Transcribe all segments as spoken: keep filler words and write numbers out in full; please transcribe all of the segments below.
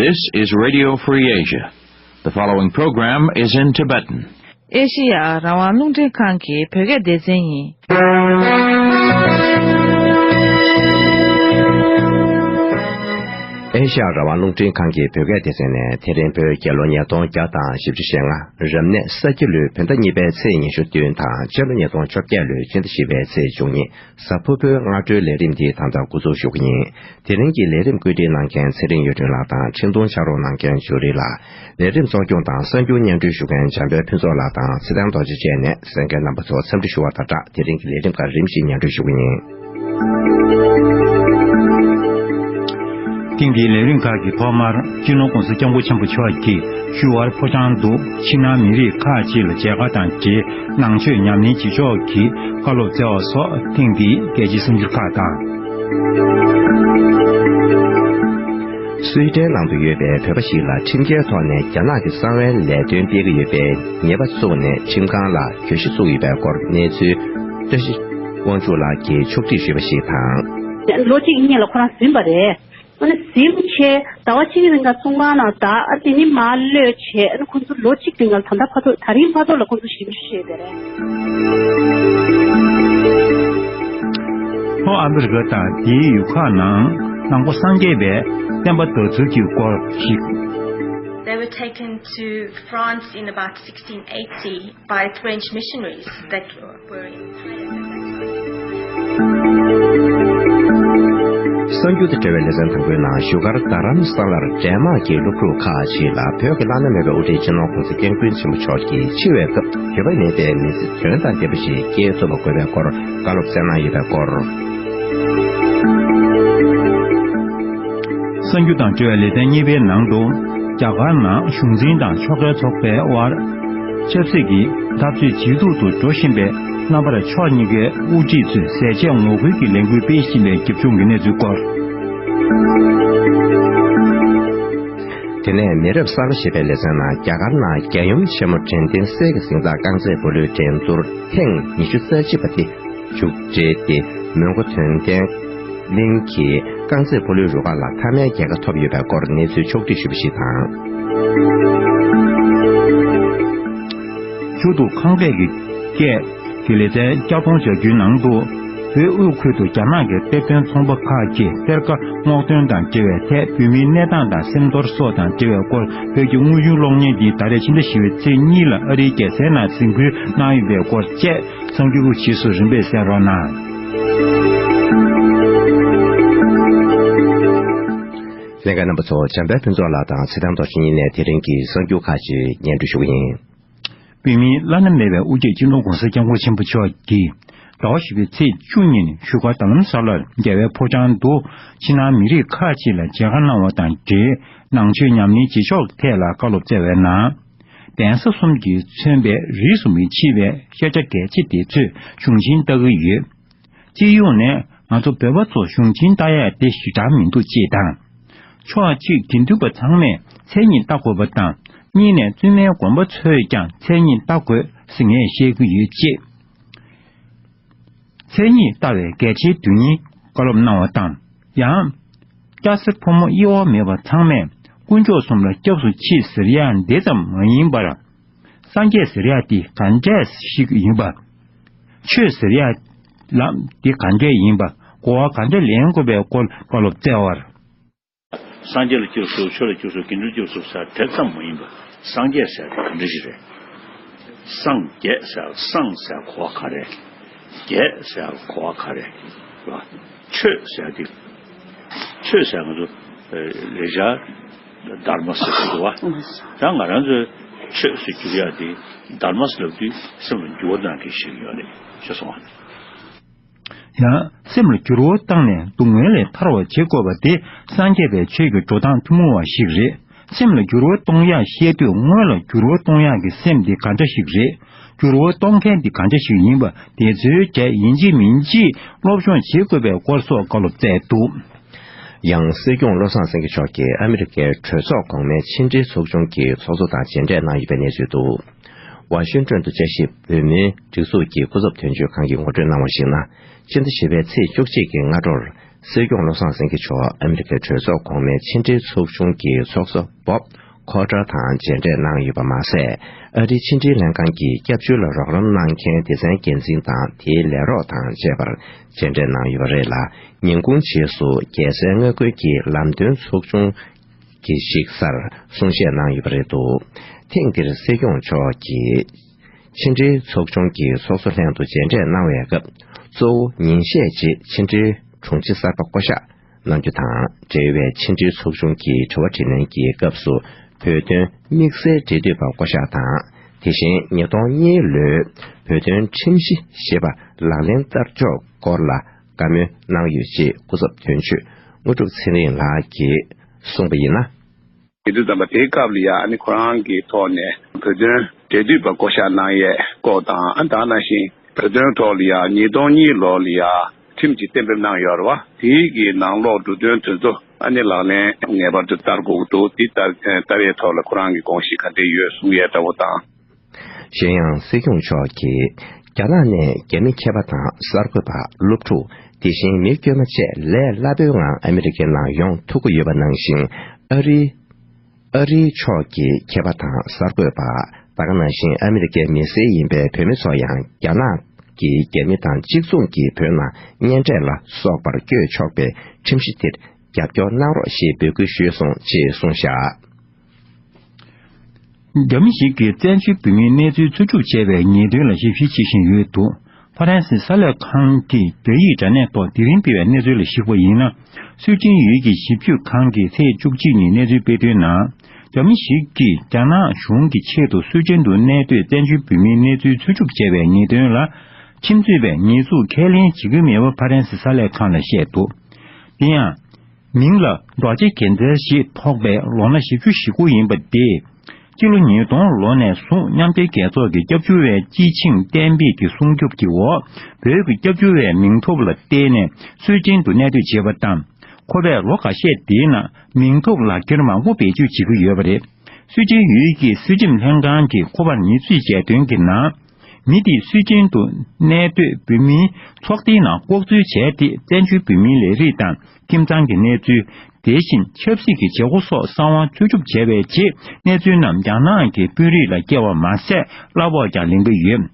This is Radio Free Asia. The following program is in Tibetan. ཨེ་ཤེ་ཡ་རང་དབང་རླུང་འཕྲིན་ཁང་གི་བོད་སྐད་སྡེ་ཚན་ཡིན། ཨེ་ཤེ་ཡ་རང་དབང་རླུང་འཕྲིན་ཁང་གི་བོད་སྐད་སྡེ་ཚན་ནས་དེ་རིང་བོད་རྒྱལ་ལོ་ཉིས་སྟོང་བརྒྱ་དང་བཞི་བཅུ་ཞེ་ལྔ། རབ་གནས་ས་ཁྱི་ལོའི་བོད་ཟླ་གཉིས་པའི་ཚེས་ཉི་ཤུ་བདུན་དང་། སྤྱི་ལོ་ཉིས་སྟོང་བཅོ་བརྒྱད་ལོའི་སྤྱི་ཟླ་བཞི་པའི་ཚེས་བཅུ་གཉིས། གཟའ་ཕུར་བུའི་སྔ་དྲོའི་ལས་རིམ་འདི་ད་ལྟ་འགོ་འཛུགས་ཞུ་གི་ཡིན། དེ་རིང་གི་ལས་རིམ་བཀོད་སྒྲིག་གནང་མཁན་ཚེ་རིང་གཡུ་སྒྲོན་ལགས་དང་། འཕྲིན་གཏོང་ཕྱག་རོགས་གནང་མཁན་ཇོ་རི་ལགས། ལས་རིམ་གཙོ་སྐྱོང་དང་གསར་འགྱུར་སྙན་སྒྲོན་ཞུ་མཁན་འཇམ་དཔལ་ཕུན་ཚོགས་ལགས་དང་ཚེ་བརྟན་རྡོ་རྗེ་བཅས་ནས་གསན་མཁན་རྣམ་པ་ཚོ་འཚམས་འདྲི་ཞུ་བ་དང་སྦྲགས། དེ་རིང་གི་ལས་རིམ་ཁག་རིམ་བཞིན་སྙན་སྒྲོན་ཞུ་གི་ཡིན། ཐེངས་འདིའི་ལས་རིམ་ཁག་གི་ཐོག་མར་སྤྱི་ནོར་༸གོང་ས་༸སྐྱབས་མགོན་ཆེན་པོ་མཆོག་གིས་བཞུགས་སྒར་ཕོ་བྲང་དུ་ཕྱི་ནང་མི་རིགས་ཁག་ཅིག་ལ་མཇལ་ཁ་དང་འབྲེལ། ནང་ཆོས་ཉམས་ལེན་བྱེད་ཕྱོགས་ཀྱི་བཀའ་སློབ་སྩལ་བ་སོགས་ཐེངས་འདིའི་རྒྱལ་སྤྱིའི་གསར་འགྱུར་ཁག་དང་། སུའེ་ཏེན་ནང་དུ་ཡོད་པའི་བོད་པ་ཞིག་ལ་ཁྲིམས་འགལ་ཐོག་ནས་རྒྱ་ནག་གི་གསང་བའི་ལས་དོན་སྤེལ་གྱི་ཡོད་པའི་ཉེས་པ་བཙུགས་ནས་ཁྲིམས་ཁང་ལ་གྱོད་གཞི་བཙུགས་ཡོད་པའི་སྐོར་གནས་ཚུལ། བཀྲ་ཤིས་དབང་ཕྱུག་ལགས་ཀྱིས་ཕྱོགས་སྒྲིག་ཞུས་པ་ཞིག་དང་། ལོ་གཅིག་གཉིས་ལ་ཁོ་རང་ཟིན་པ་རེད། ཨ་ནི་ཟིན་བྱས་ཟླ་བ་གཅིག་རིང་ག་གསུང་ཁང་ནང་བསྡད། ཨ་དེ་ནི་མར་གློད་བྱས། ཨ་ནི་ཁོ་ཚོ་ལོ་གཅིག་རིང་ག་ད་ལྟ་བར་དུ། ད་རིང་བར་དུ་ལ་ཁོ་ཚོ་ཞིབ་འཇུག་བྱས་པ་རེད། ལྷོ་ཨ་མི་རི་ཀ་དང་དེའི་ཡུལ་ཁག་ནང་ནང་པ་སངས་རྒྱས་པའི་བསྟན་པ་དར་ཚུལ་གྱི་སྐོར་ཞིག They were taken to France in about sixteen eighty by French missionaries that were in Thailand at that time. གསར་འགྱུར་དང་འབྲེལ་བའི་ལེ་ཚན་དང་པོའི་ནང་བཞུགས་སྒར་རྡ་རམ་ས་ལར་འདན་མ་གི་སློབ་ཕྲུག་ཁག་ཅིག་ལ་བོད་ཀྱི་བླ་ན་མེད་པའི་དབུ་ཁྲིད་སྤྱི་ནོར་༸གོང་ས་༸སྐྱབས་མགོན་ཆེན་པོ་མཆོག་གིས་འཆི་བའི་སྐབས་འགྱོད་པ་མེད་པའི་མི་ཚེ་དོན་དང་ལྡན་པ་ཞིག་སྐྱེལ་ཐུབ་པ་དགོས་པའི་སྐོར་བཀའ་སློབ་སྩལ་གནང་ཡོད་པའི་སྐོར། གསར་འགྱུར་དང་འབྲེལ་བའི་ལེ་ཚན་གཉིས་པའི་ནང་དུ། རྒྱ་གར་ནང་གཞུང་འཛིན་དང་ཕྱོགས་འགལ་ཚོགས་པའི་དབར་ཆབ་སྲིད་ཀྱི་འཐབ་རྩོད་ཇེ་སྡུག་ཏུ་འགྲོ་བཞིན་པའི་རྣམ་པར་ཕྱོགས་གཉིས་ཀའི་དབུ་ཁྲིད་ཚོས་ཟས་བཅད་ངོ་རྒོལ་གྱི་ལས་འགུལ་སྤེལ་བཞིན་པའི་རྒྱབ་ལྗོངས་ཀྱི་གནས་ཚུལ་སྐོར། དེ་ནས་མི་རབས་གསར་པ་ཞེས་པའི་ལེ་ཚན་ནང་རྒྱ་གར་ནང་རྒྱལ་ཡུམ་ཆེན་མོ་དྲན་རྟེན་གསེར་གྱི་གཟེངས་རྟགས་རྐང་རྩེད་སྤོ་ལོའི་འགྲན་བསྡུར་ཐེངས་ཉི་ཤུ་རྩ་གཅིག་པ་དེ་མཇུག་སྒྲིལ་ཏེ། མོན་གྷོ་དོན་ལྡན་གླིང་གི་རྐང་རྩེད་སྤོ་ལོའི་རུ་ཁག་ལ་མཐའ་མའི་རྒྱལ་ཁ་ཐོབ་ཡོད་པའི་སྐོར་གནས་ཚུལ་ཕྱོགས་སྒྲིག་ཞུས་པ་ཞིག་དང་། མཇུག་ཏུ་ཁམས་སྐད་ཀྱི་སྐད་ཀྱི་ལེ་ཚན་བསྐྱར་གཏོང་བྱ་རྒྱུའི་ནང་དུ། བོད་དབུས་ཁུལ་དུ་རྒྱ་ནག་གི་གཏེར་སྟོན་ཚོང་པ་ཁག་གིས་གཏེར་ཁ་སྔོག་འདོན་དང་འབྲེལ་བའི་ཐད་བོད་མིའི་གནས་སྟངས་དང་སེམས་ཚོར་སོགས་དང་འབྲེལ་བའི་སྐོར། བོད་ཀྱི་དངོས་བྱུང་གློག་བརྙན་འདི་ད་རེས་ཕྱི་ཟླ་བཞི་པའི་ཚེས་གཉིས་ལ་ཨ་རིའི་རྒྱལ་སའི་ནང་གཟིགས་འབུལ་གནང་ཡོད་པའི་སྐོར་བཅས་གསར་འགྱུར་རྗེས་སུ་རིམ་པས་གསན་རོགས་གནང་། ལྷན་རྒྱས་རྣམ་པ་ཚོ། འཇམ་དཔལ་ཕུན་ཚོགས་ལགས་དང་ཚེ་བརྟན་རྡོ་རྗེ་གཉིས་ནས་དེ་རིང་གི་གསར་འགྱུར་ཁག་ཅིག་སྙན་སྒྲོན་ཞུ་གི་ཡིན། བོད་མིའི་བླ་ན་མེད་པའི་དབུ་ཁྲིད་སྤྱི་ནོར་༸གོང་ས་༸སྐྱབས་མགོན་ཆེན་པོ་མཆོག་གིས་ཟླ་བ་བཞི་པའི་ཚེས་བཅུ་གཉིས་ཉིན་བཞུགས་སྒར་རྡ་རམ་ས་ལར་རྒྱལ་བའི་ཕོ་བྲང་དུ་ཕྱི་ནང་མི་རིགས་ཁག་ཅིག་ལ་མཇལ་ཁ་གནང་བ་དང་འབྲེལ། ནང་ཆོས་ཉམས་ལེན་བྱེད་ཕྱོགས་ཐད་ལ་བཀའ་སློབ་སྩལ་བའི་ནང་། གདན་ས་གསུམ་གྱིས་མཚོན་པའི་རིས་སུ་མི་ཕྱེ་བའི་ཤེས་བྱ་གལ་ཆེ་དེ་ཚོས་གཞུང་ཆེན་ལྟ་གི་ཡོད། སྤྱི་ཡོངས་ནས་ང་ཚོ་བོད་པ་ཚོ་གཞུང་ཆེན་ལྟ་ཡག་དེ་ཞེ་དྲག་མི་འདུག་ཅེས་དང་། ཕྱོགས་གཅིག་དགེ་འདུན་པ་ཚང་མས་མཚན་ཉིད་ལྟ་དགོས་པ་དང་། གཉིས་ནས་བཙུན་མའི་དགོན་པ་ཚོས་ཀྱང་མཚན་ཉིད་ལྟ་དགོས་ཟེར་ངས་བཤད་ཀྱི་ཡོད་ཅེས། མཚན་ཉིད་ལྟ་བའི་གལ་ཆེའི་དོན་སྙིང་བཀའ་སློབ་གནང་བ་དང་། ཡང་། སྐྱ་སེར་ཕོ་མོ་དབྱེ་བ་མེད་པར་ཚང་མས་དཀོན་མཆོག་གསུམ་ལ་སྐྱབས་སུ་མཆི་ཟེར་ཡག་འདི་ཙམ་མ་ཡིན་པར། སངས་རྒྱས་ཟེར་ཡག་འདི་ག་འདྲས་ཤིག་ཡིན་པ། ཆོས་ཟེར་ཡག་ལམ་འདི་ག་འདྲས་ཡིན་པ། གོ་བ་ག་འདྲས་ལེན་དགོས་པའི་སྐོར་བཀའ་སློབ་སྩལ་བར། སངས་རྒྱས་ལ་སྐྱབས་སུ། ཆོས་ལ་སྐྱབས་སུ། དགེ་འདུན་སྐྱབས་སུ་ཟེར་དེ་ཙམ་མ་ཡིན་པ། སངས་རྒྱས་ཟེར་དེ་ག་འདྲ་ཞིག་རེད། སངས་རྒྱས་ཟེར། སངས་ཟེར་གོ་བ་ག་རེ། རྒྱས་ཟེར་གོ་བ་ག་རེ། རེད་བ། ཆོས་ཟེར་དེ། ཆོས་ཟེར་ང་ཚོ་ལེགས་སྦྱར་དྷརྨ་ཟེར་གྱི་འདུག་བ། ད་ང་རང་ཚོའི་ཆོས་ཟེར་བསྒྱུར་ཡག་དེ་དྷརྨ་ཟེར་ལབ་དུས་སེམས་ལ་འགྱུར་བ་གཏོང་མཁན་ཞིག་ཡོད་རེད། ཤེས་སོང་ང་། ཡང་སེམས་ལ་འགྱུར་བ་བཏང་ནས་སྡུག་བསྔལ་ལས་ཐར་བར་བྱེད་དགོས་པ་དེ་སངས་རྒྱས་པའི་ཆོས་ཀྱི་འགྲོ་སྟངས་ཐུན་མོང་བ་ཞིག་རེད། སེམས་ལ་འགྱུར་བ་གཏོང་ཡག་བཤད་དུས་སྔོན་ལ་འགྱུར་བ་གཏོང་ཡག་གི་སེམས་དེ་ག་འདྲ་ཞིག་རེད། འགྱུར་བ་གཏོང་མཁན་དེ་ག་འདྲ་ཞིག་ཡིན་པ་དེ་ཚོའི་གྲས་ཡིན་གཅིག་མིན་གཅིག་སློབ་སྦྱོང་བྱེད་དགོས་པའི་སྐོར་སོགས་བཀའ་སློབ་སྩལ་འདུག། ཡང་སྲིད་སྐྱོང་བློ་བཟང་སེང་གེ་མཆོག་གིས་ཨ་མི་རི་ཀའི་གྲོས་ཚོགས་གོང་མའི་ཕྱི་འབྲེལ་ཚོགས་ཆུང་གི་ཚོགས་གཙོ་དང་མཇལ་འཕྲད་གནང་ཡོད་པའི་གནས་ཚུལ་འདུག། ཝ་ཤིང་ཊོན་དུ་དཔྱད་ཞིབ་བོད་མིའི་སྒྲིག་འཛུགས་ཀྱི་སྐུ་ཚབ་དོན་གཅོད་ཁང་གིས་ངོ་སྤྲོད་གནང་བར་གཞིགས་ན། ཕྱི་ཟླ་བཞི་པའི་ཚེས་བཅུ་གཅིག་གི་སྔ་དྲོར། སྲིད་སྐྱོང་བློ་བཟང་སེང་གེ་མཆོག་ཨ་མི་རི་ཀའི་གྲོས་ཚོགས་གོང་མའི་ཕྱི་འབྲེལ་ཚོགས་ཆུང་གི་ཚོགས་གཙོ་བོབ་ཁོ་ཏྲ་དང་མཇལ་འཕྲད་གནང་ཡོད་པ་མ་ཟད། ཨ་རིའི་ཕྱི་འབྲེལ་ལྷན་ཁང་གི་སྐྱབས་བཅོལ་ལ་རོགས་རམ་གནང་མཁན་སྡེ་ཚན་འགན་འཛིན་དང་དེའི་ལས་རོགས་དང་བཅས་པར་མཇལ་འཕྲད་གནང་ཡོད་པ་རེད་ལ། ཉིན་གུང་རྗེས་སུ་རྒྱལ་སའི་མངའ་ཁུལ་གྱི་ལམ་སྟོན་ཚོགས་ཆུང་གི་གཞིས་སར་གསུང་བཤད་གནང་ཡོད་པ་རེད་འདུག་ཐེངས་འདིར་སྲིད་སྐྱོང་མཆོག་གིས་ཕྱི་འབྲེལ་ཚོགས་ཆུང་གི་ཚོགས་གཙོ་ལྷན་དུ་མཇལ་འཕྲད་གནང་བའི་སྐབས། གཙོ་བོ་ཉིན་ཤས་རྗེས་ཕྱི་འབྲེལ་དྲུང་ཆེ་གསར་པ་བསྐོ་གཞག་གནང་རྒྱུ་དང་འབྲེལ་བའི་ཕྱི་འབྲེལ་ཚོགས་ཆུང་གི་དྲི་བ་དྲིས་ལན་གྱི་སྐབས་སུ། བོད་དོན་དམིགས་བསལ་འབྲེལ་མཐུད་པ་བསྐོ་གཞག་དང་། དེ་བཞིན་ཉིས་སྟོང་གཉིས་ལོའི་བོད་དོན་ཁྲིམས་གཞི་ཞེས་པ་ལག་ལེན་བསྟར་ཕྱོགས་སྐོར་ལ་བཀའ་མོལ་གནང་ཡོད་ཅེས་སྐུ་ཚབ་དོན་གཅོད་དངོས་གྲུབ་ཚེ་རིང་ལགས་ཀྱིས་གསུངས་པ་ཡིན་ན། དེ་དུས་ཙམ་པ་དེའི་སྐབས་ལ་ཡང་ཨ་ནི་ཁོ་རང་གི་ཐོག་ནས་བོད་དོན་འབྲེལ་མཐུད་པ་བསྐོ་གཞག་གནང་ཡས་སྐོར་དང་། ཨ་ད་ནང་བཞིན་བོད་དོན་ཐོག་ལ་ཡང་ཉིས་སྟོང་གཉིས་ལོ་ལ་ཡང་ཁྲིམས་ཀྱི་གཏན་འབེབས་གནང་ཡོད་རེད་བ། དེའི་གི་ནང་ལོགས་འབྲུ་དོན་དེ་ཚོ་ཨ་ནི་ལག་ལེན་ངེས་པར་དུ་བསྟར་དགོས་ཀྱི་འདུག་དེ་ལྟར་ལྟ་བའི་ཐོག་ལ་ཁོ་རང་གི་དགོངས་གཞི་ག་འདྲས་ཡོད་གསུང་ཡས་འདྲ་བོ་དང་། གཞན་ཡང་སྲིད་སྐྱོང་མཆོག་གིས་རྒྱ་ནག་ནས་རྒྱ་མི་མཁས་པ་དང་གསར་འགོད་པ། སློབ་ཕྲུག་དེ་བཞིན་མི་དཀྱུས་མ་བཅས་ལས་སླ་པོའི་ངང་ཨ་མི་རི་ཀའི་ནང་ཡོང་ཐུབ་ཀྱི་ཡོད་པ་ནང་བཞིན། ཨ་རིའི་ཨ་རིའི་ཕྱོགས་ཀྱི་མཁས་པ་དང་གསར་འགོད་པ། ད་ག་ནང་བཞིན་ཨ་མི་རི་ཀའི་མི་སེར་ཡིན་པའི་བོད་མི་ཚོ་ཡང་རྒྱ་ནག་གི་རྒྱ་མི་དང་གཅིག་མཚུངས་ཀྱིས་བོད་ནང་གཉེན་འཕྲད་ལ་སོགས་པར་བསྐྱོད་ཆོག་པའི་ཁྲིམས་གཞི་དེར་རྒྱབ་སྐྱོར་གནང་རོགས་ཞེས་འབོད་སྐུལ་ཞུས་སོང་ཅེས་གསུངས་བཞག་རྒྱ་མི་ཞིག་གིས་བཙན་བྱོལ་བོད་མིའི་གནས་ཚུལ་འཚོལ་ཞིབ་བྱས་པའི་ཉེས་དོན་ལ་ཞིབ་བཤེར་བྱེད་བཞིན་ཡོད་འདུག་ཧྥ་རན་སིའི་གསར་ལས་ཁང་གི་རྒྱ་ཡིག་དྲ་གནས་ཐོག་དེ་རིང་སྤེལ་བའི་གནས་ཚུལ་ལ་གཞིགས་པ་ཡིན་ན། སུའེ་ཅིན་ཡུལ་གྱི་ཞིབ་དཔྱོད་ཁང་གིས་ཚེས་བཅུ་གཅིག་ཉིན་གནས་ཚུལ་སྤེལ་དོན་ནང་། རྒྱ་མི་ཞིག་གིས་རྒྱ་ནག་གཞུང་གི་ཆེད་དུ་སུའེ་ཅིན་དུ་གནས་སྡོད་བཙན་བྱོལ་བོད་མིའི་གནས་ཚུལ་འཚོལ་ཞིབ་བྱས་པའི་ཉེས་དོན་ལ། ཁྲིམས་རྩོད་པས་ཉེས་འཛུགས་ཁས་ལེན་བྱེད་ཀྱི་མེད་པ་ཧྥ་རན་སིའི་གསར་ལས་ཁང་ལ་བཤད་འདུག་དེ་ཡང་། མིང་ལ་རྡོ་རྗེ་རྒྱལ་མཚན་ཞེས་ཐོགས་པའི་ལོ་ན་བཞི་བཅུ་ཞེ་དགུ་ཡིན་པ་དེས། སྤྱི་ལོ་ཉིས་སྟོང་ལོ་ནས་བཟུང་མཉམ་འབྲེལ་རྒྱལ་ཚོགས་ཀྱི་སྐྱབས་བཅོལ་བའི་སྤྱི་ཆིངས་གཏན་འབེབས་ཀྱི་སྲུང་སྐྱོབ་ཀྱི་འོག་བོད་ཀྱི་སྐྱབས་བཅོལ་བའི་མིང་ཐོབ་ལ་བརྟེན་ནས་སུའེ་ཅིན་དུ་གནས་སྡོད་བྱས་པ་དང་། ཁོ་པས་ལོ་འགའ་ཤས་དེའི་ནང་མིང་ཐོབ་ལག་འཁྱེར་མང་པོ་བེད་སྤྱོད་བྱེད་ཀྱི་ཡོད་པ་རེད། སུའེ་ཅིན་ཡུལ་གྱི་སྲིད་ཁྲིམས་ལྷན་ཁང་གིས་ཁོ་པར་ཉེས་འཛུགས་བྱས་དོན་གྱི་ནང་། མི་དེས་སུའེ་ཅིན་དུ་གནས་སྡོད་བོད་མིའི་ཚོགས་སྡེའི་ནང་ལྐོག་འཛུལ་བྱས་ཏེ། བཙན་བྱོལ་བོད་མིའི་ལས་རིགས་དང་ཁྱིམ་ཚང་གི་གནས་ཚུལ། དེ་བཞིན་ཆབ་སྲིད་ཀྱི་བྱེད་སྒོ་སོགས་གསང་བ་འཚོལ་ཞིབ་བྱས་པའི་རྗེས། གནས་ཚུལ་རྣམས་རྒྱ་ནག་གི་དཔོན་རིགས་ལ་བསྐྱལ་བ་མ་ཟད། གླ་ཕོགས་ཀྱང་ལེན་གྱི་ཡོད།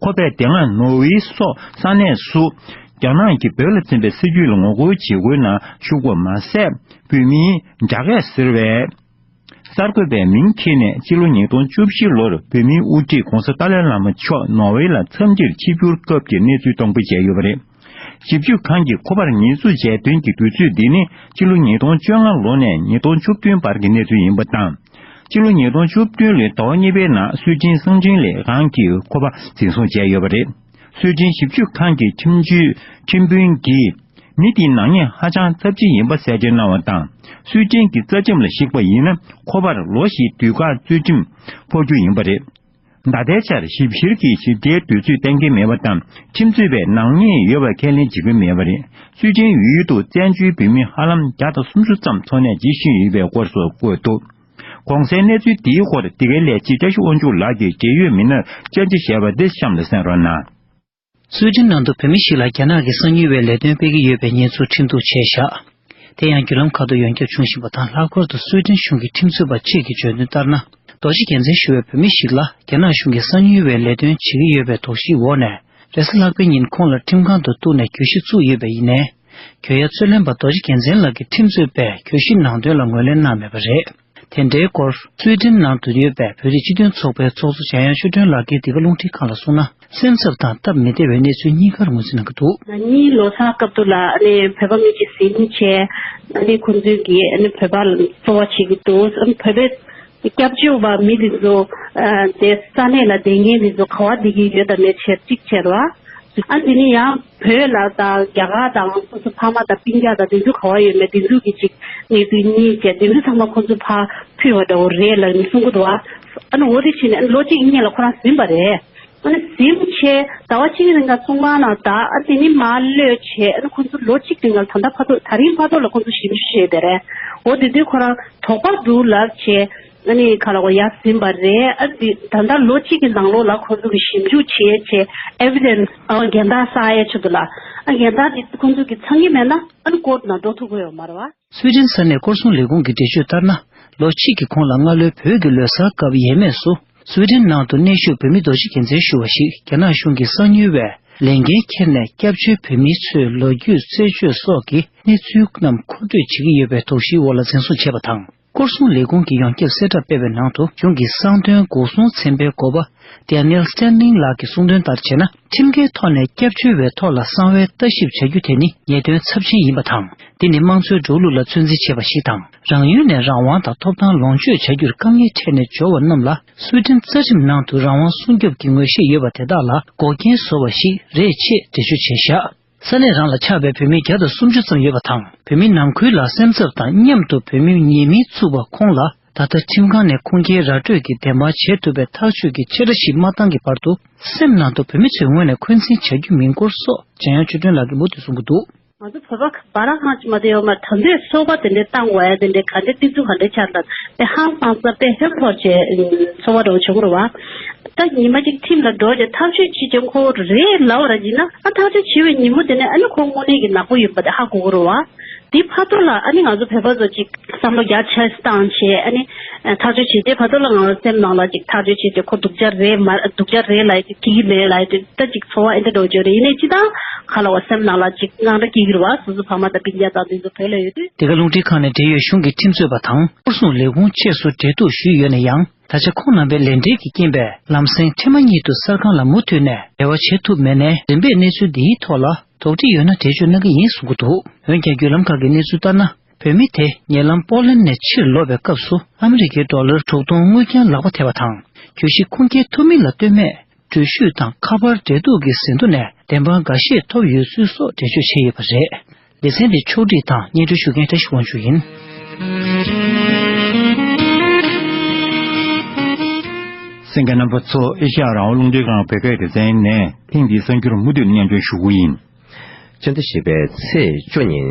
ཁོ་པས་དེ་སྔ་ནོར་ཝེ་སོགས་ས་གནས་སུ། རྒྱ་ནག་གིས་བོད་ལ་འཛིན་པའི་སྲིད་བྱུས་ལ་ངོ་རྒོལ་བྱེད་སྒོའི་ནང་ཞུགས་པ་མ་ཟད། བོད་མིའི་རྒྱ་སྐད་ཟེར་བའི། གསར་འགོད་པའི་མིང་འཁྱེར་ནས་སྤྱི་ལོ་ཉིས་སྟོང་བཅུ་བཞི་ལོར་བོད་མིའི་དབུ་ཁྲིད་༧གོང་ས་ཏཱ་ལའི་བླ་མ་མཆོག་ནོར་ཝེ་ལ་འཚམས་འདྲིར་ཆིབས་བསྒྱུར་སྐབས་ཀྱི་གནས་ཚུལ་གཏོང་ཕོད་བྱས་ཡོད་པ་རེད། ཞིབ་དཔྱོད་ཁང་གིས་ཁོ་པར་ཉེས་འཛུགས་བྱས་དོན་གྱི་དུས་ཚོད་འདི་ནི་སྤྱི་ལོ་ཉིས་སྟོང་བཅོ་ལྔ་ལོ་ནས་ཉིས་སྟོང་བཅུ་བདུན་བར་གྱི་གནས་ཚུལ་ཡིན་པ་དང་། སྤྱི་ལོ་ཉིས་སྟོང་བཅུ་བདུན་ལོའི་ཟླ་བ་གཉིས་པའི་ནང་སུའེ་ཅིན་གསང་འཕྲིན་ལས་ཁང་གིས་ཁོ་པ་འཛིན་བཟུང་བྱས་ཡོད་པ་རེད། སུའེ་ཅིན་ཞིབ་དཔྱོད་ཁང་གི་ཁྲིམས་གཅོད་ཁྲིམས་དཔོན་གྱིས། མི་དེའི་ནག་ཉེས་ཧ་ཅང་ཚབས་ཆེན་ཡིན་པ་གསལ་སྟོན་གནང་བ་དང་། སུའེ་ཅིན་གྱི་རྩ་ཁྲིམས་ལ་གཞིགས་པ་ཡིན་ན། ཁོ་པར་ལོ་བཞིའི་དུས་བཀག་རྩོད་ཁྲིམས་ཕོག་རྒྱུ་ཡིན་པ་རེད། ད་ལྟའི་ཆར་ཞིབ་བཤེར་གྱིས་ཞིབ་ཕྲའི་དུས་ཚོད་གཏན་འཁེལ་མེད་པ་དང་། ཁྲིམས་རྩོད་པས་ནག་ཉེས་ཡོད་པ་ཁས་ལེན་བྱེད་ཀྱི་མེད་པ་རེད། སུའེ་ཅིན་ཡུལ་དུ་བཙན་བྱོལ་བོད་མི་ཧ་ལམ་བརྒྱ་དང་སུམ་ཅུ་ཙམ་འཚོ་གནས་བྱེད་བཞིན་ཡོད་པའི་སྐོར་སོགས་བཀོད་འདུག་གོང་གསལ་གནས་ཚུལ་འདིའི་སྐོར་འདི་གའི་ལས་བྱེད་བཀྲ་ཤིས་དབང་ཕྱུག་ལགས་ཀྱིས་འབྲེལ་ཡོད་མི་སྣར་བཅར་འདྲི་བྱས་པ་འདི་གཤམ་ལ་གསན་རོགས་གནང་། སུའེ་ཏེན་ནང་དུ་བོད་མི་ཞིག་ལ་རྒྱ་ནག་གི་གསང་ཉུལ་བའི་ལས་དོན་སྤེལ་གྱི་ཡོད་པའི་ཉེས་འཛུགས་ཁྲིམས་གཏུག་བྱས་བཞག་དེ་ཡང་བརྒྱུད་ལམ་ཁག་ཏུ་ཡོངས་ཁྱབ་བྱུང་བཞིན་པ་དང་། ལྷག་པར་དུ་སུའེ་ཏེན་གཞུང་གི་ཁྲིམས་རྩོད་པ་ཅིག་གིས་བརྗོད་དོན་ལྟར་ན། རྡོ་རྗེ་རྒྱལ་མཚན་ཞུ་བའི་བོད་མི་ཞིག་ལ་རྒྱ་ནག་གཞུང་གིས་གསང་ཉུལ་བའི་ལས་དོན་བྱེད་ཀྱི་ཡོད་པའི་དོགས་གཞིའི་འོག་ནས། རེས་གཟའ་ལྷག་པའི་ཉིན་ཁོང་ལ་ཁྲིམས་ཁང་དུ་གཏུགས་ནས་གྱོད་གཞི་བཙུགས་ཡོད་པ་ཡིན་ནའི། གྱོད་ཡ་རྩོད་ལེན་པ་རྡོ་རྗེ་རྒྱལ་མཚན་ལགས་ཀྱི་ཁྲིམས་རྩོད་པས་གྱོད་གཞི་ནང་དོན་ལ་ངོས་ལེན་གནང་མེད་པ་རེད། དེ་འབྲེལ་སྐོར། སུའེ་ཏེན་ནང་དུ་ཡོད་པའི་བོད་རིགས་སྤྱི་མཐུན་ཚོགས་པའི་ཚོགས་གཙོ་འཇམ་དབྱངས་ཆོས་སྒྲོན་ལགས་ཀྱིས་འདི་ག་རླུང་འཕྲིན་ཁང་ལ་གསུངས་ན། སེམས་འཚབ་དང་སྟབས་མི་བདེ་བའི་གནས་ཚུལ་གཉིས་ཀར་ངོས་འཛིན་གནང་གི་འདུག་ན་ནིང་ལོ་གསར་སྐབས་དུ་ལ་ཨ་ནི་བོད་པ་མི་གཅིག་གཟིམ་བྱས། ཨ་ནི་ཁོང་ཚོས་ཀྱིས་ཨ་ནི་བོད་པ་ལ་འཚོ་བ་བྱེད་ཀྱི་འདུག་ཨ་ནི་བོད་པའི་སྐྱབས་བཅོལ་བ་མི་འདི་ཚོ་ཨ་དེ་ས་གནས་ལ་བསྡད་མཁན་འདི་ཚོ་ག་བ་བསྡད་ཀྱི་ཡོད་དམ་མེད་ཆེད་གཅིག་བྱས་རོགས། ཨ་འདི་ནི་ཡང་བོད་ལ་དང་རྒྱ་གར་དང་སོ་སོ་ཕ་མ་དང་སྤུན་ཀྱག་དང་དེ་ཚོ་ག་བ་ཡོད་མེད་དེ་ཚོ་གི་ཅིག་གནས་ཚུལ་གཉིས་བྱས། དེ་ཚོ་ཚང་མ་ཁོང་ཚོ་ཕར་ཕུལ་བ་འདྲ་བོ་རེད་ལབ་ནས་གསུང་གི་འདུག་ཨ་ནི་འོ་དེ་བྱས་ནས་ཨ་ནི་ལོ་གཅིག་གཉིས་ལ་ཁོ་རང་ཟིན་པ་རེད། ཨ་ནི་ཟིན་བྱས་ཟླ་བ་གཅིག་རིང་ག་གསུང་མ་ན་ད་ཨ་དེ་ནི་མར་གློད་བྱས། ཨ་ནི་ཁོང་ཚོ་ལོ་གཅིག་རིང་ག་ད་ལྟ་ཕ་ཐོག་ད་རིང་ཕ་ཐོག་ལ་ཁོང་ཚོ་ཞིབ་འཇུག་བྱས་དེ་རེད། འོ་དེ་དུས་ཁོ་རང་དོགས་པ་འདུག་ལབ་བྱས། ཨ་ནི་ག་ལ་གོ་ཡར་ཟིན་པ་རེད། ཨ་འདི་ད་ལྟ་ལོ་གཅིག་གི་ནང་ལོགས་ལ་ཁོ་ཚོ་གི་ཞིབ་འཇུག་བྱེད་ཡས་བྱས་ཨེ་བི་ཌེན་སི་ཨ་འགལ་ཟླ་བསགས་ཡས་ཆེད་དུ་ལ་ཨ་འགལ་ཟླ་འདི་ཁོ་ཚོ་གི་ཚང་གི་མེད་ན་ཨ་ནི་ཀོར་ཊི་ནང་འགྲོ་ཐུབ་ཀྱི་ཡོད་མ་རེད་བ། སུའེ་ཌེན་ས་གནས་སྐོར་སྲུང་ལས་ཁུངས་ཀྱི་འགྲེལ་བརྗོད་ལྟར་ན། ལོ་གཅིག་གི་གོང་ལ་སྔ་ལོའི་བོད་ཀྱི་ལོ་གསར་སྐབས་ཡས་མས་སུ། སུའེ་ཌེན་ནང་དུ་གནས་བཞུགས་བོད་མི་རྡོ་རྗེ་རྒྱལ་མཚན་ཞུ་བ་ཞིག་རྒྱ་ནག་གཞུང་གིས་གསང་ཉུལ་བའི་ལས་འགན་འཁྱེར་ནས་སྐྱབས་བཅོལ་བོད་མི་ཚོའི་ལོ་རྒྱུས་རྩད་གཅོད་སོགས་ཀྱི་གནས་ཚུལ་རྣམས་མཁོ་སྤྲོད་བྱེད་ཀྱི་ཡོད་པའི་དོགས་གཞིའི་འོག་ལ་འཛིན་བཟུང་བྱས་པ་དང་། སྐོར་སྲུང་ལས་ཁུངས་ཀྱིས་ཡོངས་ཁྱབ་གསལ་བསྒྲགས་སྤེལ་བའི་ནང་དུ། གཞུང་གི་གསང་དོན་འགོག་སྲུང་ཚན་པའི་འགོ་པ་Daniel Standing ལགས་ཀྱིས་གསུངས་དོན་ལྟར་བྱས་ན། ཁྲིམས་འགལ་ཐོག་ནས་སྐྱབས་བཅོལ་བའི་ཐོག་ལ་གསང་བའི་ལྟ་ཞིབ་བྱ་རྒྱུ་དེ་ནི་ཉེས་དོན་ཚབས་ཆེན་ཡིན་པ་དང་། འདི་ནི་དམངས་གཙོའི་འགྲོ་ལུགས་ལ་ཚོད་འཛིན་བྱས་པ་ཞིག་དང་། རང་ཡུལ་ནས་རང་དབང་དང་ཐོབ་ཐང་ལོངས་སྤྱོད་བྱ་རྒྱུར་དཀའ་ངལ་འཕྲད་ནས་འབྱོར་བ་རྣམས་ལ། སུའེ་ཌེན་རྩ་ཁྲིམས་ནང་དུ་རང་དབང་སྲུང་སྐྱོབ་ཀྱི་ངོས་བཞེས་ཡོད་པ་དེ་དག་ལ་འགོག་རྐྱེན་བཟོ་བ་ཞིག་རེད་ཅེས་འགྲེལ་བརྗོད་བྱས་བཞག་ས་གནས་རང་ལ་ཆགས་པའི་བོད་མི་བརྒྱ་དང་སུམ་ཅུ་ཙམ་ཡོད་པ་དང་། བོད་མི་ནང་ཁུལ་ལ་སེམས་འཚབ་དང་མཉམ་དུ་བོད་མི་ཉེས་མིང་བཙུགས་པ་ཁོང་ལ། ད་ལྟ་ཁྲིམས་ཁང་ནས་ཁུངས་སྐྱེལ་ར་སྤྲོད་ཀྱིས་བདེན་དཔང་བྱེད་ཐུབ་པའི་ཐག་གཅོད་ཀྱི་ཆེ་ཕྲ་ཞིག་མ་བཏང་གི་བར་དུ། སེམས་ནང་དུ་བོད་མི་ཚོའི་ངོས་ནས་འཁོན་འཛིན་བྱ་རྒྱུ་མིན་སྐོར་སོགས་འཇམ་དབྱངས་ཆོས་སྒྲོན་ལགས་ཀྱིས་མུ་མཐུད་གསུང་གི་འདུག་ང་ཚོ་བོད་པ་བར་ལ་ཧང་ཅིག་མ་བསྡད་ཡོད་མ་རེད། ད་ཚོད་ཚོགས་པ་དེ་འདྲའི་བཏང་བ་ཡ་དེ་འདྲའི་ག་འདྲའི་གཏིང་ཚུགས་ག་འདྲའི་ཆགས་ལ་དཔེ་ཧང་སང་ས་དཔེ་ཧེབ་ཐོར་བྱས་ཚོགས་པ་འགྲོ་བྱུང་རུ་བ། ད་ཉི་མ་གཅིག་ཁྲིམས་ལ་འགྲོ་བྱས་ཐག་གཅོད་བྱེད་ཀྱང་ཁོ་རེད་ལབ་པ་ར་ཡིན་ན། ཨ་ཐག་གཅོད་བྱེད་པའི་ཉིན་མོ་དེ་ནས་ཨ་ནི་ཁོ་དངོས་གནས་ཀྱི་ནག་པོ་ཡིན་པ་དེ་ཧ་གོ་གི་རུ་བ། དེ་ཕ་ཐོག་ལ་ཨ་ནི་ང་ཚོ་བོད་པ་ཚོ་གཅིག་བསམ་བློ་རྒྱ་ཆེ་བཏང་བྱས་ཨ་ནི་ཐག་གཅོད་བྱས་ཏེ་ཕ་ཐོག་ལ་ང་ཚོ་སེམས་ནང་ལ་གཅིག་ཐག་གཅོད་བྱས་ཏེ་ཁོ་སྡུག་ཅག་རེད་མ་སྡུག་ཅག་རེད་ལབ་ཡ་གཅིག་ཀི་ཀི་མེད་ལབ་ཡ་དེ་ད་གཅིག་ཚོར་བ་ཨེ་འདྲ་འགྲོ་བྱས་རེད། ཡིན་ནའི་སྤྱི་བཏང་ག་ལ་བ་སེམས་ནང་ལ་གཅིག་དངངས་སྐྲག་སྐྱེ་གི་རུ་བ། སོ་སོ་ཕ་མ་དང་སྤུན་ཀྱག་དང་དེ་ཚོ་བོད་ལ་ཡོད་དུས། འདི་ག་རླུང་འཕྲིན་ཁང་ནས་འབྲེལ་ཡོད་གཞུང་གི་ཁྲིམས་རྩོད་པ་དང་སྐོར་སྲུང་ལས་ཁུངས་བཅས་སུ་འབྲེལ་གཏུག་ཞུས་ཡོད་ན་ཡང་། ད་ཆ་ཁོང་རྣམ་པའི་ལས་འབྲེལ་གྱི་རྐྱེན་པས་ལམ་སེང་འཕྲལ་མ་ཉིད་དུ་གསར་ཁང་ལ་མུ་མཐུད་ནས་འབྲེལ་བ་བྱེད་ཐུབ་མེད་ནས། རིམ་པས་གནས་ཚུལ་འདིའི་ཐོག་ལ་དོགས་འདྲི་ཡོད་ན་འགྲེལ་བརྗོད་གནང་གི་ཡིན་གསུང་གི་འདུག་འོན་ཀྱང་བརྒྱུད་ལམ་ཁག་གི་གནས་ཚུལ་ལྟར་ན། བོད་མི་དེ་ཉེ་ལམ་པོ་ལན་ནས་ཕྱིར་ལོག་པའི་སྐབས་སུ་ཨ་མི་རི་ཀའི་ཌོ་ལར་དྲུག་སྟོང་དངུལ་རྐྱང་ལག་པ་ཐེབས་པ་དང་། གྱོད་གཞི་ཁུངས་སྐྱེལ་ཐུབ་མིན་ལ་ལྟོས་མེད། འགྲུལ་བཞུད་དང་ཁ་པར་འབྲེལ་གཏུག་གི་ཟིན་ཐོ་ནས་བདེན་དཔང་འགའ་ཤས་ཐོབ་ཡོད་ཚུལ་སོགས་འགྲེལ་བརྗོད་བྱས་ཡོད་པ་རེད། ལེ་ཚན་འདི་ཕྱོགས་སྒྲིག་དང་སྙན་སྒྲོན་ཞུ་མཁན་བཀྲ་ཤིས་དབང་ཕྱུག་ཡིན། གསན་མཁན་རྣམ་པ་ཚོ། ཨེ་ཤ་ཡ་རང་དབང་རླུང་འཕྲིན་ཁང་བོད་སྐད་སྡེ་ཚན་ནས་ཐེངས་འདིའི་གསར་འགྱུར་མུ་མཐུད་སྙན་སྒྲོན་ཞུ་གི་ཡིན། ཕྱི་ཟླ་བཞི་པའི་ཚེས་བཅུ་ཉིན།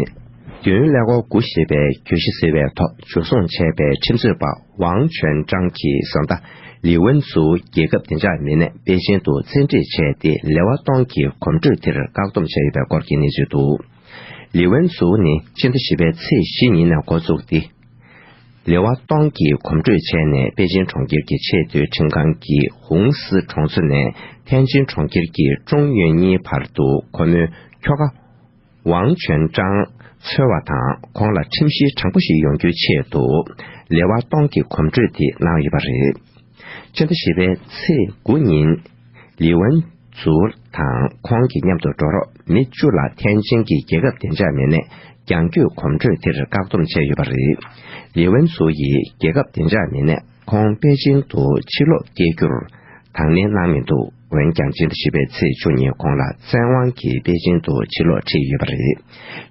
བདུན་ཀླད་ཀོར་དགུ་ཞེས་པའི་གྱོད་གཞི་ཟེར་བའི་ཐོག་འཇུ་བཟུང་བྱས་པའི་ཁྲིམས་རྩོད་པ་ཝང་ཆོན་ཀྲང་གིས་བཟའ་ཟླ་ལི་ཝུན་ཙུའུ་རྒྱལ་ཁབ་བདེ་འཇགས་མི་སྣས་པེ་ཅིན་དུ་བཙན་ཁྲིད་བྱས་ཏེ། ལེ་དབར་སྟོང་གི་གོམ་བགྲོད་དེར་བཀག་སྡོམ་བྱས་ཡོད་པའི་སྐོར་གྱི་གནས་ཚུལ་འདུག་ལི་ཝུན་ཙུའུ་ནི་ཕྱི་ཟླ་བཞི་པའི་ཚེས་བཞི་ཉིན་ནས་འགོ་བཙུགས་ཏེ། ལེ་དབར་སྟོང་གི་གོམ་བགྲོད་བྱས་ནས་པེ་ཅིན་གྲོང་ཁྱེར་གྱི་ཆེས་མཐོའི་ཁྲིམས་ཁང་གི་ཧུང་སི་གྲོང་ཚོ་ནས་ཐན་ཅིན་གྲོང་ཁྱེར་གྱི་ཀྲུང་ཡོན་གཉིས་བར་དུ་ཁོ་མོའི་ཁྱོ་ག་ཝང་ཆོན་ཀྲང་འཚོལ་བ་དང་། ཁོང་ལ་ཁྲིམས་གཞི་དྲང་པོ་ཞིག་ཡོང་རྒྱུའི་ཆེད་དུ་ལེ་དབར་སྟོང་གི་གོམ་བགྲོད་དེ་གནང་ཡོད་པ་རེད། ཕྱི་ཟླ་བཞི་པའི་ཚེས་དགུ་ཉིན། ལི་ཝུན་ཙུའུ་དང་ཁོང་གི་མཉམ་དུ་འགྲོ་རོགས་མི་བཅུ་ལ་ཐན་ཅིན་གྱི་རྒྱལ་ཁབ་བདེ་འཇགས་མི་སྣས་རྒྱང་སྐྱོད་གོམ་བགྲོད་དེར་བཀག་སྡོམ་བྱས་ཡོད་པ་རེད། ལི་ཝུན་ཙུའུ་ཡིས་རྒྱལ་ཁབ་བདེ་འཇགས་མི་སྣས་ཁོང་པེ་ཅིན་དུ་ཕྱིར་ལོག་སྐྱེལ་རྒྱུར་དང་ལེན་གནང་མི་འདུག་འོན་ཀྱང་ཕྱི་ཟླ་བཞི་པའི་ཚེས་བཅུ་ཉིན་ཁོང་ལ་བཙན་དབང་གིས་པེ་ཅིན་དུ་ཕྱིར་ལོག་ཁྲིད་ཡོད་པ་རེད།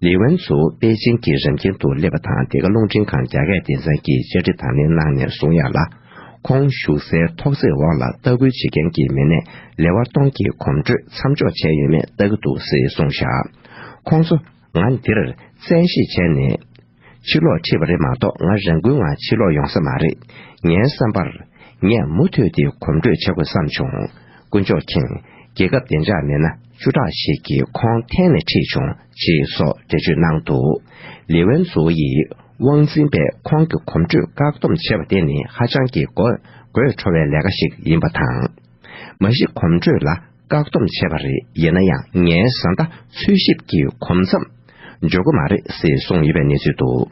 ལི་ཝུན་ཙུའུ་པེ་ཅིན་གྱི་རིམ་ཁྱིམ་དུ་སླེབས་པ་དང་། འདི་ག་རླུང་འཕྲིན་ཁང་རྒྱ་སྐད་སྡེ་ཚན་གྱིས་བཅར་འདྲི་དང་ལེན་གནང་ནས་གསུངས་ཡག་ལ། ཁོང་བཞུགས་སའི་ཐོག་བརྩེགས་འོག་ལ་ལྟ་སྐུལ་བྱེད་མཁན་གྱི་མི་སྣས་ལེ་དབར་སྟོང་གི་གོམ་བགྲོད་མཚམས་འཇོག་བྱས་ཡོད་མེད་ལྟ་གི་འདུག་ཟེར་གསུངས་བཞག་ཁོང་ཚོ་ང་འདིར་བཙན་ཤེད་བྱས་ནས་ཕྱིར་ལོག་ཁྲིད་པ་རེད་མ་གཏོགས། ང་རང་འགུལ་ངང་ཕྱིར་ལོག་ཡོང་ས་མ་རེད། ངའི་བསམ་པར་ངས་མུ་མཐུད་དེ་གོམ་བགྲོད་བྱེད་དགོས་བསམ་བྱུང་། དཀོན་མཆོག་མཁྱེན། རྒྱལ་ཁབ་བདེ་འཇགས་མི་སྣ་བཅུ་ཕྲག་ཞིག་གིས་ཁོང་འཐེན་ནས་ཁྲིད་བྱུང་། ཅེས་སོགས་འགྲེལ་བརྗོད་གནང་འདུག་ལི་ཝན་ཙུའུ་ཡིས་དབང་འཛིན་པས་ཁོང་གི་གོམ་བགྲོད་བཀག་སྡོམ་བྱས་པ་དེ་ནི་ཧ་ཅང་གི་དགོད་དགོད་བྲོ་བའི་ལས་ཀ་ཞིག་ཡིན་པ་དང་། མ་གཞི་གོམ་བགྲོད་ལ་བཀག་སྡོམ་བྱས་པ་རེད། ཡིན་ན་ཡང་ངའི་བཟའ་ཟླ་འཚོལ་ཞིབ་ཀྱི་གོ་མཚམས་འཇོག་གི་མ་རེད་ཟེར་གསུངས་ཡོད་པའི་གནས་ཚུལ་འདུག་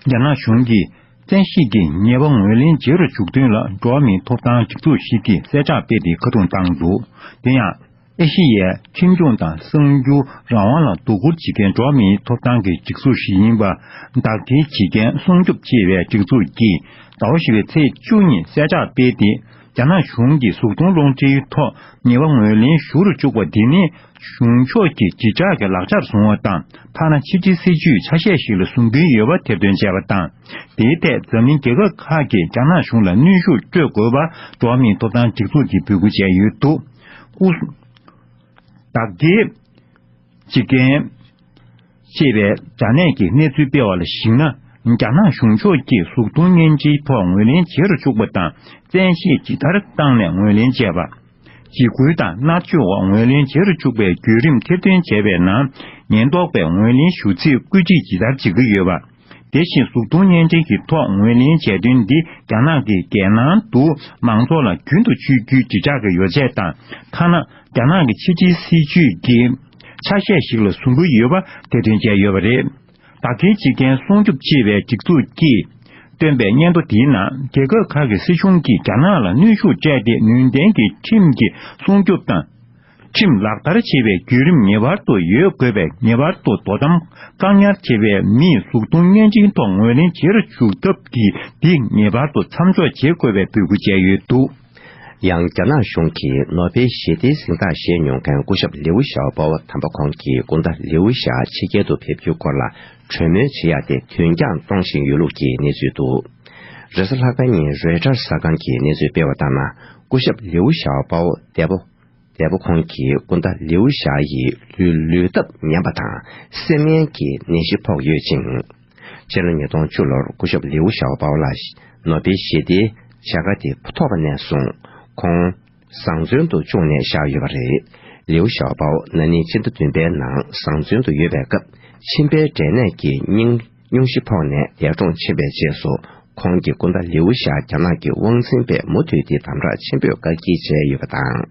རྒྱ་ནག་གཞུང་གིས་བཙན་ཤེད་ཀྱིས་ཉེས་པ་ངོས་ལེན་བྱེད་རུ་འཇུག་དོན་ལ་འགྲོ་བ་མིའི་ཐོབ་ཐང་སྒྲིག་འཛུགས་ཤིག་གིས་གསལ་བསྒྲགས་སྤེལ་ཏེ་ཁ་རྡུང་བཏང་འདུག་དེ་ཡང་། ཨེ་ཤེ་ཡའི་ཁྲིམས་སྐྱོང་དང་གསར་འགྱུར་རང་དབང་ལ་དོ་ཁུར་བྱེད་མཁན་འགྲོ་བ་མིའི་ཐོབ་ཐང་གི་སྒྲིག་འཛུགས་ཤིག་ཡིན་པ། བདག་སྐྱེལ་བྱེད་མཁན་སྲུང་སྐྱོབ་ཅེས་པའི་སྒྲིག་འཛུགས་ཀྱིས་ཟླ་བ་བཞི་པའི་ཚེས་བཅུ་ཉིན་གསལ་བསྒྲགས་སྤེལ་ཏེ། རྒྱ་ནག་གཞུང་གིས་གཟུགས་མཐོང་རླུང་འཕྲིན་ཐོག་ཉེས་པ་ངོས་ལེན་ཞུ་རུ་བཅུག་པ་འདི་ནི། གཞུང་ཕྱོགས་ཀྱི་དྲིལ་བསྒྲགས་ཀྱི་ལག་ཆར་བཟུང་བ་དང་། ཐ་ན་ཕྱི་འབྲེལ་སྲིད་ཇུས་ཆ་ཤས་ཤིག་ལ་བཟུང་གི་ཡོད་པ་ཐེར་འདོན་བྱས་པ་དང་། དེའི་ཐད་འཛམ་གླིང་རྒྱལ་ཁབ་ཁག་གིས་རྒྱ་ནག་གཞུང་ལ་གནོན་ཤུགས་སྤྲོད་དགོས་པ་འགྲོ་བ་མིའི་ཐོབ་ཐང་སྒྲིག་འཛུགས་ཀྱིས་འབོད་སྐུལ་བྱས་ཡོད་འདུག་ཨུ། བདག་སྐྱེལ་བྱེད་མཁན་ཅེས་པའི་དྲ་གནས་ཀྱིས་གནས་ཚུལ་སྤེལ་བ་ལ་གཞིགས་ན། རྒྱ་ནག་གཞུང་ཕྱོགས་ཀྱིས་གཟུགས་མཐོང་བརྙན་འཕྲིན་ཐོག་ངོས་ལེན་བྱེད་རུ་བཅུག་པ་དང་། བཙན་ཤེད་ཇི་ལྟར་བཏང་ནས་ངོས་ལེན་བྱས་པ། འཇིགས་སྐུལ་དང་མནར་གཅོད་འོག་ངོས་ལེན་བྱེད་རུ་བཅུག་པའི་བརྒྱུད་རིམ་ཐེར་འདོན་བྱས་པའི་ནང་། ཉེན་རྟོག་པས་ངོས་ལེན་ཞུ་ཚིག་བཀོད་སྒྲིག་ཇི་ལྟར་བྱེད་ཀྱི་ཡོད་པ། དེ་བཞིན་གཟུགས་མཐོང་བརྙན་འཕྲིན་གྱི་ཐོག་ངོས་ལེན་བྱས་དོན་འདི་རྒྱ་ནག་གི་རྒྱལ་ནང་དུ་མང་ཚོགས་ལ་རྒྱུན་དུ་སྤྱོད་རྒྱུའི་དྲིལ་བསྒྲགས་ཀྱི་ཡོ་བྱད་དང་། ཐ་ན་རྒྱ་ནག་གི་ཕྱི་འབྲེལ་སྲིད་ཇུས་ཀྱི་ཆ་ཤས་ཤིག་ལ་བཟུང་གི་ཡོད་པ་དེ་སྟོན་བྱས་ཡོད་པ་རེད། བདག་གིར་བྱེད་མཁན་སྲུང་སྐྱོབ་ཅེས་པའི་སྒྲིག་འཛུགས་ཀྱིས་བཏོན་པའི་སྙན་ཐོ་དེའི་ནང་། རྒྱལ་ཁབ་ཁག་གི་སྲིད་གཞུང་གིས་རྒྱ་ནག་ལ་གནོན་ཤུགས་སྤྲད་དེ་ནུས་ལྡན་གྱི་ཁྲིམས་ཀྱི་སྲུང་སྐྱོབ་དང་། ཁྲིམས་ལག་བསྟར་བྱེད་པའི་བརྒྱུད་རིམ་ངེས་པར་དུ་ཡོད་དགོས་པས། ངེས་པར་དུ་དོ་དམ་བཀག་ཉར་བྱེད་པའི་མིས་གཟུགས་མཐོང་བརྙན་འཕྲིན་ཐོག་ངོས་ལེན་བྱེད་རུ་འཇུག་ཐབས་ཀྱི་འདི་ངེས་པར་དུ་མཚམས་འཇོག་བྱེད་དགོས་པའི་འབོད་སྐུལ་བྱས་ཡོད་འདུག། ཡང་རྒྱ་ནག་གཞུང་གིས་ནོ་བེལ་ཞི་བདེའི་གཟེངས་རྟགས་བཞེས་མྱོང་མཁན་སྐུ་ཞབས་ལིའུ་ཞའོ་པའོ་དམ་པ་ཁོང་གི་སྐུ་ཟླ་ལིའུ་ཞའོ་ཕྱི་རྒྱལ་དུ་ཕེབས་རྒྱུའི་སྐོར་ལ་གྲོས་མོལ་བྱེད་ཡག་དེ་དུས་འགྱངས་གཏོང་བཞིན་ཡོད་ལུགས་ཀྱི་གནས་ཚུལ་འདུག། རེས་གཟའ་ལྷག་པའི་ཉིན་རོའི་ཊར་གསར་ཁང་གིས་གནས་ཚུལ་སྤེལ་བ་ལྟར་ན། སྐུ་ཞབས་ལིའུ་ཞའོ་པའོ་འདས་པོ། འདས་པོ་ཁོང་གི་སྐུ་ཟླ་ལིའུ་ཞའོ་ཡི་ལུས་ལུས་སྟོབས་ཉམས་པ་དང་སེམས་ངལ་གྱི་ནད་གཞི་ཕོག་ཡོད་ཅིང་། ཕྱི་ལོ་ཉིས་སྟོང་བཅུ་ལོར་སྐུ་ཞབས་ལིའུ་ཞའོ་པའོ་ལ་ནོ་བེལ་ཞི་བདེའི་བྱ་དགའ་དེ་ཐོབ་པ་ནས་བཟུང་ཁོང་བཟང་བཙོན་དུ་བཅུག་ནས་བཞག་ཡོད་པ་རེད། ལིའུ་ཞའོ་པའོ་ན་ནིང་ཕྱི་ཟླ་བདུན་པའི་ནང་བཟང་བཙོན་དུ་ཡོད་པའི་སྐབས། མཆིན་པའི་འབྲས་ནད་ཀྱི་སྙིང་སྙུང་གཞི་ཕོག་ནས་འདས་གྲོངས་ཕྱིན་པའི་རྗེས་སུ། ཁོང་གི་སྐུ་ཟླ་ལིའུ་ཞའོ་རྒྱ་ནག་གི་དབང་འཛིན་པས་མུ་མཐུད་དེ་དམ་དྲག་ཆེན་པོས་བཀག་སྐྱིལ་བྱས་ཡོད་པ་དང་།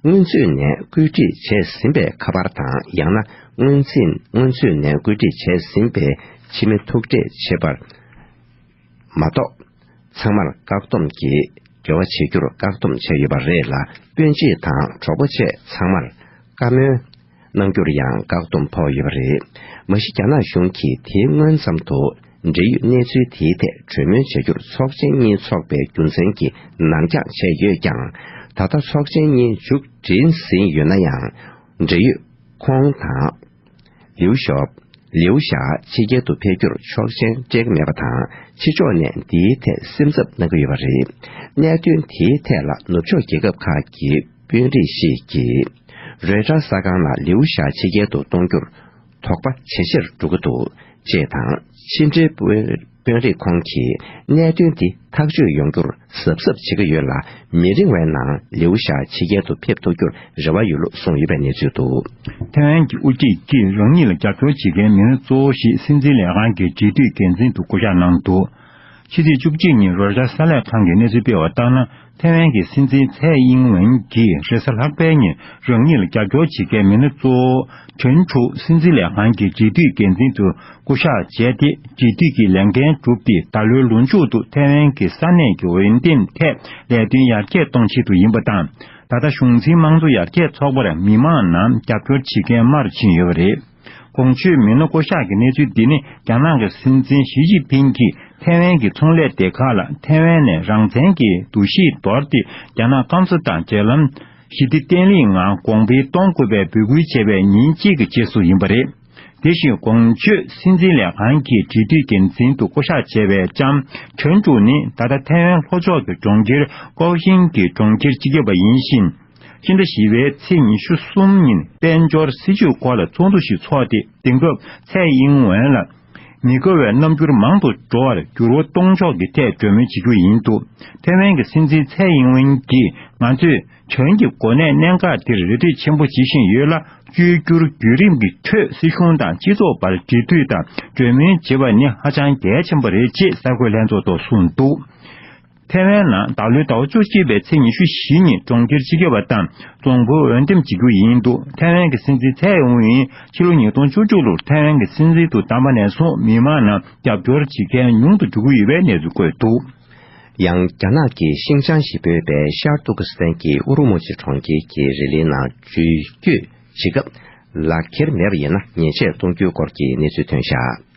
སྔོན་ཚུད་ནས་བཀོད་སྒྲིག་བྱས་ཟིན་པའི་ཁ་པར་དང་། ཡང་ན་སྔོན་ཚུད་སྔོན་ཚུད་ནས་བཀོད་སྒྲིག་བྱས་ཟིན་པའི་ཕྱི་མི་ཐུག་འཕྲད་བྱེད་པར་མ་གཏོགས། ཚང་མར་བཀག་སྡོམ་གྱིས་འབྲེལ་བ་བྱེད་རྒྱུར་བཀག་སྡོམ་བྱས་ཡོད་པ་རེད་ལ། སྤུན་མཆེད་དང་གྲོགས་པོ་བཅས་ཚང་མར་བཀའ་མོལ་གནང་རྒྱུར་ཡང་བཀག་སྡོམ་ཕོག་ཡོད་པ་རེད། མ་གཞི་རྒྱ་ནག་གཞུང་གིས་དེའི་སྔོན་ཙམ་དུ་འབྲེལ་ཡོད་གནས་ཚུལ་དེའི་ཐད་གྲོས་མོལ་བྱ་རྒྱུར་ཚོགས་ཆེན་གཉིས་འཚོགས་པའི་རྒྱུ་མཚན་གྱིས་ནར་འགྱངས་བྱས་ཡོད་ཀྱང་། ད་ལྟ་ཚོགས་ཆེན་གཉིས་མཇུག་སྒྲིལ་ཟིན་ཡོད་ན་ཡང་། འབྲེལ་ཡོད་ཁོང་དང་། ལིའུ་ཞའོ། ལིའུ་ཞའོ་ཕྱི་རྒྱལ་དུ་ཕེབས་རྒྱུར་ཆོག་མཆན་སྤྲད་ཀྱི་མེད་པ་དང་། ཕྱི་ཕྱོགས་ནས་འདིའི་ཐད་སེམས་འཚབ་གནང་གི་ཡོད་པ་རེད། གནད་དོན་དེའི་ཐད་ལ་ནུབ་ཕྱོགས་རྒྱལ་ཁབ་ཁག་གི་དཔོན་རིགས་ཤིག་གིས། རོའི་ཊར་གསར་ཁང་ལ་ལིའུ་ཞའོ་ཕྱི་རྒྱལ་དུ་གཏོང་རྒྱུར་དོགས་པ་ཇེ་ཆེར་འགྲོ་གི་འདུག་ཅེས་དང་། ཕྱི་འབྲེལ་དཔོན་དཔོན་རིགས་ཁོང་གིས་གནད་དོན་འདི་ཐག་གཅོད་ཡོང་རྒྱུར་གཟབ་གཟབ་བྱེད་ཀྱི་ཡོད་ལ། མི་རིང་བའི་ནང་ལིའུ་ཞའོ་ཕྱི་རྒྱལ་དུ་ཕེབས་ཐུབ་རྒྱུར་རེ་བ་ཡོད་ལུགས་གསུངས་ཡོད་པའི་གནས་ཚུལ་འདུག། ཐའེ་ཝན་གྱི་དབུ་ཁྲིད་ཀྱིས་རང་ཉིད་ལ་རྒྱབ་སྐྱོར་བྱེད་མཁན་མི་སྣ་གཙོ་བོ་ཞིག་སྲིད་འཛིན་ལས་ཁང་གི་འབྲེལ་མཐུད་འགན་འཛིན་དུ་བསྐོ་གཞག་གནང་འདུག། ཕྱི་ཚེས་བཅུ་གཅིག་ཉིན་རོའི་ཊར་གསར་ལས་ཁང་གིས་གནས་ཚུལ་སྤེལ་བ་ལྟར་ན། ཐའེ་ཝན་གྱི་སྲིད་འཛིན་ཚའེ་ཨིང་ཝེན་གྱིས་རེས་གཟའ་ལྷག་པའི་ཉིན་རང་ཉིད་ལ་རྒྱབ་སྐྱོར་བྱེད་མཁན་མི་སྣ་གཙོ་བོ་ཁྲེན་ཁྲུའུ་སྲིད་འཛིན་ལས་ཁང་གི་འབྲེལ་མཐུད་འགན་འཛིན་དུ་བསྐོ་གཞག་བྱས་ཏེ། འབྲེལ་མཐུད་ཀྱི་ལས་འགན་བསྒྲུབས་ཏེ། ད་ལོའི་ལོ་མཇུག་ཏུ་ཐའེ་ཝན་གྱི་ས་གནས་ཀྱི་འོས་འདེམས་ཐད་ལས་དོན་ཡར་རྒྱས་གཏོང་ཆེད་དུ་ཡིན་པ་དང་། ད་ལྟ་གཞུང་འཛིན་དམངས་གཙོ་ཡར་རྒྱས་ཚོགས་པར་མི་མང་ནང་རྒྱབ་སྐྱོར་བྱེད་མཁན་དམར་ཕྱིན་ཡོད་པ་རེད། གོང་ཞུས་མི་སྣ་བསྐོ་གཞག་གི་གནས་ཚུལ་འདི་ནི། རྒྱ་ནག་གི་སྲིད་འཛིན་ཞི་ཅིན་ཕིང་གིས་ཐའེ་ཝན་གྱི་ཚོང་ལས་སྡེ་ཁག་ལ་ཐའེ་ཝན་ནས་རང་བཙན་གྱི་འདུ་ཤེས་དོར་ཏེ། རྒྱ་ནག་སྐམ་ས་དང་འབྲེལ་ལམ་ཞི་བདེ་བརྟན་ལྷིང་ངང་གོང་འཕེལ་གཏོང་དགོས་པའི་འབོད་སྐུལ་བྱས་པའི་ཉིན་གཅིག་གི་རྗེས་སུ་ཡིན་པ་རེད། དེ་བཞིན་གོང་ཞུས་སྲིད་འཛིན་ལས་ཁང་གི་འབྲེལ་མཐུད་འགན་འཛིན་དུ་བསྐོ་གཞག་བྱས་པའི་ལྕམ་ཁྲེན་ཀྲུའུ་ནི། ད་ལྟ་ཐའེ་ཝན་ལྷོ་ཕྱོགས་ཀྱི་གྲོང་ཁྱེར་ཀའོ་ཤིན་གྱི་གྲོང་ཁྱེར་སྤྱི་ཁྱབ་པ་ཡིན་ཞིང་། ཕྱི་ཟླ་བཞི་པའི་ཚེས་ཉི་ཤུ་གསུམ་ཉིན་དཔལ་འབྱོར་སྲིད་ཇུས་སྐོར་ལ་ཚོགས་འདུ་ཞིག་འཚོགས་ཏེ། དེང་སྐབས་ཚའེ་ཨིང་ཝེན་ལ་མི་དགའ་བའི་རྣམ་འགྱུར་མང་དུ་འགྲོ་བར་འགྱུར་བ་གཏོང་ཕྱོགས་ཀྱི་ཐད་གྲོས་མོལ་བྱེད་རྒྱུ་ཡིན་འདུག། ཐའེ་ཝན་གྱི་སྲིད་འཛིན་ཚའེ་ཨིང་ཝེན་གྱིས། ང་ཚོས་བྱོན་གྱི་གོ་གནས་གནད་འགག་འདིར་རེ་ལྟོས་ཆེན་པོ་བྱེད་བཞིན་ཡོད་ལ། བཅོས་བསྒྱུར་བརྒྱུད་རིམ་གྱི་ཁྲོད་སྲིད་གཞུང་དང་སྤྱི་ཚོགས་བར་འབྲེལ་མཐུད་དང་གྲོས་མོལ་བྱེད་པ་ནི་ཧ་ཅང་གལ་ཆེན་པོ་རེད་ཅེས་གསར་འགོད་ལྷན་ཚོགས་ཐོག་གསུངས་འདུག། ཐའེ་ཝན་ནང་ད་ལོའི་ཟླ་བ་བཅུ་གཅིག་པའི་ཚེས་ཉི་ཤུ་བཞི་ཉིན་གྲོང་ཁྱེར་སྤྱི་ཁྱབ་པ་དང་རྫོང་དཔོན་འོས་འདེམས་བྱེད་རྒྱུ་ཡིན་འདུག། ཐའེ་ཝན་གྱི་སྲིད་འཛིན་ཚའེ་ཝེན་ཡིན་ཕྱི་ལོ་ཉིས་སྟོང་བཅུ་དྲུག་ལོར་ཐའེ་ཝན་གྱི་སྲིད་འཛིན་དུ་བདམས་པ་ནས་བཟུང་མི་མང་ནང་རྒྱབ་སྐྱོར་བྱེད་མཁན་ཉུང་དུ་འགྲོ་གི་ཡོད་པའི་གནས་ཚུལ་བཀོད་འདུག། ཡང་རྒྱ་ནག་གི་ཤིང་ཅང་ཞེས་འབོད་པའི་ཤར་ཏུར་ཀི་སི་ཐན་གྱི་ཨུ་རུ་མུ་ཆི་གྲོང་ཁྱེར་གྱི་རི་ལིའི་ནང་འཛུལ་སྐྱོད་བྱེད་སྐབས་ལག་འཁྱེར་མེད་པ་ཡིན་ན་ཉེས་ཆད་གཏོང་རྒྱུའི་སྐོར་གྱི་གནས་ཚུལ་ཐོན་བཞག།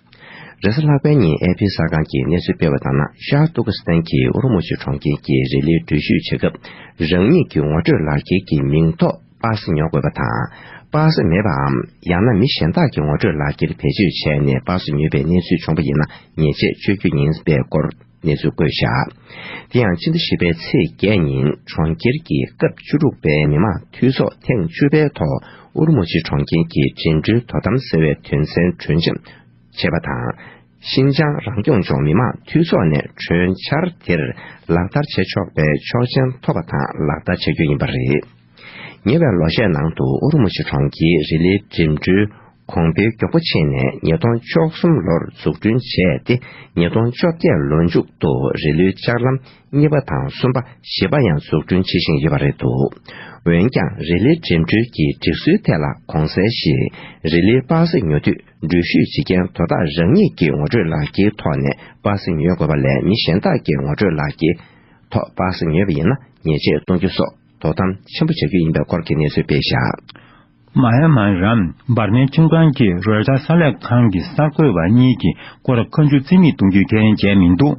རེས་གཟའ་ལྷག་པའི་ཉིན་ཨེ་ཕི་གསར་ཁང་གིས་གནས་ཚུལ་སྤེལ་བ་ལྟར་ན། ཤར་ཏུར་ཀི་སི་ཐན་གྱི་ཨུ་རུ་མུ་ཆི་གྲོང་ཁྱེར་གྱི་རི་ལིར་འགྲུལ་བཞུད་བྱེད་སྐབས། རང་ཉིད་ཀྱི་ངོ་སྤྲོད་ལག་འཁྱེར་གྱི་མིང་ཐོག་པ་སེ་ཉོ་དགོས་པ་དང་། པ་སེ་མེད་པའམ། ཡང་ན་མི་གཞན་དག་གི་ངོ་སྤྲོད་ལག་འཁྱེར་བེད་སྤྱོད་བྱས་ནས་པ་སེ་ཉོས་པའི་གནས་ཚུལ་བྱུང་པ་ཡིན་ན། ཉེས་ཆད་གཅོད་རྒྱུ་ཡིན་པའི་སྐོར་གནས་ཚུལ་བཀོད་བཞག། དེ་ཡང་ཕྱི་ཟླ་བཞི་པའི་ཚེས་བརྒྱད་ཉིན་གྲོང་ཁྱེར་གྱི་སྐབས་བཅུ་དྲུག་པའི་མི་དམངས་འཐུས་ཚོགས་ཐེངས་བཅུ་པའི་ཐོག་ཨུ་རུ་མུ་ཆི་གྲོང་ཁྱེར་གྱི་འགྲིམ་འགྲུལ་དོ་དམ་ཟེར་བའི་དོན་ཚན་གྲོས་འཆམ་བྱས་པ་དང་། ཤིན་ཅང་རང་སྐྱོང་ལྗོངས་མི་དམངས་འཐུས་ཚོགས་ནས་གྲོས་འཆར་དེར་ལག་བསྟར་བྱེད་ཆོག་པའི་ཆོག་མཆན་ཐོབ་པ་དང་ལག་བསྟར་བྱ་རྒྱུ་ཡིན་པ་རེད། ཉེ་བའི་ལོ་ཤས་ནང་དུ་ཨུ་རུ་མུ་ཆི་གྲོང་ཁྱེར་རི་ལིའི་འགྲིམ་འགྲུལ་གོང་འཕེལ་མགྱོགས་པོ་ཕྱིན་ནས་ཉིས་སྟོང་བཅུ་གསུམ་ལོར་འཛུགས་སྐྲུན་བྱས་ཏེ། ཉིས་སྟོང་བཅོ་བརྒྱད་ལོ་མཇུག་ཏུ་རི་ལིའི་ལྕགས་ལམ་གཉིས་པ་དང་གསུམ་པ་བཞི་པ་ཡང་འཛུགས་སྐྲུན་བྱེད་བཞིན་ཡོད་པ་རེད་འདུག་འོན་ཀྱང་། རི་ལིའི་འགྲིམ་འགྲུལ་གྱི་སྒྲིག་སྲོལ་ཐད་ལ་གོང་གསལ་བཞིན། རི་ལིའི་པ་སེ་ཉོ་དུས་འགྲུལ་བཞུད་བྱེད་མཁན་དོ་བདག་རང་ཉིད་ཀྱི་ངོ་སྤྲོད་ལག་འཁྱེར་ཐོག་ནས་པ་སེ་ཉོ་དགོས་པ་ལས། མི་གཞན་དག་གི་ངོ་སྤྲོད་ལག་འཁྱེར་ཐོག་པ་སེ་ཉོས་པ་ཡིན་ན་ཉེས་ཆད་གཏོང་རྒྱུ་སོགས་དོ་དམ་ཆེན་པོ་བྱ་རྒྱུ་ཡིན་པའི་སྐོར་གྱི་གནས་ཚུལ་སྤེལ་བཞག་མ་ཡན་མར་འབར་མའི་ཁྲིམས་ཁང་གིས་རོའི་ཊར་གསར་ལས་ཁང་གི་གསར་འགོད་པ་གཉིས་ཀྱི་སྐོར་ཁ་མཆུ་རྩིས་མེད་གཏོང་རྒྱུའི་ཁས་ལེན་བྱས་མི་འདུག་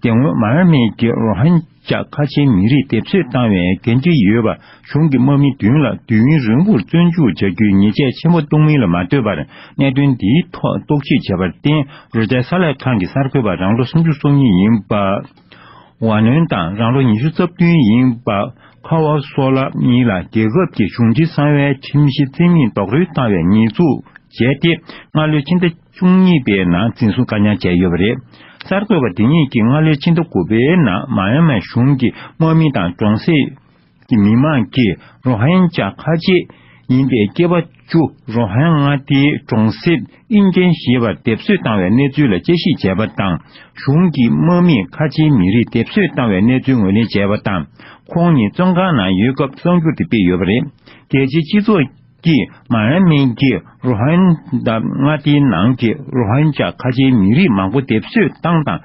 དེ་སྔོན་མ་ཡན་མར་གྱི་རོ་ཧིན་ཇཱ་ཁ་ཆེའི་མི་རིགས་སྡེབ་གསོད་བཏང་བའི་འགན་འཁྲི་ཡོད་པ་གཞུང་གིས་དམག་མི་བདུན་ལ་དུས་ཡུན་རིང་པོར་བཙོན་འཇུག་བྱ་རྒྱུའི་ཉེས་ཆད་ཆེན་པོ་གཏོང་མིན་ལ་མ་ལྟོས་པར། གནད་དོན་འདིའི་ཐོག་རྟོག་ཞིབ་བྱས་པར་བརྟེན། རོའི་ཊར་གསར་ལས་ཁང་གི་གསར་འགོད་པ་རང་ལོ་སུམ་ཅུ་སོ་གཉིས་ཡིན་པ། ཝ་ནོན་དང་རང་ལོ་ཉི་ཤུ་རྩ་བདུན་ཡིན་པ་ཁ་ཝ་སོ་ལ་གཉིས་ལ་རྒྱལ་ཁབ་ཀྱི་གཞུང་འབྲེལ་གསང་བའི་ཁྲིམས་གཞི་རྩིས་མེད་རྡོག་རོལ་བཏང་བའི་ཉེས་འཛུགས་བྱས་ཏེ། སྔ་ལོའི་ཕྱི་ཟླ་བཅུ་གཉིས་པའི་ནང་འཛིན་བཟུང་བཀག་ཉར་བྱས་ཡོད་པ་རེད། གསར་འགོད་པ་དེ་གཉིས་ཀྱིས་སྔ་ལོའི་ཕྱི་ཟླ་དགུ་པའི་ནང་མ་ཡན་མའི་གཞུང་གིས་དམག་མི་དང་གྲོང་གསེབ་ཀྱི་མི་མང་གིས་རོ་ཧིན་ཇཱ་ཁ་ཆེ་ཡིན་པའི་སྐྱེས་པ་བཅུ་རོ་ཧིན་མངའ་སྡེའི་གྲོང་གསེབ་ཨིན་ཅན་ཞེས་པར་སྡེབ་གསོད་བཏང་བའི་གནས་ཚུལ་ལ་དཔྱད་ཞིབ་བྱས་པ་དང་། གཞུང་གིས་དམག་མིས་ཁ་ཆེའི་མི་རིགས་སྡེབ་གསོད་བཏང་བའི་གནས་ཚུལ་ངོས་ལེན་བྱས་པ་དང་། ཁོང་ཉིད་བཙོན་ཁང་ནང་ཡོད་སྐབས་གསར་འགྱུར་དེ་སྤེལ་ཡོད་པ་རེད། རྒྱལ་སྤྱིའི་སྤྱི་ཚོགས་ཀྱིས་མ་ཡན་མར་གྱི་རོ་ཧིན་ཇཱ་མངའ་སྡེའི་ནང་གི་རོ་ཧིན་ཇཱ་ཁ་ཆེའི་མི་རིགས་མང་པོ་སྡེབ་གསོད་བཏང་དང་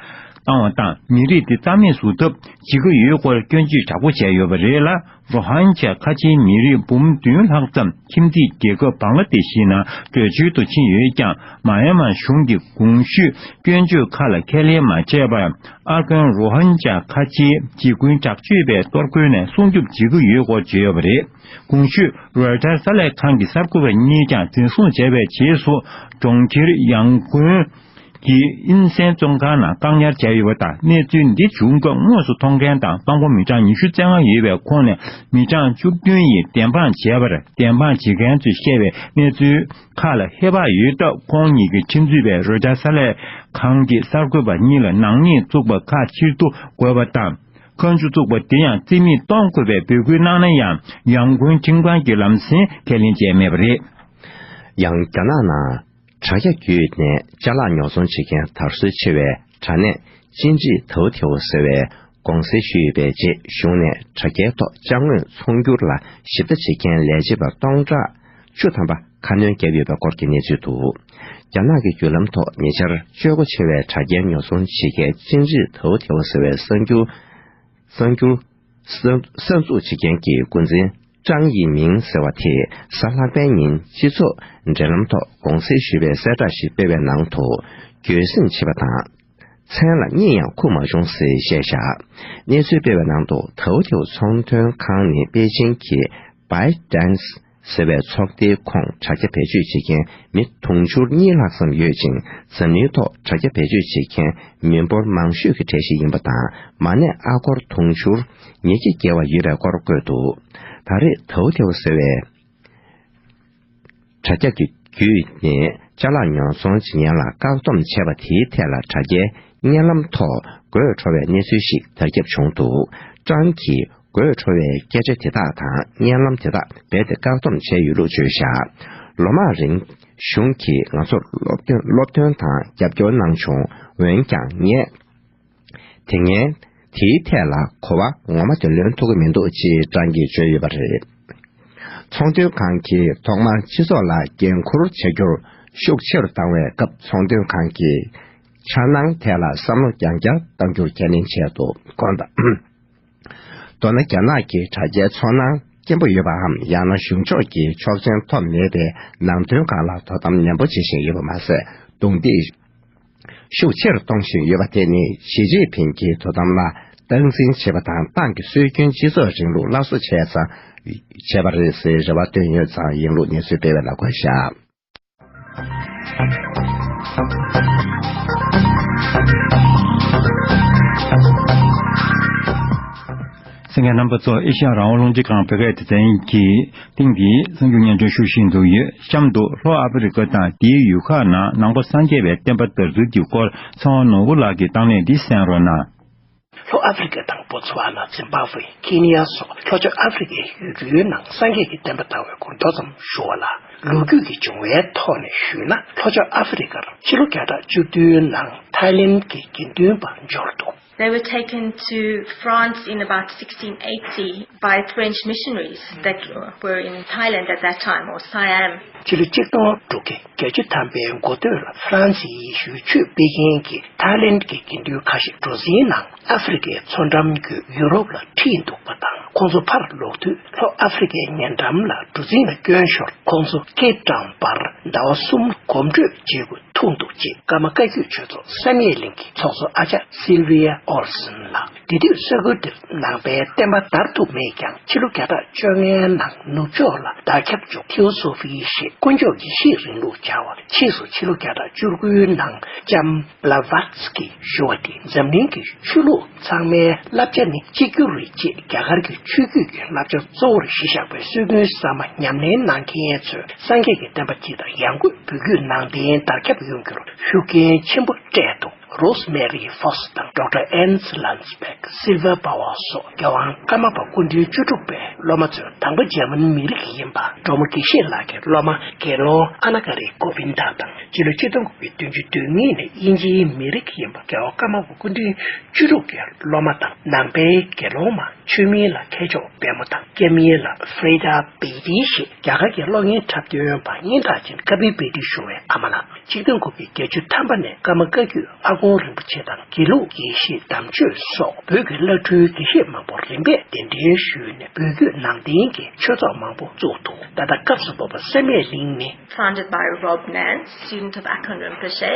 བཏང་བ་དང་། མི་རིགས་དེ་རྩ་མེད་བཟོ་ཐབས་བྱེད་ཀྱི་ཡོད་སྐོར་སྐྱོན་བརྗོད་དྲག་པོ་བྱས་ཡོད་པ་རེད་ལ། རོ་ཧིན་ཇཱ་ཁ་ཆེའི་མི་རིགས་འབུམ་བདུན་ལྷག་ཙམ་ཁྱིམ་མཚེས་རྒྱལ་ཁབ་བང་ལ་དེ་ཤི་ནང་བྲོས་བྱོལ་དུ་ཕྱིན་ཡོད་ཀྱང་། མ་ཡན་མར་གཞུང་གིས་གོང་ཞུས་སྐྱོན་བརྗོད་ཁག་ལ་ཁས་ལེན་མ་བྱས་པར། ཨར་ཀོན་རོ་ཧིན་ཇཱ་ཁ་ཆེའི་འཇིགས་སྐུལ་དྲག་སྤྱོད་པའི་གཏོར་རྒོལ་ནས་སྲུང་སྐྱོབ་བྱེད་ཀྱི་ཡོད་སྐོར་བརྗོད་ཡོད་པ་རེད། གོང་ཞུས་རོའི་ཊར་གསར་ལས་ཁང་གི་གསར་འགོད་པ་གཉིས་ཀྱང་འཛིན་བཟུང་བྱས་པའི་རྗེས་སུ། གྲོང་ཁྱེར་ཡང་གོན་གྱི་ཨིན་སན་བཙོན་ཁང་ནང་བཀག་ཉར་བྱས་ཡོད་པ་དང་། གནས་ཚུལ་འདི་བྱུང་སྐབས་དངོས་སུ་མཐོང་མཁན་དང་དཔང་པོ་མི་གྲངས་ཉི་ཤུ་རྩ་ལྔ་ཡོད་པའི་ཁོངས་ནས་མི་གྲངས་བཅུ་བདུན་ཡིས་བདེན་དཔང་བྱས་པར། བདེན་དཔང་བྱེད་མཁན་ཚོས་བཤད་པའི་གནས་ཚུལ་ཁག་ལ་ཧེ་བག་ཡོད་སྟབས། ཁོང་ཉིད་ཀྱི་ཁྲིམས་རྩོད་པས་རོའི་ཊར་གསར་ལས་ཁང་གི་གསར་འགོད་པ་གཉིས་ལ་ནག་ཉེས་བཙུགས་པ་ཁག་ཕྱིར་བསྡུ་དགོས་པ་དང་། ཁ་མཆུ་བཙུགས་པ་དེ་ཡང་རྩིས་མེད་གཏོང་དགོས་པའི་འབོད་སྐུལ་གནང་ན་ཡང་། ཡང་གོན་ཁྲིམས་ཁང་གིས་ལམ་སེང་ཁས་ལེན་བྱས་མེད་པ་རེད། ཡང་རྒྱ་ནག་ནང་དྲ་རྒྱ་བརྒྱུད་ནས་ཅ་ལག་ཉོ་ཚོང་བྱེད་མཁན་དར་སྲོལ་ཆེ་བའི་དྲ་གནས་ཅིན་ཀྲི་ཐའོ་ཐེའོ་ཟེར་བས་དགོངས་སེལ་ཞུས་ཡོད་པའི་རྗེས། གཞུང་ནས་དྲ་རྒྱའི་ཐོག་ཅ་དངོས་ཚོང་སྒྱུར་ལ་ཞིབ་ལྟ་བྱེད་མཁན་ལས་བྱེད་པ་སྟོང་ཕྲག་བཅུ་ཐམ་པ་ཁ་སྣོན་བརྒྱབ་ཡོད་པའི་སྐོར་གྱི་གནས་ཚུལ་འདུག་རྒྱ་ནག་གི་བརྒྱུད་ལམ་ཐོག་ཉེ་ཆར་སྤྱོད་སྒོ་ཆེ་བའི་དྲ་རྒྱའི་ཉོ་ཚོང་བྱེད་མཁན་ཅིན་ཀྲི་ཐའོ་ཐེའོ་ཟེར་བའི་གསར་འགྱུར། གསར་འགྱུར། གསར་གསར་འཛུགས་བྱེད་མཁན་གྱི་འགོ་འཛིན་ཀྲང་ཡིན་མིང་ཟེར་བ་དེས་གཟའ་ལྷག་པའི་ཉིན་སྤྱི་ཚོགས་འབྲེལ་ལམ་ཐོག་དགོངས་སེལ་ཞུས་པའི་གསལ་བསྒྲགས་ཤིག་སྤེལ་བའི་ནང་དུ། འགྱོད་སེམས་ཆེ་བ་དང་། མཚན་ལ་གཉིད་ཡང་ཁུག་མ་བྱུང་ཟེར་བཤད་བཞག་གནས་ཚུལ་སྤེལ་བའི་ནང་དུ། ཐའོ་ཐེའོ་ཚོང་དོན་ཁང་ནི་པེ་ཅིན་གྱི་ByteDance ཟེར་བའི་ཚོགས་སྡེའི་ཁོངས་དྲ་རྒྱ་བེད་སྤྱོད་བྱེད་མཁན་མི་དུང་ཕྱུར་གཉིས་ལྷག་ཙམ་ཡོད་ཅིང་། འཛམ་གླིང་ཐོག་དྲ་རྒྱ་བེད་སྤྱོད་བྱེད་མཁན་མི་འབོར་མང་ཤོས་ཀྱི་གྲས་ཤིག་ཡིན་པ་དང་། མ་གནས་ཨ་སྒོར་དུང་ཕྱུར་ཉིས་བརྒྱ་བརྒལ་བ་ཡོད་པའི་སྐོར་བཀོད་འདུག་ད་རེས་ཐའོ་ཐེའོ་ཟེར་བའི་དྲ་རྒྱ་གི་བརྒྱུད་ནས་ཅ་ལག་ཉོ་ཚོང་བྱེད་མཁན་ལ་བཀག་སྡོམ་བྱས་པ་དེའི་ཐད་ལ་དྲ་རྒྱའི་བརྙན་ལམ་ཐོག་དགོད་བྲོ་བའི་གནས་ཚུལ་ཞིག་དར་ཁྱབ་བྱུང་འདུག་ཀྲང་གིས་དགོད་བྲོ་བའི་སྐད་ཆ་དེ་དག་དང་བརྙན་ལམ་དེ་དག་རྦད་དེ་བཀག་སྡོམ་བྱས་ཡོད་ལུགས་བརྗོད་བཞག་ལོ་མང་རིང་གཞུང་གིས་ང་ཚོར་སློབ་སྟོན་སློབ་སྟོན་དང་རྒྱབ་སྐྱོར་གནང་བྱུང་། འོན་ཀྱང་ངས་དེ་སྔའི་དེའི་ཐད་ལ་གོ་བ་ངོ་མ་དེ་ལོན་ཐུབ་ཀྱི་མི་འདུག་ཅེས་ཀྲང་གིས་བརྗོད་ཡོད་པ་རེད། ཚོང་དོན་ཁང་གིས་ཐོག་མར་སྤྱི་ཚོགས་ལ་འགན་འཁུར་བྱ་རྒྱུར་ཤུགས་ཆེ་རུ་བཏང་བའི་སྐབས། ཚོང་དོན་ཁང་གིས་འཆར་སྣང་ཐད་ལ་བསམ་བློ་རྒྱང་རྒྱང་གཏང་རྒྱུར་ཁས་ལེན་བྱས་འདུག་ཁོང་དང་། མདོར་ན། རྒྱ་ནག་གི་དྲ་རྒྱའི་ཚོར་སྣང་སྐྱེན་པོ་ཡོད་པའམ། ཡང་ན་གཞུང་ཕྱོགས་ཀྱི་ཆོག་མཆན་ཐོབ་མེད་པའི་ནང་དོན་སྒང་ལ་དོ་དམ་ནན་པོ་བྱེད་བཞིན་ཡོད་པ་མ་ཟད། རྡུང་རྡེག་ཤུགས་ཆེ་རུ་གཏོང་བཞིན་ཡོད་པ་དེ་ནི། ཞི་ཅིན་ཕིང་གིས་དོ་དམ་ལ་སྟངས་འཛིན་བྱེད་པ་དང་། ཏང་གི་སྲོལ་རྒྱུན་སྤྱི་ཚོགས་རིང་ལུགས་སླར་གསོ་བྱས་ཙང་བྱས་པ་རེད་ཟེར་རེ་བ་བཏོན་ཡོད་ཙང་། ཡིན་ལུགས་གནས་ཚུལ་སྤེལ་བའི་ལ་གོ་བཞག་རྣམ་པ་ཚོ། ཨེ་ཤ་ཡ་རང་དབང་རླུང་འཕྲིན་ཁང་བོད་སྐད་སྡེ་ཚན་གྱི་སྟེང་གི་གསར་འགྱུར་སྙན་སྒྲོན་ཞུ་བཞིན་དུ་ཡོད། གཤམ་དུ་ལྷོ་ཨ་ཧྥེ་རི་ཀ་དང་དེའི་ཡུལ་ཁག་ནང་ནང་པ་སངས་རྒྱས་པའི་བསྟན་པ་དར་ཚུལ་གྱི་སྐོར་ཚེ་དབང་ནོར་བུ་ལགས་ཀྱིས་དང་ལེན་འདི་གསན་རོགས་གནང་། ལྷོ་ཨ་ཧྥེ་རི་ཀ་དང་བོ་ཚ་ཝ་ན། ཛིམ་བྷ་ཝེ། ཁེ་ནི་ཡ་སོགས་ལྷོ་ཕྱོགས་ཨ་ཧྥེ་རི་ཀའི་ཡུལ་གྲུའི་ནང་སངས་རྒྱས་ཀྱི་བསྟན་པ་དར་བའི་སྐོར་མདོ་ཙམ་ཞུ་བ་ལ། ལོ་རྒྱུས་ཀྱི་བྱུང་བའི་ཐོག་ནས་ཞུས་ན། ལྷོ་ཕྱོགས་ཨ་ཧྥེ་རི་ཀར་ཕྱི་ལོ་བརྒྱ་ཕྲག་བཅུ་བདུན་ནང་ཐའི་ལེན་གྱི་དགེ་འདུན་པ་འབྱོར་འདུག They were taken to France in about sixteen eighty by French missionaries that were in Thailand at that time, or Siam. ཕྱི་ལོ་ཆིག་སྟོང་དྲུག་བརྒྱ་བརྒྱད་ཅུ་ཐམ་པའི་འགོ་སྟོད་ལ་ཧྥ་རན་སིའི་ཡེ་ཤུའི་ཆོས་སྤེལ་མཁན་གྱི་ཐའི་ལེན་གྱི་དགེ་འདུན་ཁ་ཤས་གྲུ་གཟིངས་ནང་ཨ་ཧྥེ་རི་ཀའི་མཚོ་འགྲམ་བརྒྱུད་ཡུ་རོབ་ལ་ཁྲིད་འདུག་པ་དང་། ཁོང་ཚོ་ཕར་ལོག་དུས་ལྷོ་ཨ་ཧྥེ་རི་ཀའི་ཉེ་འགྲམ་ལ་གྲུ་གཟིངས་ལ་བསྐྱོན་ཞོར། ཁོང་ཚོ་ཀེབ་ཊའུན་བར་ཟླ་བ་གསུམ་གོམ་བགྲོད་བྱེད་དགོས་ཐུག་འདུག་ཅེས་ཀརྨ་བཀའ་བརྒྱུད་ཆོས་ཚོགས་བསམ་ཡས་གླིང་གི་ཚོགས་གཙོ་ཨ་ཅག་སིལ་ཝི་ཡ་ཨོལ་སན་ལགས། དེ་དུས་ས་ཁུལ་དེར་ནང་པའི་བསྟན་པ་དར་ཐུབ་མེད་ཀྱང་། ཕྱི་ལོ་བརྒྱ་ཕྲག་བཅོ་ལྔའི་ནང་ནུབ་ཕྱོགས་ལ་བརྡ་ཁྱབ་བྱུང་། ཐི་ཡོ་སོ་ཕི་ཞེས་དཀོན་མཆོག་ཡེ་ཤེས་རིང་ལུགས་སྦྱར་བ། ཕྱིས་སུ་ཕྱི་ལོ་བརྒྱ་ཕྲག་བཅུ་དགུའི་ནང་ལྕམ་བླ་ཝ་ཙི་ཀི་ཞུ་བ་དེ། འཛམ་གླིང་གི་ཆོས་ལུགས་ཚང་མའི་བསླབ་བྱ་ནི་གཅིག་གྱུར་རེད་ཅེས། རྒྱ་གར་གྱི་ཆོས་བརྒྱུད་ཀྱི་བསླབ་བྱ་གཙོ་བོར་གཞི་བཞག་པའི་སྲོལ་རྒྱུན་གསར་མ་ཉམས་ལེན་གནང་མཁན་ཚོས་སངས་རྒྱས་ཀྱི་བསྟན་པ་སྤྱི་དང་ཡང་སྒོས་བོད་བརྒྱུད་ནང་བསྟན་དར་ཁྱབ་ཡོང་རྒྱུར་ཤུགས་རྐྱེན་ཆེན་པོ་སྤྲད་འདུག་རོ་སི་མེ་རི་ཧྥོ་སི་དང་ཌོག་ཊར་ཨན་སི་ལན་སི་བེག། སིལ་ཝར་པ་ཝར་སོགས་རྒྱལ་དབང་ཀརྨ་པ་སྐུ་ཕྲེང་བཅུ་དྲུག་པའི་སློབ་མ་ཚོས་དང་པོ་འཇར་མན་མི་རིགས་ཡིན་པ་འབྲོག་མོ་དགེ་བཤེས་ལགས་ཀྱི་སློབ་མ་དགེ་སློང་ཨ་ན་ཀ་རི་གོ་བིན་དཱ་དང་། སྤྱི་ལོ་ཆིག་སྟོང་དགུ་བརྒྱ་བདུན་ཅུ་དོན་གཉིས་ནས་དབྱིན་ཇིའི་མི་རིགས་ཡིན་པ་རྒྱལ་བ་ཀརྨ་པ་སྐུ་ཕྲེང་བཅུ་དྲུག་གི་སློབ་མ་དང་། ནང་པའི་དགེ་སློང་མ་ཆོས་མིན་ལ་མཁས་མཆོག་དཔལ་མོ་དང་། སྐྱབས་གཉེར་ལ་ཧྥེ་རི་ཌ་བེ་ཏི་ཞེས་རྒྱ་གར་གྱི་གློག་བརྙན་འཁྲབ་སྟོན་པ་སྙན་གྲགས་ཅན་ཀ་པི་བེ་ཏི་ཞུ་བའི་ཨ་མ་ལགས། ཆིག་སྟོང་དགུ་བརྒྱ་བརྒྱད་ཅུ་ཐམ་པ་ནས་ཀརྨ་བཀའ་བརྒྱུད་ཨ་དཀོན་རིན་པོ་ཆེ་དང་། དགེ་ལུགས་དགེ་བཤེས་དམ་ཆོས་སོགས་བོད་ཀྱི་བླ་སྤྲུལ་དགེ་བཤེས་མང་པོ་རིམ་པས་གདན་འདྲེན་ཞུས་ནས་བོད་བརྒྱུད་ནང་བསྟན་གྱི་ཆོས་ཚོགས་མང་པོ་བཙུགས་འདུག་ད་ལྟ་སྐབས་སུ་བབས་པ་བསམ་ཡས་གླིང་ནི། Founded by Rob Nance, student of Akon Rinpoche.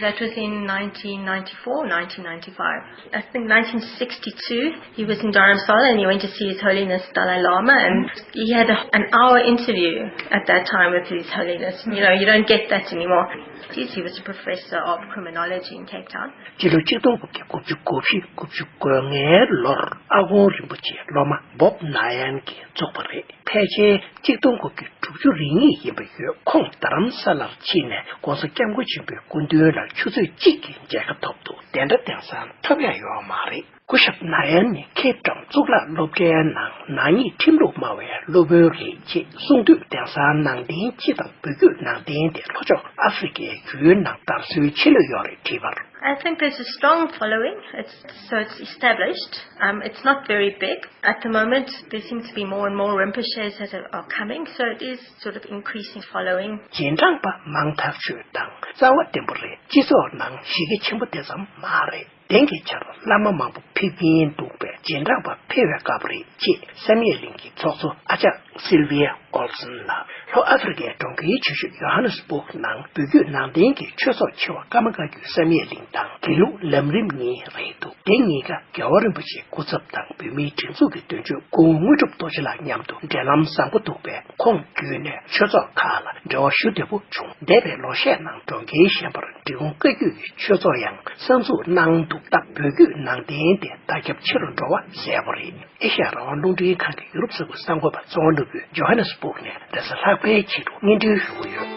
That was in nineteen ninety-four, nineteen ninety-five. I think nineteen sixty-two, he was in Dharamsala and he went to see His Holiness Dalai Lama, and he had a, an hour interview at that time with His Holiness. You know, you don't get that anymore. He was a professor of criminology in Cape Town. སྤྱི་ལོ་ཆིག་སྟོང་དགུ་བརྒྱ་དགུ་བཅུ་གོ་བཞི་དགུ་བཅུ་གོ་ལྔའི་ལོར་ཨ་དཀོན་རིན་པོ་ཆེའི་སློབ་མ་བོབ་ནཱ་ཡན་གྱིས་བཙུགས་པ་རེད། ཕལ་ཆེར་ཆིག་སྟོང་དགུ་བརྒྱ་དྲུག་ཅུ་རེ་གཉིས་ཡིན་པ་ཡོད། ཁོང་རྡ་རམ་ས་ལར་ཕྱིན་ནས་༸གོང་ས་༸སྐྱབས་མགོན་ཆེན་པོའི་སྐུ་མདུན་ལ་ཆུ་ཚོད་གཅིག་གི་མཇལ་ཁ་ཐོབ་འདུག་དེ་འདྲ་དེང་སང་ཐོབ་ཡ་ཡོད་མ་རེད། སྐུ་ཞབས་ནཱ་ཡན་ནི་ཁེབ་ཊའུན་གཙུག་ལག་སློབ་གྲྭའི་ནང་ནག་ཉེས་ཁྲིམས་ལུགས་སྨྲ་བའི་སློབ་དཔོན་རེད་ཅེས་གསུངས་དུས། དེང་སང་ནང་བསྟན་སྤྱི་དང་བོད་བརྒྱུད་ནང་བསྟན་དེ་ལྷོ་ཕྱོགས་ཨ་ཧྥེ་རི་ཀའི་ཡུལ་ནང་དར་སྲོལ་ཆེ་ལོས་ཡོད་རེད་དྲིས་པར། I think there's a strong following. It's, so it's established. Um, it's not very big. At the moment, there seems to be more and more Rinpoches that are, are coming, so it is sort of increasing following. རྗེས་འབྲང་པ་མང་ཐག་ཆོད་དང་རྩ་བ་བརྟན་པོ་རེད། སྤྱི་ཚོགས་ནང་གཞི་རྒྱ་ཆེན་པོ་དེ་ཙམ་མ་རེད། དེང་གི་ཆར་བླ་མ་མང་པོ་ཕེབས་ཀྱིན་འདུག་པས། རྗེས་འབྲང་པ་འཕེལ་བའི་སྐབས་རེད་ཅེས་བསམ་ཡས་གླིང་གི་ཚོགས་གཙོ་ཨ་ཅག་སིལ་ཝི་ཡ་ཨོལ་སན་ལགས། ལྷོ་ཨ་ཧྥེ་རི་ཀའི་གྲོང་ཁྱེར་ཆེ་ཤོས་ཡོ་ཧ་ནེ་སི་སྦུག་ནང་བོད་བརྒྱུད་ནང་བསྟན་གྱི་ཆོས་ཚོགས་ཆེ་བ་ཀརྨ་བཀའ་བརྒྱུད་བསམ་ཡས་གླིང་དང་དགེ་ལུགས་ལམ་རིམ་གཉིས་རེད་འདུག་དེ་གཉིས་ཀ་རྒྱལ་བ་རིན་པོ་ཆེའི་སྐུ་ཚབ་དང་བོད་མིའི་སྒྲིག་འཛུགས་ཀྱི་དོན་གཅོད་སྐུ་ངོ་དངོས་གྲུབ་རྡོ་རྗེ་ལགས་མཉམ་དུ་འབྲེལ་ལམ་བཟང་པོ་འདུག་པས། ཁོང་བརྒྱུད་ནས་ཆོས་ཚོགས་ཁག་ལ་འབྲེལ་བ་ཞུ་བདེ་པོ་བྱུང་། འདས་པའི་ལོ་ཤས་ནང་གྲོང་ཁྱེར་གཞན་པར་འབྲི་གུང་བཀའ་བརྒྱུད་ཀྱི་ཆོས་ཚོགས་ཡང་གསར་འཛུགས་གནང་འདུག་སྟབས། བོད་བརྒྱུད་ནང་བསྟན་དེ་དར་ཁྱབ་ཆེ་རུ་འགྲོ་བ་གསལ་པོ་རེད། ཨེ་ཤ་ཡ་རང་དབང་རླུང་འཕྲིན་ཁང་གི་ཡུ་རོབ་ས་ཁུལ་གསར་འགོད་པ་ཚེ་དབང་ནོར་བུས་ཇོ་ཧ་ནེ་སི་སྦུག་ནས་རེས་གཟའ་ལྷག་པའི་ཕྱི་དྲོ་སྙན་སྒྲོན་ཞུ་གི་ཡོད།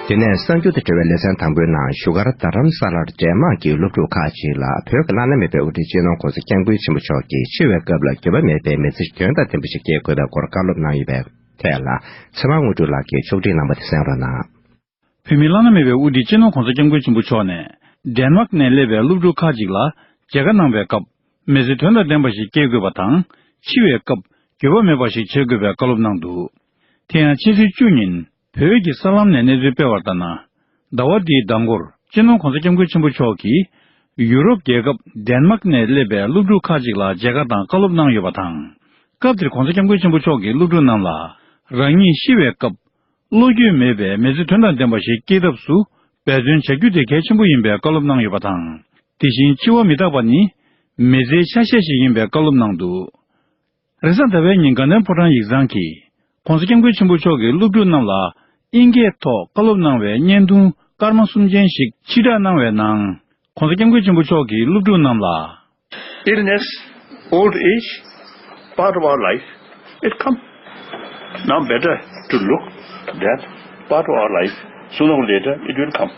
དེ་ནས་གསར་འགྱུར་དང་འབྲེལ་བའི་ལེ་ཚན་དང་པོའི་ནང་བཞུགས་སྒར་རྡ་རམ་ས་ལར་འབྲས་དམག་གི་སློབ་ཕྲུག་ཁག་ཅིག་ལ་བོད་ཀྱི་བླ་ན་མེད་པའི་དབུ་ཁྲིད་སྤྱི་ནོར་༸གོང་ས་༸སྐྱབས་མགོན་ཆེན་པོ་མཆོག་གིས་འཆི་བའི་སྐབས་ལ་འགྱོད་པ་མེད་པའི་མི་ཚེ་དོན་དང་ལྡན་པ་ཞིག་སྐྱེལ་དགོས་པའི་སྐོར་བཀའ་སློབ་གནང་ཡོད་པའི་ཐད་ལ། ཚེ་དབང་དངོས་གྲུབ་ལགས་ཀྱིས་ཕྱོགས་སྒྲིག་གནང་བ་དེ་གསན་རོགས་གནང་། བོད་མིའི་བླ་ན་མེད་པའི་དབུ་ཁྲིད་སྤྱི་ནོར་༸གོང་ས་༸སྐྱབས་མགོན་ཆེན་པོ་མཆོག་ནས་ཌེན་མཱག་ནས་སླེབས་པའི་སློབ་ཕྲུག་ཁག་ཅིག་ལ་མཇལ་ཁ་གནང་བའི་སྐབས། མི་ཚེ་དོན་དང་ལྡན་པ་ཞིག་སྐྱེལ་དགོས་པ་དང་། འཆི་བའི་སྐབས་འགྱོད་པ་མེད་པ་ཞིག་བྱེད་དགོས་པའི་བཀའ་སློབ་གནང་འདུག་དེ་ཡང་ཕྱི་ཚེས་བཅུ་ཉིན་བོད་ཀྱི་གསར་ལམ་ནས་གནས་ཚུལ་སྤེལ་བར་ལྟར་ན། ཟླ་བ་འདིའི་ཟླ་འགོར་སྤྱི་ནོར་༸གོང་ས་༸སྐྱབས་མགོན་ཆེན་པོ་མཆོག་གིས་ཡུ་རོབ་རྒྱལ་ཁབ་ཌེན་མཱག་ནས་སླེབས་པའི་སློབ་ཕྲུག་ཁག་ཅིག་ལ་མཇལ་ཁ་དང་བཀའ་སློབ་གནང་ཡོད་པ་དང་། སྐབས་དེར་༸གོང་ས་༸སྐྱབས་མགོན་ཆེན་པོ་མཆོག་གིས་སློབ་ཕྲུག་རྣམས་ལ་རང་ཉིད་ཤི་བའི་སྐབས་བློ་འགྱོད་མེད་པའི་མི་ཚེ་དོན་དང་ལྡན་པ་ཞིག་སྐྱེལ་ཐབས་སུ་འབད་བརྩོན་བྱ་རྒྱུ་དེ་གལ་ཆེན་པོ་ཡིན་པའི་བཀའ་སློབ་གནང་ཡོད་པ་དང་། དེ་བཞིན་འཆི་བ་མི་རྟག་པ་ནི་མི་ཚེའི་ཆ་ཤས་ཤིག་ཡིན་པའི་བཀའ་སློབ་གནང་འདུག་རེས་གཟའ་ཟླ་བའི་ཉིན་དགའ་ལྡན་ཕོ་བྲང་ཡིག་ཚང་གིས་༸གོང་ས་༸སྐྱབས་མགོན་ཆེན་པོ་མཆོག་གིས་སློབ་ཕྲུག་རྣམས་ལ་ཨིན་སྐད་ཐོག་བཀའ་སློབ་གནང་བའི་བརྙན་ཐུང་སྐར་མ་གསུམ་ཅན་ཞིག་ཕྱིར་བསྒྲགས་གནང་བའི་ནང་ ༸གོང་ས་༸སྐྱབས་མགོན་ཆེན་པོ་མཆོག་གིས་སློབ་ཕྲུག་རྣམས་ལ། Illness, old age, part of our life, it come. Now better to look that part of our life. Sooner or later, it will come.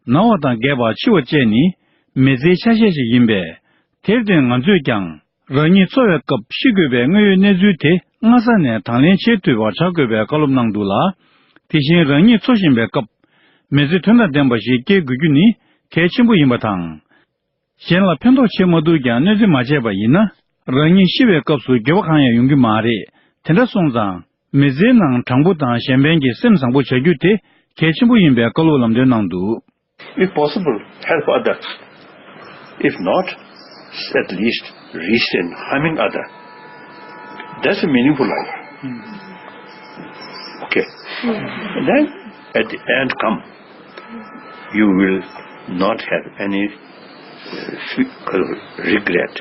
ན་བ་དང་རྒས་པ་འཆི་བ་བཅས་ནི་མི་ཚེའི་ཆ་ཤས་ཤིག་ཡིན་པས། དེར་བརྟེན་ང་ཚོས་ཀྱང་རང་ཉིད་འཚོ་བའི་སྐབས་ཤི་དགོས་པའི་དངོས་ཡོད་གནས་ཚུལ་དེ་སྔ་ས་ནས་དང་ལེན་བྱེད་ཐུབ་པ་བྱ་དགོས་པའི་བཀའ་སློབ་གནང་འདུག་ལ། དེ་བཞིན་རང་ཉིད་འཚོ་བཞིན་པའི་སྐབས་མི་ཚེ་དོན་དང་ལྡན་པ་ཞིག་སྐྱེལ་དགོས་རྒྱུ་ནི་གལ་ཆེན་པོ་ཡིན་པ་དང་། གཞན་ལ་ཕན་ཐོགས་བྱེད་མ་ཐུབ་ཀྱང་གནོད་འཚེ་མ་བྱས་པ་ཡིན་ན། རང་ཉིད་ཤི་བའི་སྐབས་སུ་འགྱོད་པ་གང་ཡང་ཡོང་གི་མ་རེད། དེ་འདྲ་སོང་ཙང་མི་ཚེའི་ནང་དྲང་པོ་དང་གཞན་ཕན་གྱི་སེམས་བཟང་པོ་བྱ་རྒྱུ་དེ་གལ་ཆེན་པོ་ཡིན་པའི་བཀའ་སློབ་ལམ་སྟོན་གནང་འདུག If possible, help others. If not, at least restrain harming other. That's a meaningful life. Okay. Then at the end come, you will not have any uh, fe- uh, regret.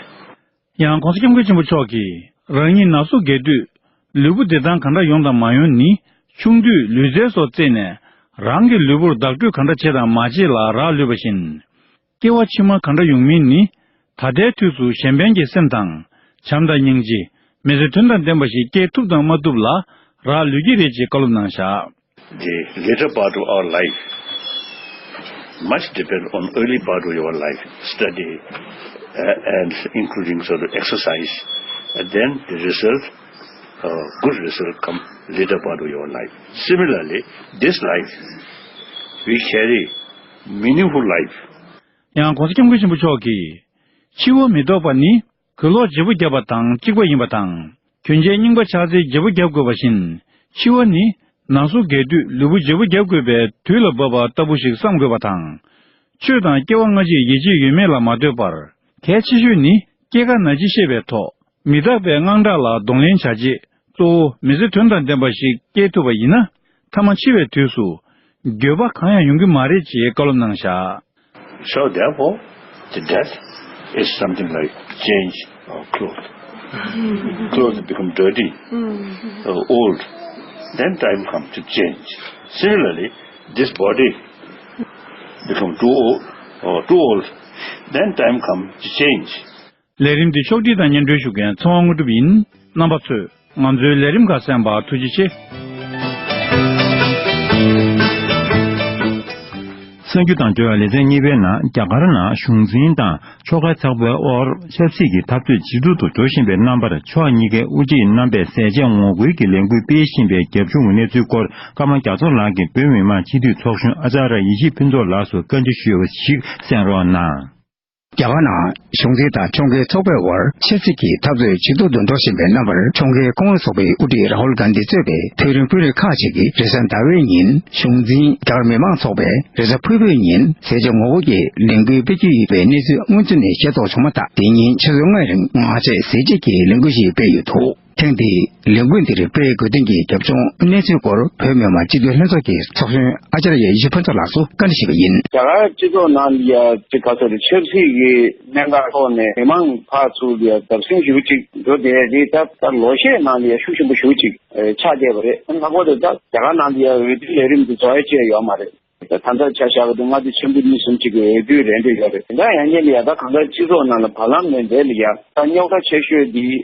ཡང་༸གོང་ས་༸སྐྱབས་མགོན་ཆེན་པོ་མཆོག་གིས་རང་ཉིད་ན་ཟུག་རྒས་དུས་ལུས་པོ་བདེ་ཐང་ག་འདྲ་ཡོང་དང་མ་ཡོང་ནི་ཆུང་དུས་ལུས་རྩལ་སོགས་རྩེས་ནས་རང་གི་ལུས་པོར་བདག་སྤྲོད་ག་འདྲ་བྱེད་དང་མ་བྱེད་ལ་རག་ལུས་པ་བཞིན། སྐྱེ་བ་ཕྱི་མ་ག་འདྲ་ཡོང་མིན་ནི་ད་ལྟའི་དུས་སུ་གཞན་ཕན་གྱི་སེམས་དང་བྱམས་དང་སྙིང་རྗེ་མི་ཚེ་དོན་དང་ལྡན་པ་ཞིག་སྐྱེལ་ཐུབ་དང་མ་ཐུབ་ལ་རག་ལུས་ཀྱི་རེད་ཅེས་བཀའ་སློབ་གནང་བཞག The later part of our life much depend on early part of your life, study, uh, and including sort of exercise, and then the result, uh, good result come later part of your life. Similarly, this life, we carry meaningful life. ཡང་༸གོང་ས་༸སྐྱབས་མགོན་ཆེན་པོ་མཆོག་གིས་འཆི་བ་མི་ལྡོག་པ་ནི། གུས་ལོག་བརྗེ་པོ་བརྒྱབ་པ་དང་གཅིག་པ་ཡིན་པ་དང་། གྱོན་ཆས་རྙིང་པ་ཆག་ཚེ་བརྗེ་པོ་བརྒྱབ་དགོས་པ་བཞིན། འཆི་བ་ནི་ན་ཟུག་རྒས་དུས་ལུས་པོ་བརྗེ་པོ་བརྒྱབ་དགོས་པའི་དུས་ལ་བབ་པ་ལྟ་བུ་ཞིག་བསམ་དགོས་པ་དང་། ཆོས་དང་སྐྱེ་བ་སྔ་ཕྱི་ཡིད་ཆེས་ཡོད་མེད་ལ་མ་ལྟོས་པར། གལ་ཆེ་ཤོས་ནི་སྐྱེ་རྒ་ན་འཆི་ཤེས་པའི་ཐོག་མི་རྟག་པའི་དངངས་སྐྲག་ལ་གདོང་ལེན་བྱ་ཆེད། གཙོ་བོ་མི་ཚེ་དོན་དང་ལྡན་པ་ཞིག་སྐྱེལ་ཐུབ་པ་ཡིན་ན། མཐའ་མ་འཆི་བའི་དུས་སུ་འགྱོད་པ་གང་ཡང་ཡོང་གི་མ་རེད་ཅེས་བཀའ་སློབ་གནང་བཞག So therefore, the death is something like change of clothes. Clothes become dirty, uh, old. Then time comes to change. Similarly, this body become too old, or too old. Then time comes to change. ལས་རིམ་འདི་ཕྱོགས་སྒྲིག་དང་སྙན་སྒྲོན་ཞུ་མཁན་ཚེ་དབང་དངོས་གྲུབ་ཡིན། རྣམ་པ་ཚོས་ང་ཚོའི་ལས་རིམ་ཁག་གསན་པར་ཐུགས་རྗེ་ཆེ། གསར་འགྱུར་དང་འབྲེལ་བའི་ལེ་ཚན་གཉིས་པའི་ནང་རྒྱ་གར་ནང་གཞུང་འཛིན་དང་ཕྱོགས་འགལ་ཚོགས་པའི་དབར་ཆབ་སྲིད་ཀྱི་འཐབ་རྩོད་ཇེ་སྡུག་ཏུ་འགྲོ་བཞིན་པའི་རྣམ་པར་ཕྱོགས་གཉིས་ཀའི་དབུ་ཁྲིད་རྣམ་པས་ཟས་བཅད་ངོ་རྒོལ་གྱི་ལས་འགུལ་སྤེལ་བཞིན་པའི་རྒྱབ་ལྗོངས་ཀྱི་གནས་ཚུལ་སྐོར་ཀརྨ་རྒྱ་མཚོ་ལགས་ཀྱིས་བོད་མི་མང་སྤྱི་འཐུས་ཚོགས་གཞོན་ཨ་ཅཱརྱ་ཡེ་ཤེས་ཕུན་ཚོགས་ལགས་སུ་བཀའ་འདྲི་ཞུས་པ་ཞིག་གསན་རོགས་གནང་། རྒྱ་གར་ནང་གཞུང་འཛིན་དང་ཕྱོགས་འགལ་ཚོགས་པའི་དབར་ཆབ་སྲིད་ཀྱི་འཐབ་རྩོད་ཇེ་སྡུག་ཏུ་འགྲོ་བཞིན་པའི་རྣམ་པར་ཕྱོགས་འགལ་ཀོང་ལེགས་ཚོགས་པའི་དབུ་ཁྲིད་རཱ་ཧུལ་གྷན་དྷི་གཙོས་པའི་མཐོ་རིམ་དཔོན་རིགས་ཁག་ཅིག་གིས་རེས་གཟའ་ཟླ་བའི་ཉིན་གཞུང་འཛིན་རྒྱ་གར་མི་མང་ཚོགས་པས་རེས་གཟའ་ཕུར་བུའི་ཉིན་ཟས་བཅད་ངོ་རྒོལ་གྱི་ལས་འགུལ་སྤེལ་རྒྱུ་ཡོད་པའི་གནས་ཚུལ་སྔོན་ཚུད་ནས་ཤེས་རྟོགས་བྱུང་མ་ཐག་དེ་ཉིན་ཆུ་ཚོད་ལྔའི་རིང་ངོ་ཚ་ཟས་བཅད་ཀྱི་ལས་འགུལ་ཞིག་སྤེལ་ཡོད་འདུག་ཐེངས་འདིའི་ལས་འགུལ་འདིར་སྤེལ་དགོས་དོན་གྱི་རྒྱབ་ལྗོངས་གནས་ཚུལ་སྐོར་བོད་མི་མང་སྤྱི་འཐུས་ལྷན་ཚོགས་ཀྱི་ཚོགས་གཞོན་ཨ་ཅཱརྱ་ཡེ་ཤེས་ཕུན་ཚོགས་ལགས་སུ་བཀའ་འདྲི་ཞུས་པ་ཡིན། རྒྱ་གར་སྤྱི་ཚོགས་ནང་ལ་ཡ་ཅིག་ག་ཚོད་རེད། ཆབ་སྲིད་ཀྱི་གནད་འགག་ཐོག་ནས་མི་མང་ཕར་ཚུར་ལ་ཡ་བརྡབ་གསིག་ཞེ་པོ་ཅིག་འགྲོ་བསྡད་རེད། ད་ད་ལོ་ཤས་ནང་ལ་ཡ་ཤུགས་ཆེན་པོ་ཞེ་པོ་ཅིག་ཆགས་བསྡད་པ་རེད། ལྷག་པར་དུ་ད་རྒྱ་གར་ནང་ལ་ཡ་འོས་བསྡུའི་ལས་རིམ་དེ་རྫོགས་ཡ་ཅིག་ཡོད་མ་རེད། ད་ད་ལྟ་ཆ་བཞག་པ་དེ་མངའ་སྡེ་ཆེན་པོ་གཉིས་གསུམ་ཅིག་གི་འོས་བསྡུའི་རེ་འདུན་ཡོད་རེད། དེ་འདྲ་ཡང་ཉིད་ལ་ཡ་ད་གང་ལྟར་སྤྱི་ཚོགས་ནང་ལ་བར་ལམ་ནས་འདས་ལ་ཡ་ད་རྙོག་དྲ་ཆེ་ཤོས་འདི།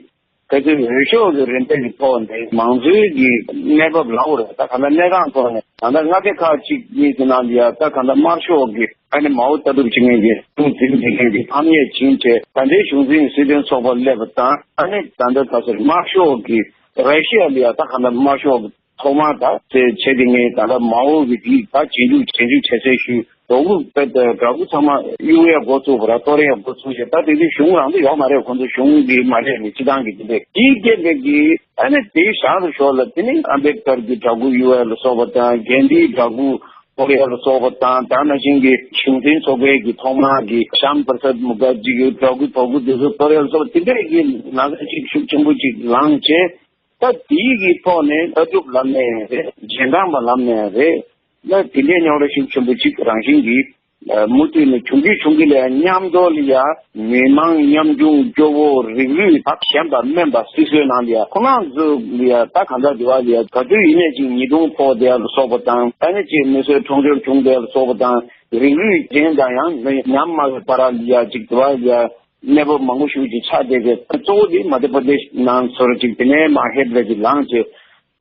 གལ་སྲིད་འོས་ཤོག་གི་རིན་ཐང་གི་ཐོག་ནས་མང་གཙོའི་གི་གནས་བབ་ལབ་དགོས་རེད། ད་ག་ད་གནས་སྟངས་ཐོག་ནས་ད་ལྟ་མངའ་སྡེ་ཁག་ཅིག་གཉིས་ཀྱི་ནང་ལ་ཡ་ད་ག་ད་དམར་ཤོག་གི་ཨ་ནི་མའོ་ལྟ་གྲུབ་ཅིག་ངེས་ཀྱི་གཞུང་འཛིན་བྱེད་མཁན་གྱི་ཕམ་ཉེས་ཕྱིན་བྱས་ད་ལྟའི་གཞུང་འཛིན་སྲིད་དོན་ཚོགས་པ་སླེབས་པ་དང་ཨ་ནི་ད་ལྟ་ད་ཟེར་དམར་ཤོག་གི་ར་ཤི་ཡ་ལ་ཡ་ད་ག་ད་དམར་ཤོག་གི་ཐོག་མར་ད་ཟེར་བྱས་ཏེ་ངས་ད་ལྟ་མའོ་གི་དེ་ད་རྗེས་འཇུག་རྗེས་འཇུག་བྱས་ཚད་ཞུས། དོ་དགོང་དཔེ་དགྲ་བོ་ཚང་མ་གཡུག་ཡས་འགོ་བཙུགས་པ་ར་གཏོར་ཡས་འགོ་བཙུགས་ཤག་ད་དེ་དུས་གཞུང་རང་དུ་ཡོག་མ་རེད། ཁོང་ཚོ་གཞུང་གི་མ་རེད་ནི་སྤྱི་བཏང་གི་དེ་འདྲས་དེའི་རྐྱེན་པས་ཀྱི་ཨ་ནི་དེའི་བྱང་དུ་ཞོར་ལ་དེ་ནི་ཨམ་བེད་ཀར་གྱི་དྲ་སྐུ་གཡུག་ཡས་ལ་སོགས་པ་དང་གན་དྷིའི་དྲ་སྐུ་གཏོར་ཡས་ལ་སོགས་པ་དང་ད་ནང་བཞིན་གྱི་གཞུང་འཛིན་ཚོགས་པའི་གི་ཐོག་མར་གྱི་ཤམ་པྲ་སད་མུ་ཁར་ཇི་གི་དྲ་སྐུ་དོ་སྐུ་དེ་ཚོ་གཏོར་ཡས་ལ་སོགས་པ་དེ་འདྲས་ཀྱི་ན་ཚ་གཅིག་ཤུགས་ཆེན་པོ་གཅིག་ལངས་བྱས། ད་དེའི་གི་ཐོག་ནས་ལྟ་གྲུབ་ལམ་ནས་རེད། རྗེས་འབྲང་པ་ལམ་ནས་རེད། ད་དེ་འདྲའི་རྙོག་དྲ་ཤུགས་ཆེན་པོ་གཅིག་རང་བཞིན་གྱིས་ མུ་མཐུད་ནས་བྱུང་གི་བྱུང་གི་ལ་མཉམ་དུ་ལ་ཡ་མི་མང་ཉམ་ཆུང་སྐྱོ་བོ་རིགས་རུས་ད་གཞན་དང་དམན་པ་སྲིད་སྲོལ་ནང་ལ་ཡ་ཁོ་རང་ཚོ་ལ་ཡ་ད་གང་ལྟར་འདི་བ་ལ་ཡ་ག་དུས་ཡིན་ནས་ཅིག་ཉེས་རྡུང་ཕོག་བསྡད་ཡ་ལ་སོགས་པ་དང་ཨ་ནི་ཅིག་མི་གསོད་ཁྲོམ་སྐྱོར་བྱུང་བསྡད་ཡ་ལ་སོགས་པ་དང་རིགས་རུས་གཞན་དང་ཡང་ཉམ་དམའ་བའི་བར་ལ་ཡ་ཅིག་འདི་བ་ལ་ཡ། གནས་བབ་མང་པོ་ཞིག་ཅིག་ཆགས་བསྡད་རྗེས་གཙོ་བོ་འདི་མ་དྷྱ་པྲ་དེཤ་ནང་ཚོར་ཅིག་དེ་ནས་མར་ཧེ་པ་ལ་ཅིག་ལངས་བྱས།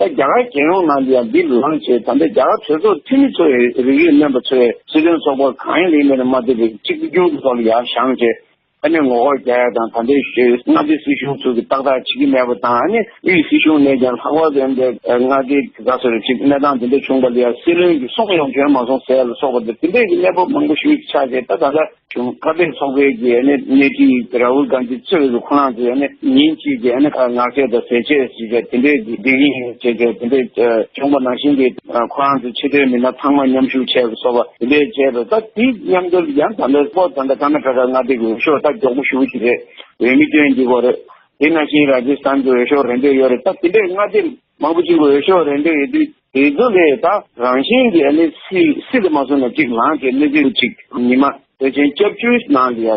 ད་རྒྱ་གར་རྒྱལ་ཡོངས་ནང་ལ་ཡང་འདི་ལངས་བྱས་ད་ལྟ་རྒྱ་གར་གྲོས་ཚོགས་འཐུས་མི་ཚོ་ཡི་རིགས་རུས་སྨན་པ་ཚོས་སྲིད་དོན་ཚོགས་པ་གང་ཡིན་ལ་ཡིན་མིན་མ་བལྟས་པའི་གཅིག་གྱུར་གྱི་ཐོག་ལ་ཡར་བཞེངས་བྱས་ཨ་ནི་ངོ་རྒོལ་རྒྱག་ཡ་དང་ད་ལྟའི་མངའ་སྡེ་སྲིད་གཞུང་ཚོ་གིས་ཏག་ཏག་བྱེད་ཀྱི་མེད་པ་དང་ཨ་ནི་དབུས་སྲིད་གཞུང་ནས་ཀྱང་ལྷག་པར་དུ་འདི་མངའ་སྡེ་ག་སོ་རེ་ཅིག་གནས་སྟངས་འདི་འདྲ་བྱུང་བ་ལ་ཡང་སྲིད་བློན་གྱིས་སྲུང་ཡོང་བྱོན་མ་སོང་ཟེར་ལ་སོགས་པ་འདི་དེ་འདྲས་ཀྱི་གནས་བབ་མང་པོ་ཞིག་ཆགས་བྱས་ད་ད་ལྟ། བྱུང་ཁ་གཏད་ཚོགས་པའི་གི་ཨ་ནི་སྣེ་ཁྲིད་རཱ་ཧུལ་གྷན་དྷི་གཙོས་པའི་ཁོ་རང་ཚོས་ཨ་ནི་ཉིན་གཅིག་གི་ཨ་ནི་ངག་བཅད་དང་ཟས་བཅད་ཞིག་བྱས་དེ་འདྲའི་གི་བསྡད་ཀྱི་ཡིན་ཞེས་བྱས་དེ་འདྲའི་བྱུང་བ་ནང་བཞིན་གྱི་ཁོ་རང་ཚོའི་ཆེས་མཐོའི་མི་སྣ་ཚང་མ་མཉམ་ཞུགས་བྱས་པ་སོགས་པ་དེ་འདྲའི་བྱས་པ་ད་དེ་མཉམ་དུ་ཡང་ད་ལྟ་སྤོ་ད་ལྟ་ཀར་ནཱ་ཊ་ཀ་མངའ་སྡེ་གི་འོས་ཤོག་ད་མགྱོགས་པོ་ཞེ་པོ་ཅིག་རེད། འོས་མི་བཏོན་གྱི་ཡོད་རེད། དེ་ནང་བཞིན་རཱ་ཇི་སི་ཐན་གྱི་འོས་ཤོག་རེ་འདོད་ཡོད་རེད། ད་དེ་འདྲའི་མངའ་སྡེ་མང་པོ་ཅིག་གི་འོས་ཤོག་རེ་འདོད་ཡོད་དུས། དེ་ཚོ་ལས་ད་རང་བཞིན་གྱི་ཨ་ནི་སྲིད་སྲིད་དུ་མ་སོང་ན་གཅིག་ལངས་བྱས་གནས་ཚུལ་གཅིག་ཉི་མ་དེ་བཞིན་སྐྱབས་བཅོལ་ནང་ལ་ཡ་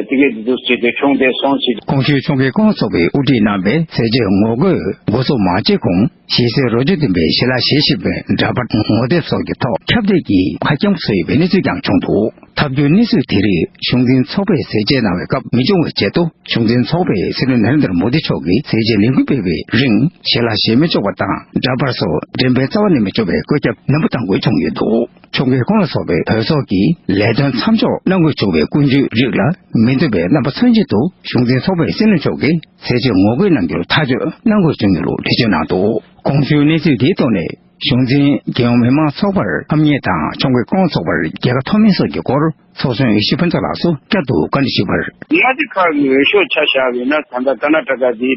དེ་གས་དེ་ཚོ་བྱས་ཏེ་བྱུང་བསྡད་སོང་ཞེས། གོང་ཞུས་ཁྱུང་དཀར་ཀུང་ཚོགས་པས་དབུ་ཁྲིད་གནང་བའི་ཟས་བཅད་ངོ་རྒོལ་འགོ་འཛུགས་མ་བྱས་གོང་གཞིས་བྱེས་རོ་བཅུད་ལྡན་པའི་ཞལ་ལག་བཞེས་བཞིན་པའི་འདྲ་པར་ངོ་དེབ་སོགས་ཀྱི་ཐོག་ཁྱབ་གདལ་གྱི་ཁ་རྐྱང་བཟོས་ཡོད་པའི་གནས་ཚུལ་ཀྱང་བྱུང་འདུག་ཐབས་སྐྱོ་གནས་ཚུལ་དེ་རིགས་གཞུང་འཛིན་ཚོགས་པས་ཟས་བཅད་གནང་བའི་སྐབས་མི་འབྱུང་བའི་ཆེད་དུ། གཞུང་འཛིན་ཚོགས་པས་སྲིད་བློན་ནཱ་རེན་དྲ་མོ་དི་མཆོག་གིས་ཟས་བཅད་ལས་འགུལ་སྤེལ་བའི་རིང་ཞལ་ལག་བཞེས་མི་ཆོག་པ་དང་འདྲ་པར་སོགས་འགྲེམས་སྤེལ་རྩ་བ་ནས་མི་ཆོག་པའི་བཀོད་ཁྱབ་ནན་པོ་བཏང་དགོས་བྱུང་ཡོད་འདུག་ཁྱུང་དཀར་ཀུང་ལ་སོགས་པའི་བོད་ཚོགས་ཀྱིས་ལས་དོན་མཚམས་འཇོག་གནང་དགོས་བྱུང་བའི་ཀུན་སྤྱོད་རིགས་ལ་མི་འདོད་པའི་རྣམ་པ་མཚོན་བྱེད་དུ་གཞུང་འཛིན་ཚོགས་པའི་སྲིད་བློན་མཆོག་གིས་ཟས་བཅད་ངོ་རྒོལ་གནང་རྒྱུར་ཐག་གཅོད་གནང་དགོས་བྱུང་ཡོད་ལུགས་འགྲེལ་བརྗོད་གནང་འདུག་གོང་ཞུས་གནས་ཚུལ་འདིའི་ཐོག་ནས། གཞུང་འཛིན་རྒྱལ་ཡོངས་མི་མང་ཚོགས་པར་ཕམ་ཉེས་དང་ཁྱུང་དཀར་ཀུང་ཚོགས་པར་རྒྱལ་ཁ་ཐོབ་མིན་སོགས་ཀྱི་སྐོར་ཚོགས་གཞོན་ཡེ་ཤེས་ཕུན་ཚོགས་ལགས་སུ་བསྐྱར་དུ་བཀའ་འདྲི་ཞུས་པར། མངའ་སྡེ་ཁག་གི་འོས་ཤོག་ཆ་བཞག་པ་ཡིན་ན་ད་ལྟ་ཀར་ནཱ་ཊ་ཀ་འདི་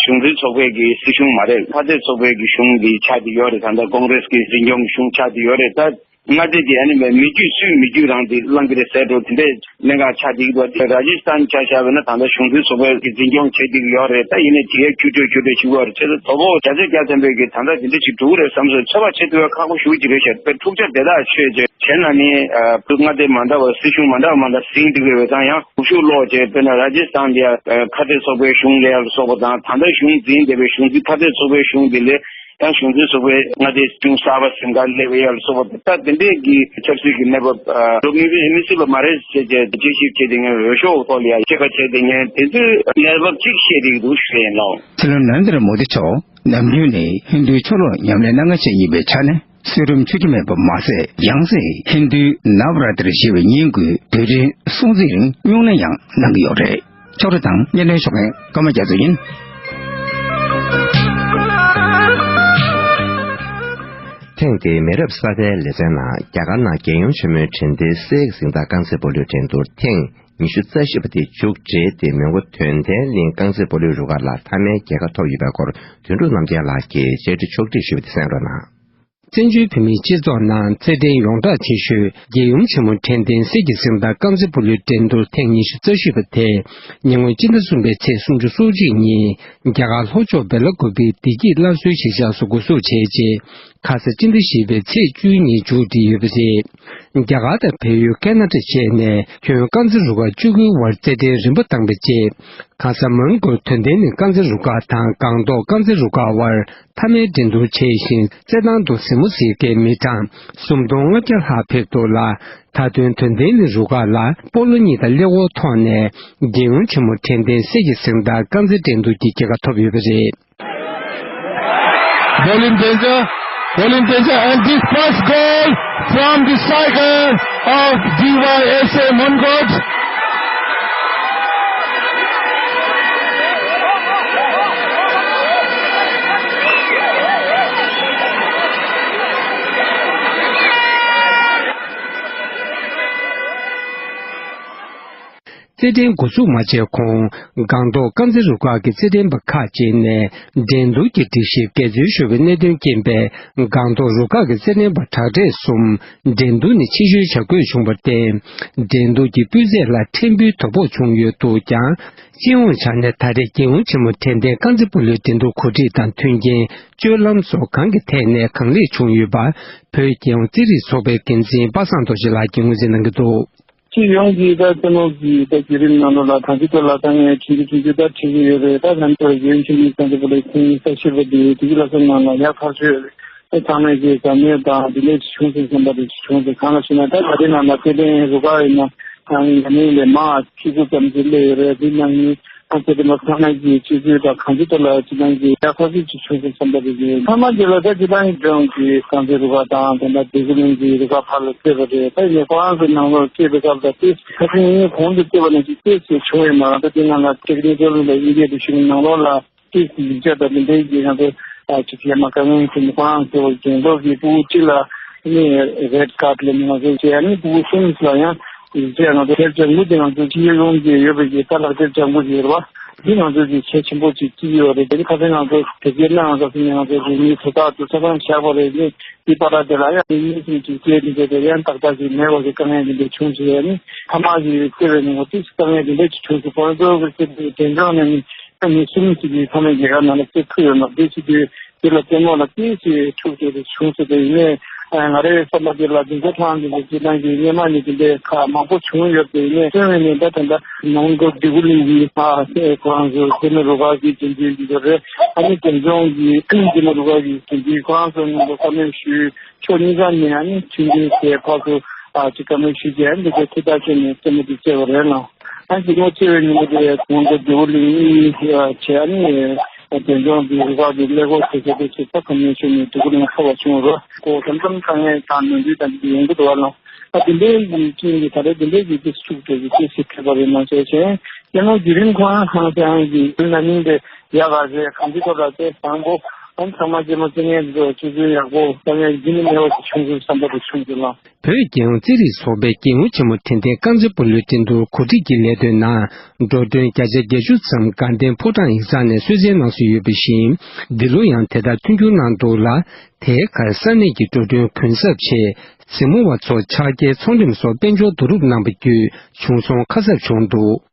གཞུང་འཛིན་ཚོགས་པའི་གི་སྲིད་གཞུང་མ་རེད། ཕར་འདེད་ཚོགས་པའི་གི་གཞུང་འདི་ཆགས་ཏེ་ཡོད་རེད། ད་ལྟ་ཀོང་རེས་ཀྱི་འཛིན་སྐྱོང་གི་གཞུང་ཆགས་ཏེ་ཡོད་རེད། ད་མངའ་སྡེ་འདི་ཨ་ནི་མི་རྒྱུད་སུས་མི་རྒྱུད་རང་འདི་བླང་གི་རེད་ཟེར་འགྲོ་དེ་འདྲའི་གནད་འགག་ཆགས་བསྡད་ཀྱི་འདུག་དེ་རཱ་ཇི་སི་ཐན་ཆ་བཞག་པ་ཡིན་ན་ད་ལྟ་གཞུང་འཛིན་ཚོགས་པའི་གི་འཛིན་སྐྱོང་བྱེད་བསྡད་ཀྱི་ཡོད་རེད། ད་ཡིན་ནའི་དེ་གའི་ཁྱུ་སྤྲོད་ཁྱུ་སྤྲོད་བྱེད་ཀྱི་ཡོད་རེད། བྱས་ཙང་དོ་ཕོག་བརྒྱ་ཆ་བརྒྱ་ཐམ་པའི་གི་ད་ལྟ་དེ་འདྲ་ཞིག་འགྲོ་གི་རེད་བསམ་སོང་། ཚོད་དཔག་བྱེད་ཐུབ་ཡ་ཁག་པོ་ཞེ་པོ་ཅིག་རེད་ཤག་དཔེ་འཁྲུག་ཆ་དེ་དག་ཆོད་རྗེས་བྱས་ན་ནི་ཨ་མངའ་སྡེ་མ་འདྲ་བ་སྲིད་གཞུང་མ་འདྲ་བ་མ་འདྲ་ཟིན་འགྲིག་པའི་བས་ཙང་ཡང་སྒུལ་ཤུགས་སློག་བྱས་དཔེར་ན་རཱ་ཇི་སི་ཐན་ལ་ཡ་ཁ་གཏད་ཚོགས་པའི་གཞུང་ལ་ཡ་ལ་སོགས་པ་དང་ད་ལྟ་གཞུང་འཛིན་བསྡད་པའི་གཞུང་འཛིན་ཕར་འདེད་ཚོགས་པའི་གཞུང་འདི་ལས། ཡང་གཞུང་འཛིན་ཚོགས་པའི་མངའ་སྡེ་གཞུང་གསར་པ་ཟིན་ག་སླེབས་ཡ་ལ་སོགས་པ་ད་དེ་འདྲས་ཀྱི་ཆབ་སྲིད་ཀྱི་གནས་བབ་ལོ་མི་བའི་མི་སྲིད་པ་མ་རེད་ཅེས་བྱས་དཔྱད་ཞིབ་བྱས་ཏེ་ངས་འོས་ཤོག་ཐོག་ལ་ཡ་སྐྱེད་ཀ་བྱས་ཏེ་ངས་དེ་ཚོའི་གནས་བབ་ཅིག་བཤད་བསྡད་ཀྱི་འདུག་ཞུ་ཡ་ཡིན་ལགས། སྲིད་བློན་ནཱ་རེན་དྲ་མོ་དི་མཆོག་ནམ་རྒྱུན་ནས་ཧིན་རྡུའི་ཆོ་ལོ་ཉམས་ལེན་གནང་མཁན་ཞིག་ཡིན་པའི་ཆ་ནས་གསོན་རིམ་འཆོར་གྱི་མེད་པ་མ་ཟད་ཡང་སེ་ཧིན་རྡུའི་ནབ་ར་ཏྲི་ཞེས་པའི་ཉིན་དགུའི་དུས་དྲན་སྲུང་བརྩི་རིང་སྨྱུང་གནས་ཡང་གནང་གི་ཡོད་རེད། ཕྱོགས་སྒྲིག་དང་སྙན་སྒྲོན་ཞུ་མཁན་ཀརྨ་རྒྱ་མཚོ་ཡིན། ཐེངས་འདིའི་མི་རབས་གསར་པའི་ལེ་ཚན་ནང་རྒྱ་གར་ནང་རྒྱལ་ཡུམ་ཆེན་མོའི་དྲན་རྟེན་གསེར་གྱི་གཟེངས་རྟགས་རྐང་རྩེད་སྤོ་ལོའི་འགྲན་བསྡུར་ཐེངས་ཉི་ཤུ་རྩ་བཞི་པ་དེ་མཇུག་བསྒྲིལ་ཏེ་མི་ངོ་དོན་ལྡན་གླིང་རྐང་རྩེད་སྤོ་ལོའི་རུ་ཁག་ལ་མཐའ་མའི་རྒྱལ་ཁ་ཐོབ་ཡོད་པའི་སྐོར་དོན་གྲུབ་རྣམ་རྒྱལ་ལགས་ཀྱིས་བཅར་འདྲི་ཕྱོགས་སྒྲིག་ཞུས་པ་དེ་གསན་རོགས་གནང་། བཙན་བྱོལ་བོད་མིའི་སྤྱི་ཚོགས་ནང་རྩེད་འགྲན་ཡོངས་གྲགས་ཆེ་ཤོས་རྒྱལ་ཡུམ་ཆེན་མོ་དྲན་རྟེན་གསེར་གྱི་གཟེངས་རྟགས་རྐང་རྩེད་སྤོ་ལོའི་འགྲན་བསྡུར་ཐེངས་ཉི་ཤུ་རྩ་བཞི་པ་དེ་ཉེ་སྔོན་སྤྱི་ཟླ་གསུམ་པའི་ཚེས་སུམ་ཅུ་སོ་གཅིག་ཉིན་རྒྱ་གར་ལྷོ་ཕྱོགས་སྦེ་ལ་ཀུ་པེའི་བདེ་སྐྱིད་སླར་གསོའི་གཞིས་ཆགས་སུ་འགོ་འཛུགས་བྱས་རྗེས་ཁ་ས་སྤྱི་ཟླ་བཞི་པའི་ཚེས་བཅུའི་ཉིན་མཇུག་སྒྲིལ་ཡོད་པ་རེད། རྒྱ་གར་དང་བལ་ཡུལ་ཁ་ན་ཌ་བཅས་ནས་ཁྱོན་རྐང་རྩེད་རུ་ཁག་བཅུ་དགུའི་བར་རྩེད་འགྲན་རིམ་པ་བཏང་པའི་རྗེས་ཁ་ས་མོན་གྷོ་དོན་ལྡན་གླིང་རྐང་རྩེད་རུ་ཁག་དང་སྒང་ཏོག་རྐང་རྩེད་རུ་ཁག་དབར། མཐའ་མའི་འགྲན་བསྡུར་བྱས་ཤིང་རྩེད་ཐང་དུ་གཟིགས་མོ་གཟིགས་མཁན་མི་གྲངས་སུམ་སྟོང་ལྔ་བརྒྱ་ལྷག་ཕེབས་འདུག་ལ། མཐའ་དོན་དོན་ལྡན་གླིང་རུ་ཁག་ལ་སྤོ་ལོ་གཉིས་དང་ཀླད་ཀོར་ཐོག་ནས་རྒྱལ་ཡུམ་ཆེན་མོ་དྲན་རྟེན་གསེར་གྱི་གཟེངས་རྟགས་རྐང་རྩེད་འགྲན་བསྡུར་གྱི་རྒྱལ་ཁ་ཐོབ་ཡོད་པ་རེད། Bowling danger, bowling danger, and this first goal from the striker of D Y S A Mongkot. རྩེད་འགྲན་འགོ་འཛུགས་མ་བྱས་གོང་སྒང་ཏོག་དཀར་མཛེས་རུ་ཁག་གི་རྩེད་འགྲན་པ་ཁག་ཅིག་ནས་འགྲན་བསྡུར་གྱི་སྒྲིག་གཞི་འགལ་འཛོལ་ཤོར་བའི་གནད་དོན་རྐྱེན་པས་སྒང་ཏོག་རུ་ཁག་གི་རྩེད་འགྲན་པ་དྲག་གྲས་གསུམ་འགྲན་བསྡུར་ནས་ཕྱིར་བཤོལ་བྱ་དགོས་བྱུང་བར་བརྟེན། འགྲན་བསྡུར་གྱི་སྤུས་ཚད་ལ་ཕྲན་བུའི་དོ་ཕོག་བྱུང་ཡོད་འདུག་ཀྱང་། སྤྱི་ཡོངས་ཆ་ནས་ད་རེས་རྒྱལ་ཡོངས་ཆེན་མོ་དད་ལྡན་རྐང་རྩེད་སྤོ་ལོའི་འགྲན་བསྡུར་གོ་སྒྲིག་དང་མཐུན་རྐྱེན། སྤྱོད་ལམ་སོགས་གང་གི་ཐད་ནས་གང་ལེགས་བྱུང་ཡོད་པ། བོད་རྒྱལ་ཡོངས་རྩེད་རིགས་ཚོགས་པའི་འགན་འཛིན་པ་སངས་རྡོ་རྗེ་ལགས་ཀྱིས་ངོས་འཛིན་གནང་གི་འདུག། སྤྱི་ཡོངས་ཀྱི་ད་རྩེད་མོ་གི་ད་བརྒྱུད་རིམ་ནང་ལོགས་ལ་གང་ཅི་ཐོག་ལ་དཀའ་ངལ་ཆུང་ཆུང་ཆུང་ཆུང་ད་འཕྲད་ཀྱི་ཡོད་རེད། ད་ལྷན་ཚོགས་རྒྱུན་ཆུང་ཆུང་ཙམ་དུ་བ་ལས་ཁྱིམ་ས་ཤེས་པ་དེ་དེ་གི་ལ་སོགས་ནང་ལ་ཡག་ཐག་ཆོད་རེད། ད་ཚང་མས་ཀྱི་དགའ་མོས་དང་དེ་འདྲས་བྱུང་སོང་བསམ་པ་དེ་བྱུང་སོང་། གང་ལ་ཞུ་ན་ད་ད་ལྟའི་ནང་ལ་ཚད་ལྡན་རུ་ཁག་ཡིན་ན་ང་ནི་ལས་མང་ཆུ་ཚོད་ཙམ་ཞིག་སླེབས་ཡོད་རེད། དེ་ནང་ནི་ཨ་ཚད་ལྡན་པ་ཚང་མས་ཀྱི་སྤྱི་ཚོགས་དང་གང་ཅི་ཐོག་ལ་ཅི་ནང་གི་ཡག་ཐག་ཆོད་ཅིག་བྱུང་སོང་བསམ་པ་དེ་ཡིན། ཐ་མ་དེ་ལ་ད་ཅི་ནང་གི་ལྗོངས་ཀྱི་རྐང་རྩེད་རུ་ཁག་དང་དེ་འདྲ་སྡེ་དགེ་གླིང་གི་རུ་ཁག་ཕར་ལ་བསྐྱོད་པ་རེད། ད་ཡིན་ནའི་ཁོ་རང་ཚོའི་ནང་ལོགས་བསྐྱོད་པའི་སྐབས་ལ་དེ་ཁ་སང་ངས་གོང་དུ་བསྐྱོད་པ་ནང་བཞིན་ཏོག་ཙམ་བྱུང་ཡོད་མ་རེད། ད་དེ་ནང་ལ་ཊེག་ནི་ཀལ་ལ་དབྱིན་སྐད་དུ་ཞུ་ནང་ལོགས་ལ་ཏོག་ཙམ་ཡིག་ཆ་དང་དེ་འདྲའི་གི་ང་ཚོ་ཨ་ཅིག་ཡར་མར་དཀའ་ངལ་ཞིག་ཁོ་རང་ཚོ་རྒྱང་ཐོག་གི་ཕྲུ་གུ་གཅིག་ལ་ནི་རེད་ཀཱཌ་ལབ་ནས་ང་ཚོ་བྱས། ཨ་ནི་ཕྲུ་གུ་གསུམ་ལ་ཡང་ཡིག་ཆ་ང་ཚོ་ཁེར་ལྕགས་མུ་དེ་ང་ཚོ་སྤྱི་ཡོངས་ཀྱི་ཡོད་པའི་གི་ད་ལག་ཁེར་ལྕགས་མུ་ཞིག་ཡོད་རེད་བ། འདི་ང་ཚོ་གི་གལ་ཆེན་པོ་ཅིག་བརྩི་ཡོད་རེད། དེ་ནི་ཁ་སང་ང་ཚོ་དེ་སྐྱེས་ན་ང་ཚོ་སི་ནི་ང་ཚོ་གི་མི་ཚོ་ད་དུ་ཆ་ཚང་བཞག་པ་རེད། ནི་འདི་པ་ར་དེ་ལ་ཡང་མི་གསུམ་གྱི་སྐད་འདི་དེ་ཡང་ཏག་ཏག་ཞིག་མེད་པ་ཞིག་དཀའ་ངལ་འདི་འདྲ་བྱུང་ཞིག་ཡ་ནི་ཐ་མག་གི་སྐྱེ་བའི་ནི་ངོ་ཏིག་དཀའ་ངལ་འདི་འདྲ་ཅིག་བྱུང་སོང་། ཁོང་ཚོ་གི་སྐད་འདི་དེ་འཇོག་ནས་ནི་ཨ་ནི་གསུམ་ཞིག་གི་ཐ་མའི་རྒྱལ་ཁབ་ནང་ལ་སྐྱེ་ཐུབ་ཡོད་མ་རེད། དེ་ཞིག་གི་དེ་ལ་ལྟད་མོ་ལ་ཏིག་ཞིག་འཁྲུག་ཅིག་རེ་བྱུང་སོང་། དེ་ཡིན་ནའི་ང་རའི་བསམ་པ་དེ་ལ་འདི་ཚོ་ཐང་འདི་ཚོ་སྤྱི་བཏང་གི་སྔོན་མ་ནས་དེ་འདྲའི་ཁག་མང་པོ་བྱུང་ཡོད་པས་ནས་སོན་བའི་ནས་ད་ད་ལྟ་ནང་ལོ་སྡེ་དགེ་གླིང་གི་ཨ་ཁོ་རང་ཚོ་སྡེ་མི་རུ་ཁག་གི་འཛིན་སྐྱོང་འདི་ཚོ་རེད། ཨ་ནི་དེ་ལྗོངས་ཀྱི་སྡེ་མི་རུ་ཁག་གི་འཛིན་སྐྱོང་ཁོ་རང་ཚོ་ནང་ལ་བཀའ་མོལ་ཞུས། ཕྱོགས་གཉིས་ཀ་ནས་ཨ་ནི་མཐུན་འགྱུར་བྱས་ཕར་ཚུར་ཨ་ཅིག་བཀའ་མོལ་ཞུས་རྗེས་ཨ་ནི་འདི་ཚོ་ཐུགས་ཐག་ཆོད་ནས་རྩེད་མོ་འདི་རྩེ་བ་རེད་ལ། ཨ་ནི་རྩེད་མོ་རྩེ་བའི་ཉིན་མོ་དེ་ཁོང་ཚོ་སྡེ་དགེ་གླིང་གཉིས་བྱས་ཨ་ནི་དེ་ལྗོངས་ཀྱི་རུ་ཁག་གི་ཀླད་ཀོར་བྱེད་མཁན་དེ་ཚོ་ད་བཀའ་མོལ་ཞུས་ནས་སྡེ་དགེ་གླིང་ལ་ཐོབ་པ་བྱུང་རོགས་གོ། གང་འཚམ་དཀའ་ངལ་དང་ནོར་འཁྲུལ་དང་འདི་ཡོང་གི་འདུག་བ་ལ། ཨ་དེ་འདྲའི་གི་རྐྱེན་གྱིས་ད་རེས་དེ་འདྲའི་གི་དེ་ཤུགས་དྲག་གི་དེ་སྲིད་ཐེབས་པ་རེད་མ་ཟད་ཅན། ཀྱེ་མོ་བརྒྱུད་རིམ་ཁོ་རང་ཧང་སང་གི་ན་ནིང་དེ་ཡག་ག་རེད། གང་ཅི་ཐོག་ལ་དེ་བཟང་པོ་ཨང་ཚང་མ་ཀྱེ་མོ་རྩེ་མཁན་ཚོ་ཆུ་ཚོད་ཡག་པོ་ད་ངས་རྒྱུན་ནས་མེད་པ་ཞིག་བྱུང་སོང་བསམ་པ་དེ་བྱུང་འདུག་ལ། བོད་རྒྱལ་ཡོངས་རྩེད་རིགས་ཚོགས་པའི་རྒྱལ་ཡོངས་ཆེན་མོ་དད་ལྡན་རྐང་རྩེད་སྤོ་ལོའི་འགྲན་བསྡུར་གོ་སྒྲིག་གི་ལས་དོན་ནང་འགྲོ་གྲོན་བརྒྱ་ཆ་བརྒྱད་ཅུ་ཙམ་དགའ་ལྡན་ཕོ་བྲང་ཡིག་ཚང་ནས་གསོལ་སྩལ་གནང་སྲོལ་ཡོད་པ་བཞིན། འདི་ལོ་ཡང་དེ་ལྟར་མཐུན་འགྱུར་གནང་འདུག་ལ། དེའི་ཁར་ས་གནས་ཀྱི་འགྲོ་གྲོན་གུན་གསབ་ཆེད་གཟིགས་མོ་བ་ཚོ་ཕྱག་འཁྱེར་ཚོང་རིམ་སོགས་དཔལ་འབྱོར་བསྡུ་རུབ་གནང་བ་བརྒྱུད་བྱུང་སོང་ཁ་གསབ་བྱུང་འདུག།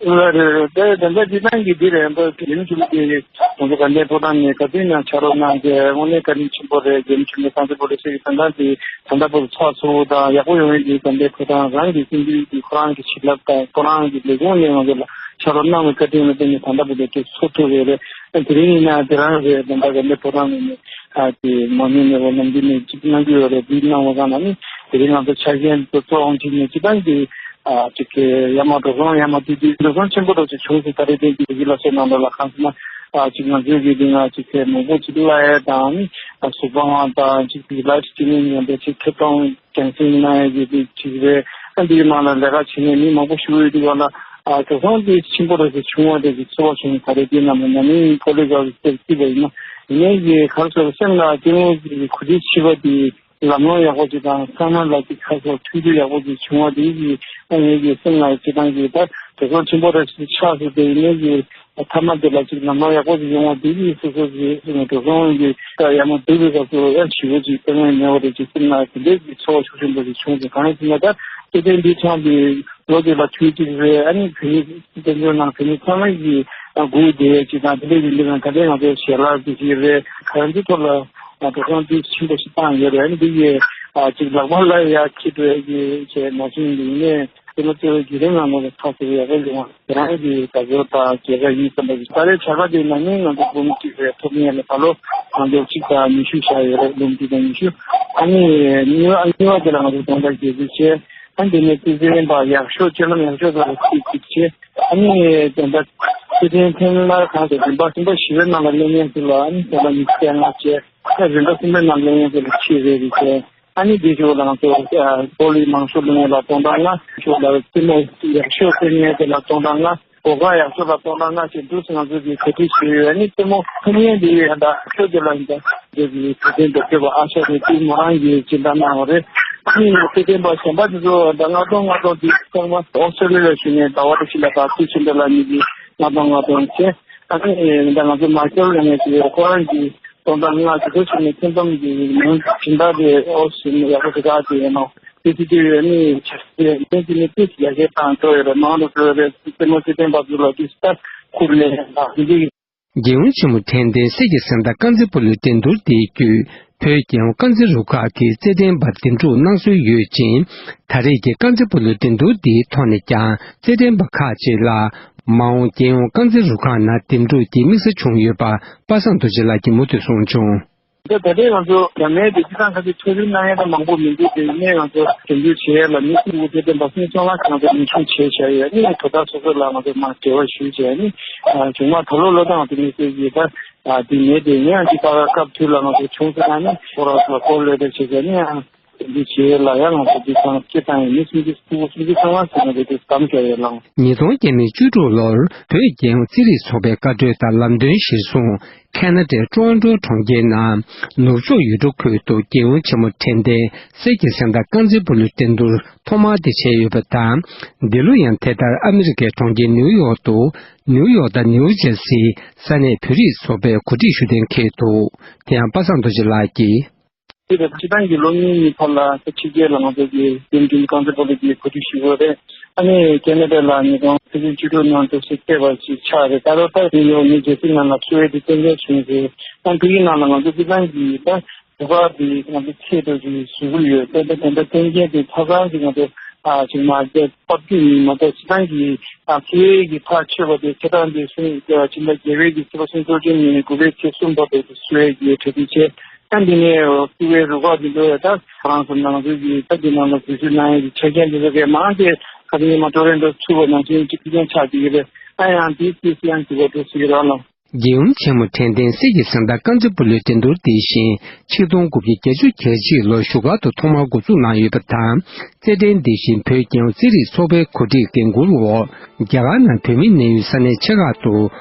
ལ་རེད་རེད། དེ་ད་ལྟ་སྤྱི་བཏང་གི་འདི་རེད། ད་རྒྱུན་བྱུང་གི་ང་ཚོ་དགའ་ལྡན་ཕོ་བྲང་ནས་ག་དུས་ཡང་ཕྱག་རོགས་གནང་གི་དངོས་གནས་བཀའ་དྲིན་ཆེན་པོ་རེད། རྒྱུན་བྱུང་གི་སང་སྤོ་ལོ་སི་གི་ད་ལྟ་འདི་ད་ལྟ་བར་ཚགས་ཚུད་དང་ཡག་པོ་ཡོང་ཡས་འདི་དགའ་ལྡན་ཕོ་བྲང་རང་གི་སེམས་རྒྱུད་ཀྱི་ཁོ་རང་གི་བྱིན་རླབས་དང་ཁོ་རང་གི་ལས་ཁུངས་ནས་ང་ཚོ་ལ་ཕྱག་རོགས་གནང་བའི་བཀའ་དྲིན་ལ་བརྟེན་ནས་ད་ལྟ་བར་དུ་ཚོགས་ཐུབ་ཡོད་རེད། དེ་རིང་ཡིན་ན་དེ་རང་རེད། ད་ལྟ་དགའ་ལྡན་ཕོ་བྲང་ནས་ནས་ཨ་དེ་མ་ནུས་ནས་འོ་ནམ་འདི་ནས་གཅིག་གནང་གི་ཡོད་རེད། འདི་གནང་བ་ཙམ་ལ་ནི་དེ་རིང་ང་ཚོ་ཆ་རྐྱེན་དུ་གཙོ་བོ་གཅིག་ནས་སྤྱི་བཏང་གི་ཨ་ཅིག་གི་ཡར་མར་འགྲོ་སོང་ཡར་མར་དེ་དུས་འགྲོ་སོང་ཆེན་པོ་འདྲ་ཅིག་བྱུང་སོང་། ད་རེས་དེ་གི་དེ་གི་ལ་སོགས་ནང་ལོགས་ལ་གང་ཟེར་ན་ཨ་ཅིག་ང་ཚོའི་གི་དེ་ང་ཅིག་གི་མང་པོ་ཅིག་གླ་ཡས་དང་ནི་ཨ་གཟུགས་པོ་དབང་དང་ཅིག་གི་ལ་ཅིག་ཅིག་ནི་ཡང་འདྲ་ཅིག་ཐེབས་གཏོང་། རྒྱང་སྲིང་གནང་ཡག་གི་དེ་གཅིག་རེད། ཨ་འདིའི་ནང་ལ་ལས་ཀ་བྱེད་མཁན་མི་མང་པོ་ཞིག་ཡོད་དུས་སྒང་ལ་ཨ་འགྲོ་སོང་དེ་ཆེན་པོ་རེ་ཞིག་བྱུང་བ་དེ་གི་ཚོར་བ་བྱུང་། ག་རེ་དེ་རྣམས་ལ་ན་ནིང་ཀོ་ལེ་ཇ་གི་སྐོར་བརྩིས་པ་ཡིན་ན་ཡིན་ནའི་གི་ག་རེ་ཟེར་སེམས་ལ་སྐྱེ་བོ་གི་གུས་བརྩི་ཆེ་བ་དེ་ལམ་ལྷོང་ཡག་པོ་ཅིག་དང་ཚང་མ་ལ་ཅིག་ཁ་སོ་མཐུན་སྒྲིལ་ཡག་པོ་ཅིག་བྱུང་བ་དེ་གི་ཨ་ངེད་ཀྱི་སེམས་ལ་སྤྱི་བཏང་གི་ད་འགྲོ་སོང་ཆེན་པོ་རེ་ཞིག་ཆགས་སོང་། དེ་ཡིན་ནའི་གི་ཐ་མ་དེ་ལ་ཅིག་ལམ་ལྷོང་ཡག་པོ་ཞིག་ཡོང་བ་དེ་གིས་སོ་སོ་གི་འགྲོ་སོང་གི་ད་ཡར་མར་བསྡུ་བའི་སྐབས་སུ་ཡང་ཞི་བ་ཅིག་དཀའ་ངལ་མེད་པ་རེད་ཅེས་སེམས་ནང་དེ་འདྲའི་གི་ཚོར་བ་ཤུགས་ཆེན་པོ་ཞིག་བྱུང་སོང་། གང་ཡིན་ཟེར་ན་ད་སྐྱེ་ལྡན་འདི་ཚང་གི་ལོ་དེ་ལ་དུས་གཅིག་རེད། ཨ་ནི་བོད་མི་དཔལ་འབྱོར་ནང་བོད་མི་ཚང་མ་གི་སྒུག་བསྡད་ཅིག་དང་དེ་འདྲའི་གི་འདི་ནང་ད་ལྟའི་ང་ཚོ་ཞལ་ལག་དེ་ཞིག་རེད། གང་ཅིའི་ཐོག་ལ་འགྲོ་སོང་དུས་ཆེན་པོ་ཞིག་བཏང་ཡོད་རེད། ཨ་ནི་འདི་གི་ཅིག་ལག་པ་ལ་ཡ་ཁྱི་འགྲོ་ཡ་གི་ཅེས་ནང་བཞིན་འདི་ཡིན་ནའི། དེ་ལ་གཙོ་བོ་བརྒྱུད་རིམ་ནང་ལོགས་ལ་ཐག་ཆོད་ཡག་པོ་ཡོང་བ་དེ་རང་གི་དགའ་ཚོར་དང་རྒྱལ་ཁ་ཡིན་བསམ་པ་ཞིག་ད་རེས་བྱ་དགའ་དེ་ན་ནིང་ང་ཚོ་འབུམ་གཅིག་རེ་ཐོབ་མཁན་ལ་ད་ལོ་ང་ཚོ་གཅིག་དང་ཉི་ཤུ་བཞག་ཡོད་རེད། འབུམ་གཅིག་དང་ཉི་ཤུ། ཨ་ནི་གཉིས་པ་གཉིས་པ་དེ་ལ་ང་ཚོ་སྦྱོང་བརྡར་རྒྱས་འཛུགས་བྱས། ཨ་ནི་དེ་ནས་རྩེད་འགྲན་པ་ཡག་ཤོས་སྤྱོད་ལམ་ཡག་ཤོས་ཚོ་ལ་གཅིག་གཅིག་བྱས། ཨ་ནི་སྦྱོང་བརྡར་རྩེད་འགྲན་ཐེངས་མ་གང་དུ་རིམ་པ་གསུམ་པ་བཞི་པའི་ནང་ལ་སླེབས་མཁན་ཚོ་ལ་ཨ་ནི་སྦྱོང་བརྡར་ཉི་ཤུ་རྩ་ལྔ་བྱས། ཨ་རིམ་པ་གསུམ་པའི་ནང་སླེབས་མཁན་ཚོ་ལ་ཁྲི་རེ་རེ་བྱས། ཨ་ནི་དེ་ཞོར་ལ་ང་ཚོ་ཨ་བོ་ལི་མང་ཤོས་སླེབས་མཁན་ལ་སྟོང་ཕྲག་ལྔ། ཞོར་ལ་རྩེད་མོ་ཡག་ཤོས་སླེབས་མཁན་དེ་ལ་སྟོང་ཕྲག་ལྔ། སྒོ་ཁ་ཡག་ཤོས་ལ་སྟོང་ཕྲག་ལྔ་བཅས་འདུག་སེ་ང་ཚོ་གིས་གོ་སྒྲིག་བྱས་ཡོད། ཨ་ནི་རྩེད་མོ་ཐུབ་མཁན་དེ་ཡང་ད་ཤོས་དེ་ལ་ཡིན་ད་དེ་གི་དུས་སྟོན་དུ་ཕེབས་པ་ཨ་ཤ་རེ་དེ་མོ་རང་གིས་སྦྱིན་བདག་གནང་བ་རེད། ཨ་ནི་ཚེ་བརྟན་པ་གཞན་པ་དེ་ཚོ་ད་ལྔ་སྟོང་ལྔ་སྟོང་དེ་ཚང་མ་ཨོ་སི་ཀྲོ་ལི་ཡ་ཞུ་ནས་ཟླ་བ་དང་ཕྱི་ལ་ད་ཚེ་ཆེན་པོ་ལ་ཉིད་ཀྱི་ལྔ་སྟོང་ལྔ་སྟོང་བྱས། ཨ་ནི་ད་ང་ཚོ་མ་ཤོར་ལ་ངས་ཀྱི་ཁོ་རང་གི་སྟོང་ཕྲག་ལྔ་ཞིག་ཐོག་ཞུ་ནས་ཐེམ་ཐམ་གྱི་ནང་སྦྱིན་བདག་དེ་ཨོ་ཞུ་ནས་ཡག་པོ་ཞིག་ག་དེ་ཡིན་ནོ། དེ་ཚོ་དེ་ཡོད་ནི་ཆ་ཤས་ལྡན་གྱི་ནི་དེ་ཡག་གེ་དང་འགྲོ་ཡོད་རེད། མང་དུ་འགྲོ་ཡོད་རེད། རྩེད་མོ་རྩེད་ལྡན་པ་ཚོ་ལ་དུས་ལྟར་ཁུར་ལེན་དང་དེ་འདྲའི། རྒྱལ་ཡུམ་ཆེན་མོ་ཕྲན་ལྡན་གསེར་གྱི་གཟེངས་རྟགས་དཀར་མཛེས་སྤོ་ལོའི་འགྲན་བསྡུར་དེའི་བརྒྱུད་བོད་རྒྱལ་ཡོངས་དཀར་མཛེས་རུ་ཁག་གི་རྩེད་ལྡན་པ་འདེམས་སྒྲུག་གནང་སྲོལ་ཡོད་ཅིང་། ད་རེས་ཀྱི་དཀར་མཛེས་སྤོ་ལོའི་འགྲན་བསྡུར་འདིའི་ཐོག་ནས་ཀྱང་རྩེད་ལྡན་པ་ཁག་ཅིག་ལ་མ་འོངས་རྒྱལ་ཡོངས་དཀར་མཛེས་རུ་ཁག་ནང་འདེམས་སྒྲུག་གི་དམིགས་བསལ་བྱུང་ཡོད་པ་པ་སངས་རྡོ་རྗེ་ལགས་ཀྱིས་མུ་མཐུད་གསུངས་བྱུང་། ད་ད་ལྟའི་ང་ཚོ་རྒྱ་མིའི་དེ་སྤྱི་བཏང་ཁ་ཤས་ཕྱོགས་རིས་གནང་ཡས་ད་མང་པོ་མི་འདུག་དེ་ནས་ང་ཚོ་དེ་འདྲ་བྱེད་ཡས་ལ་མི་སུ་དབུ་ཁྲིད་དེ་འབའ་སེང་ཚོང་ལ་ང་ཚོ་མི་ཤུགས་བྱས་བྱ་ཡོད། ཨ་ནི་དོ་བདག་སོ་སོ་ལ་ང་ཚོ་མ་འབྲེལ་བ་ཞུས་བྱས་ནི་བྱུང་མ་ད་ལོ་ལོ་དང་དེ་ནས་སེ་ཡི་ད་དེ་ནས་དེ་ནས་ཨ་ཅི་ད་སྐབས་དུས་ལ་ང་ཚོ་བྱུང་སོང་ན་ནི་ཁོ་རང་ཚོ་སྐོར་ལས་དེ་བྱེད་བྱས་ནི་དེ་འདྲ་བྱེད་ཡས་ལ་ཡང་ང་ཚོ་དེ་ཚང་སྤྱི་བཏང་ཡིན་མི་སུ་འདི་སུ་སུ་འདི་ཚང་མ་ཟེར་ན་དེ་དེ་གཏམ་བྱ་ཡས་ལ། ཉིས་སྟོང་བརྒྱ་མེད་བཅུ་དྲུག་ལོར་བོད་རྒྱལ་ཡོངས་རྩེད་རིགས་ཚོགས་པའི་བཀའ་གྲོས་དང་ལམ་སྟོན་གཞིར་བཟུང་། ཁེ་ན་ཌའི་ཀྲོ་ཨན་ཀྲོ་གྲོང་ཁྱེར་ནང་ནུབ་ཕྱོགས་ཡུལ་གྲུ་ཁུལ་དུ་རྒྱལ་ཡུམ་ཆེན་མོ་ཕྲན་ལྡན་གསེར་གྱི་གཟེངས་རྟགས་དཀར་མཛེས་སྤོ་ལོའི་འགྲན་བསྡུར་ཐོག་མ་དེ་བྱས་ཡོད་པ་དང་། འདི་ལོ་ཡང་དེ་ལྟར་ཨ་མི་རི་ཀའི་གྲོང་ཁྱེར་ནིའུ་ཡོག་ཏུ་ནིའུ་ཡོག་དང་ནིའུ་ཇར་སིའི་ས་གནས་བོད་རིགས་ཚོགས་པས་གོ་སྒྲིག་ཞུ་གཏན་འཁེལ་འདུག་དེ་ཡང་པ་སངས་རྡོ་རྗེ་ལགས་ཀྱིས། དེ་ལ་སྤྱི་བཏང་གི་ལོ་གཉིས་གཉིས་ཐོག་ལ་ཕྱི་རྒྱལ་ལ་ང་ཚོ་གི་རྒྱུན་རྒྱུན་རྐང་རྩེད་སྤོ་ལོ་གི་གོ་སྒྲིག་ཞུ་དགོས་རེད། ཨ་ནི་ཁེ་ན་ཌ་ལ་ཉིས་སྟོང་ཕྱི་ཟླ་བཅུ་དྲུག་ནང་དུ་སྲིད་སྐྱེས་པ་ཞིག་ཆགས་རེད། ད་ལོ་ལྟར་ནིའུ་ཡོག་ནིའུ་ཇར་སི་ནང་ལ་སུ་ཝེ་དེ་རྟེན་འབྲེལ་བྱུང་རེད། ཨ་ནི་དེ་གི་ནང་ལ་ང་ཚོ་སྤྱི་བཏང་གི་ད་རུ་ཁག་དེ་ང་ཚོ་ཆེད་དུ་ཞུ་གི་ཡོད། ད་ད་ད་རྟེན་འབྲེལ་དེ་ཆ་ཚང་གི་ང་ཚོ་ཨ་ཅིག་མ་རྒྱ་ཕབ་རྒྱུ་ཡིན་མ་གཏོགས་སྤྱི་བཏང་གི་ཨ་སུ་ཝེ་གི་ཐག་ཆོད་པ་དེ་ཆ་ཚང་དེ་སུ་ཝེ་སྤྱི་ཟླ་བརྒྱད་པའི་གི་ཕྱི་ཟླ་སུམ་ཅུ་ནས་དགུ་པའི་ཚེས་གསུམ་བར་དུ་སུ་ཝེ་གི་གྲ་སྒྲིག་བྱས། ཨ་འདི་ནས་སུ་ཝེ་རུ་ཁག་འདི་ཚོ་ཡང་ད་ཧྥ་རན་སི་ནང་ཚུད་ཀྱི་ད་འདི་ནང་ལ་འཛུལ་ཞུགས་གནང་ཡས་ཀྱི་ཆ་རྐྱེན་འདི་ཚོ་གས་མང་ཆེ་ཁ་སང་ཉི་མ་ཊོ་རོན་ཊོ་ཚུད་པ་ནང་བཞིན་གཅིག་རྐྱེན་ཆགས་ཀྱི་ཡོད་པས། ཨ་ཡང་འདི་སི་སི་ཡང་འཛུལ་བ་འགྲོ་སྲིད་ཀྱི་རང་ལ། རྒྱལ་ཡུམ་ཆེན་མོ་ཕྲན་ལྡན་གསེར་གྱི་གཟེངས་རྟགས་རྐང་རྩེད་སྤོ་ལོའི་འགྲན་བསྡུར་འདི་བཞིན་ཆིག་སྟོང་དགུ་བརྒྱ་བརྒྱད་ཅུ་གྱ་གཅིག་ལོར་བཞུགས་སྒར་དུ་ཐོག་མར་འགོ་འཛུགས་གནང་ཡོད་པ་དང་། རྩེད་འགྲན་འདི་བཞིན་བོད་རྒྱལ་ཡོངས་རྩེད་རིགས་ཚོགས་པའི་གོ་སྒྲིག་འགན་འཁུར་འོག་རྒྱ་གར་ནང་བོད་མིའི་གནས་ཡུལ་ས་གནས་ཆེ་ཁག་ཏུ་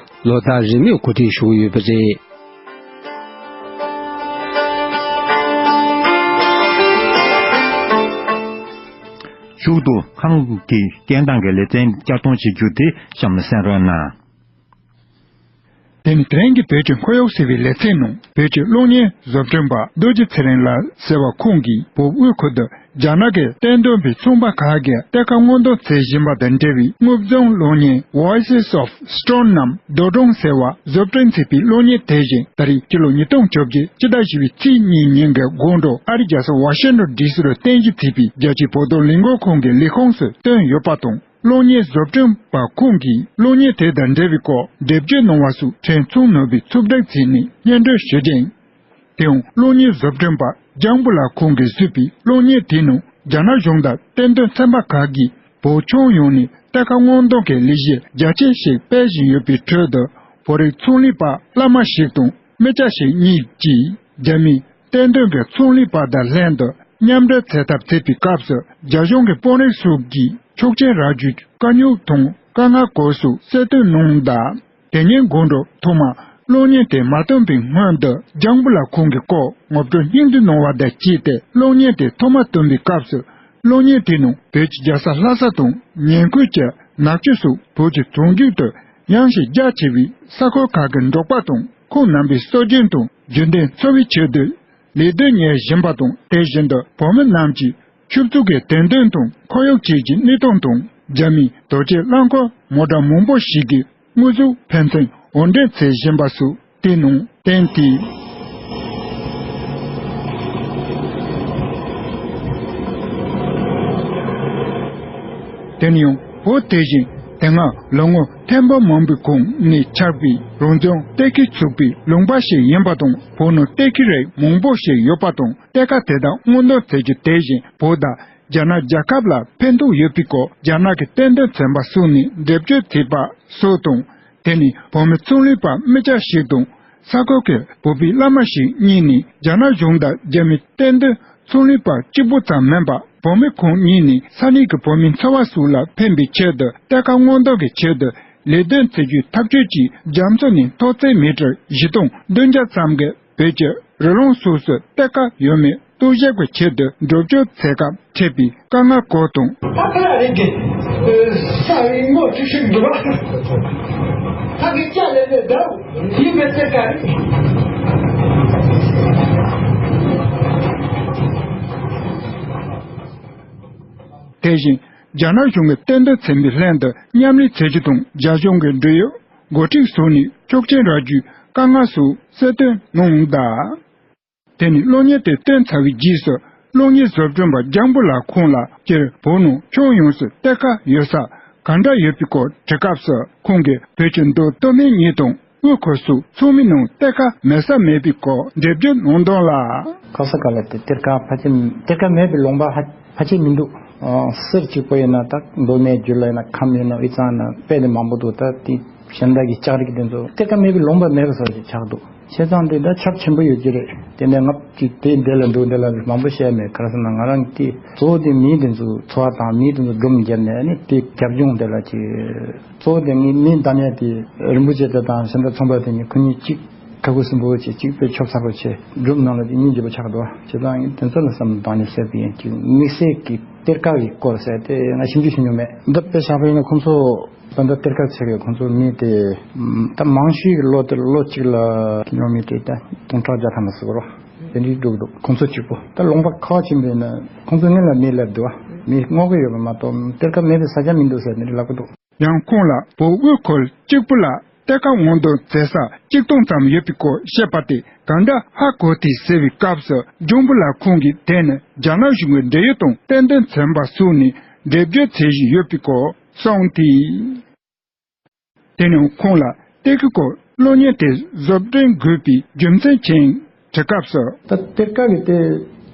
ལོ་ལྟར་རེས་མོས་གོ་སྒྲིག་ཞུ་གི་ཡོད་པ་རེད། མཇུག་ཏུ་ཁམས་ཀྱི་སྐད་གདངས་ཀྱི་ལེ་ཚན་བསྐྱར་གཏོང་བྱེད་རྒྱུ་དེ་གཤམ་ལ་གསན་རོགས་གནང་། དེ་ནི་དེ་རིང་གི་བོད་ཀྱི་ཁོར་ཡུག་ཟེར་བའི་ལེ་ཚན་ནང་བོད་ཀྱི་གློག་བརྙན་བཟོ་སྐྲུན་པ་རྡོ་རྗེ་ཚེ་རིང་ལགས་ཟེར་བ་ཁོང་གིས་བོད་དབུས་ཁུལ་དུ་རྒྱ་ནག་གི་གཏེར་འདོན་པའི་ཚོང་པ་ཁག་གིས་གཏེར་ཁ་སྔོག་འདོན་བྱེད་བཞིན་པ་དང་འབྲེལ་བའི་དངོས་བྱུང་གློག་བརྙན་Voices of Stone ནམ་རྡོ་སྒྲུང་ཟེར་བ་བཟོ་སྐྲུན་བྱས་པའི་གློག་བརྙན་དེ་བཞིན་ད་རེས་སྤྱི་ལོ་ཉིས་སྟོང་བཅོ་བརྒྱད་སྤྱི་ཟླ་བཞི་པའི་ཚེས་གཉིས་ཉིན་གྱི་དགོང་དྲོ་ཨ་རིའི་རྒྱལ་ས་ཝ་ཤིང་ཊོན་ཌི་སི་རུ་རྟེན་གཞི་བྱས་པའི་རྒྱལ་སྤྱིའི་བོད་དོན་ལས་འགུལ་ཁང་གི་ལས་ཁུངས་སུ་བཏོན་ཡོད་པ་དང་། གློག་བརྙན་བཟོ་སྐྲུན་པ་ཁོང་གིས་གློག་བརྙན་དེ་དང་འབྲེལ་བའི་སྐོར་འགྲེལ་བརྗོད་གནང་བ་སོགས་ཕྲན་ཚུགས་ནོར་བུས་ཕྱོགས་བསྒྲིགས་བྱས་ནས་སྙན་སྒྲོན་ཞུ་རྒྱུ་ཡིན། དེའང་གློག་བརྙན་བཟོ་སྐྲུན་པ་ལྗང་བུ་ལགས་ཁོང་གིས་བཟོས་པའི་གློག་བརྙན་དེའི་ནང་རྒྱ་ནག་གཞུང་དང་གཏེར་འདོན་ཚན་པ་ཁག་གིས་བོད་ཁྱོན་ཡོངས་ནས་གཏེར་ཁ་སྔོག་འདོན་གྱི་ལས་གཞི་རྒྱ་ཆེ་ཞིག་སྤེལ་བཞིན་ཡོད་པའི་ཁྲོད་དུ་བོད་རིགས་ཚོང་ལས་པ་བླ་མ་ཞིག་དང་མི་སྐྱ་ཞིག་གཉིས་ཀྱིས་རྒྱ་མིའི་གཏེར་འདོན་གྱི་ཚོང་ལས་པ་དང་ལྷན་དུ་མཉམ་འབྲེལ་བྱེད་ཐབས་བྱེད་པའི་སྐབས་སུ་རྒྱ་གཞུང་གི་དཔོན་རིགས་སོགས་ཀྱིས་ཆོག་མཆན་རག་རྒྱུའི་དཀའ་རྙོག་དང་དཀའ་ངལ་སྐོར་སོགས་གསལ་སྟོན་གནང་གདའ། དེ་ཉིན་དགོང་དྲོ་ཐོག་མར་གློག་བརྙན་དེ་མ་བཏོན་པའི་སྔོན་དུ་ལྗང་བུ་ལགས་ཁོང་གི་སྐོར་ངོ་སྤྲོད་སྙིང་བསྡུས་གནང་བ་དང་བཅས་ཏེ་གློག་བརྙན་དེ་ཐོག་མར་བཏོན་པའི་སྐབས་སུ་གློག་བརྙན་དེའི་ནང་བོད་ཀྱི་རྒྱལ་ས་ལྷ་ས་དང་ཉེ་ཁུལ་གྱི་ནག་ཆུ་སོགས་བོད་ཀྱི་རྫོང་རྒྱུད་དུ་ཡངས་ཤིང་རྒྱ་ཆེ་བའི་ས་ཁུལ་ཁག་གི་འབྲོག་པ་དང་ཁོང་རྣམ་པའི་སྲོལ་རྒྱུན་དང་རྒྱུན་ལྡན་འཚོ་བའི་ཆེད་དུ་ལས་དོན་གཉེར་བཞིན་པ་དང་དེ་བཞིན་དུ་བོད་མི་རྣམས་ཀྱིས་ཆུ་བཙུགས་ཀྱི་དོན་དོན་དང་ཁོར་ཡུག་ཆེད་ཀྱི་གནས་སྟངས་དང་རྒྱ་མིའི་རྡོ་སྐྱེལ་རླངས་འཁོར་མོ་ཊ་མང་པོ་ཞིག་གི་དངོས་ཟོག་ཕན་ཚུན་དབོར་འདྲེན་བྱེད་བཞིན་པ་སོགས་དེ་ནང་བསྟན་ཏེ། དེ་ནི་ཡང་བོད་དེ་བཞིན་དེ་སྔ་ལོ་ངོ་ཐེར་འབུམ་མང་པོའི་གོང་ནས་ཆགས་པའི་རང་བྱུང་གཏེར་ཁའི་ཚུགས་པའི་ལུང་པ་ཞིག་ཡིན་པ་དང་བོད་ནང་གཏེར་ཁའི་རིགས་མང་པོ་ཞིག་ཡོད་པ་དང་གཏེར་ཁ་དེ་དག་སྔོག་འདོན་བྱེད་རྒྱུ་དེ་བཞིན་བོད་དང་རྒྱ་ནག་རྒྱལ་ཁབ་ལ་ཕན་ཐོགས་ཡོད་པའི་སྐོར་རྒྱ་ནག་གི་གཏེར་འདོན་ཚན་པ་སོགས་ནས་འགྲེལ་བརྗོད་བྱས་པ་སོགས་དང་། དེ་ནི་བོད་མི་ཚོང་ལས་པ་མི་སྐྱ་ཞིག་དང་ས་ཁུལ་གྱི་བོད་པའི་བླ་མ་ཞིག་གཉིས་ནས་རྒྱ་ནག་གཞུང་དང་རྒྱ་མིའི་གཏེར་འདོན་ཚོང་ལས་པ་གཅིག་པུ་ཙམ་མིན་པར་བོད་མི་ཁོང་གཉིས་ནས་ས་གནས་ཀྱི་བོད་མི་འཚོ་བ་སོགས་ལ་ཕན་པའི་ཆེད་དུ་གཏེར་ཁ་སྔོག་འདོན་གྱི་ཆེད་དུ་ལས་དོན་བྱེད་རྒྱུའི་ཐག་གཅོད་ཀྱིས་རྒྱ་མཚོ་ནས་མཐོ་ཚད་མི་ཊར་བཞི་སྟོང་བདུན་བརྒྱ་ཙམ་གྱི་བོད་ཀྱི་རི་ལུང་སོགས་སུ་གཏེར་ཁ་ཡོད་མེད་ གཏོར་བཤིག་གི་ཆེད་དུ་འགྲོ་སྐྱོད་མཛད་སྐབས་འཕྲད་པའི་དཀའ་ངལ་སྐོར་དང་། ཨ་ཕ་རེད་གི། ས་ཡི་ངོ་ཁྲི་ཤིག་འདུག་བ། ཕ་གི་ཅག་ལས་ནས་འདའོ། ཡིན་པའི་ཚེ་ག་རེད། དེ་བཞིན་རྒྱ་ནག་གཞུང་གི་གཏན་དུ་ཚན་པའི་ལྷན་དུ་མཉམ་ལས་བྱེད་རྒྱུ་དང་། རྒྱ་གཞུང་གི་འབྲེལ་ཡོད་འགོ་ཁྲིད་ཚོ་ནས་ཆོག་མཆན་རག་རྒྱུའི་དཀའ་ངལ་སོགས་གསལ་སྟོན་གནང་གདའ། དེ་ནས་གློག་བརྙན་དེ་བཏོན་ཚར་བའི་རྗེས་སུ། གློག་བརྙན་བཟོ་སྐྲུན་པ་ལྗང་བུ་ལགས་ཁོང་ལ་སྤྱིར་བོད་ནང་ཁྱོན་ཡོངས་སུ་གཏེར་ཁ་ཡོད་ས་ག་འདྲ་ཡོད་པའི་སྐོར་དྲི་སྐབས་སུ། ཁོང་གིས་བོད་ཀྱི་མདོ་སྟོད་སྨད་གཉིས་དང་དབུས་ཁུལ་སོགས་ཚང་མའི་ནང་གཏེར་ཁ་མེད་ས་མེད་པའི་སྐོར་འགྲེལ་བརྗོད་གནང་དོན་ལ། ཁ་ས་ག་ལ་དེ་གཏེར་ཁ་ཕལ་ཆེར་གཏེར་ཁ་མེད་པའི་ལུང་པ་ཧ་ཕལ་ཆེར་མི་འདུག་ཨ། གསེར་གཅིག་པོ་ཡིན་ན་ད་མདོ་སྨད་རྒྱུད་ལ་ཡིན་ན་ཁམས་ཡིན་ན་དབུས་གཙང་ན་དཔེ་དེ་མང་པོ་འདུག་ད་དེ་གཞན་དག་གི་ལྕགས་རིགས་དེ་ཚོ་གཏེར་ཁ་མེད་པའི་ལུང་པ་མེད་པ་བཟོ་ཞིག་ཆགས་འདུག་བྱས་ཙང་དེ་ད་ཁྱབ་ཆེན་པོ་ཡོད་ཀྱི་རེད། དེ་ནས་ང་གཅིག་དེ་འདི་ལ་འདུག་འདི་ལ་འདུག་མང་པོ་བཤད་མེད། ག་རེ་ཟེར་ན་ང་རང་གི་གཙོ་བོ་དེ་མི་དེ་ཚོ་འཚོ་བ་དང་མི་དེ་ཚོ་སྒྲུང་བརྒྱབ་ནས་ནི་དེ་རྒྱབ་ལྗོངས་དེ་ལ་ཅིག་གཙོ་བོ་དེ་ངའི་མི་འདམ་ཡས་དེ་རིན་པོ་ཆེ་དེ་དང་གཞན་དག་ཚོང་པ་དེ་གཉིས་ཁོ་གཉིས་གཅིག་ཁ་ཁུ་སིམ་པོ་བྱས་གཅིག་དཔེ་ཆོབ་ཚ་པོ་བྱས་སྒྲུབ་ནང་ལ་དེ་སྙིང་རྗེ་པོ་ཆགས་འདུག་བྱས་ཙང་ངས་དེ་ཚོ་ལ་བསམ་བློ་བཏང་ནས་བཤད་པ་ཡིན། ཅིག་དམིགས་བསལ་གྱི་གཏེར་ཁ་གི་སྐོར་ཟེར་དེ་ང་ཞིབ་འཇུག་བྱེད་མྱོང་མེད། འདི་དཔེ་བཞག་པ་ཡིན་ན་ཁོང་ཚོ་ད་ལྟ་གཏེར་ཁ་ཆེ་གི་ཁོང་ཚོ་མི་དེ་ད་མང་ཤོས་ཀྱི་ལོ་དེ་ལོ་གཅིག་ལ་ཉོ་མི་དེ་ད་སྟོང་ཕྲག་བརྒྱ་ཐམ་པ་ཟེར་གོ་རོ། དེ་འདྲའི་འགྲོ་གི་འདུག་ཁོང་ཚོ་གཅིག་པོ་ད་ལུང་པ་ཁག་ཅིག་འདྲ་ཡིན་ན་ཁོང་ཚོ་སྔོན་ལ་མི་སླེབས་འདུག་བ། མི་སྔོག་གི་ཡོད་པ་མ་གཏོགས་གཏེར་ཁ་མེད་པའི་ས་ཆ་མི་འདུག་ཟེར་དེ་འདྲ་ལབ་གི་འདུག་ཡང་ཁོང་ལ་བོད་དབུས་ཁུལ་གཅིག་པུ་ལ་གཏེར་ཁ་སྔོག་འདོན་མཛད་ས་གཅིག་སྟོང་ཙམ་ཡོད་པའི་སྐོར་བཤད་པ་དེ་ག་འདྲ་ཧ་གོ་ཐལ་ཟེར་བའི་སྐབས་སུ། ལྗང་བུ་ལགས་ཁོང་གིས་དེ་ནི་རྒྱ་ནག་གཞུང་གི་འབྲེལ་ཡོད་དང་གཏན་དོན་ཚན་པ་སོགས་ནས་འགྲེལ་བརྗོད་བྱེད་བཞིན་ཡོད་པའི་སྐོར་གསུངས་ཏེ། དེ་ནས་ཁོང་ལ་གཏེར་ཁའི་སྐོར་གློག་བརྙན་དེ་བཟོ་སྐྲུན་དགོས་པའི་རྒྱུ་མཚན་ཅན་དྲི་སྐབས་སུ། ད་གཏེར་ཁ་གི་དེ་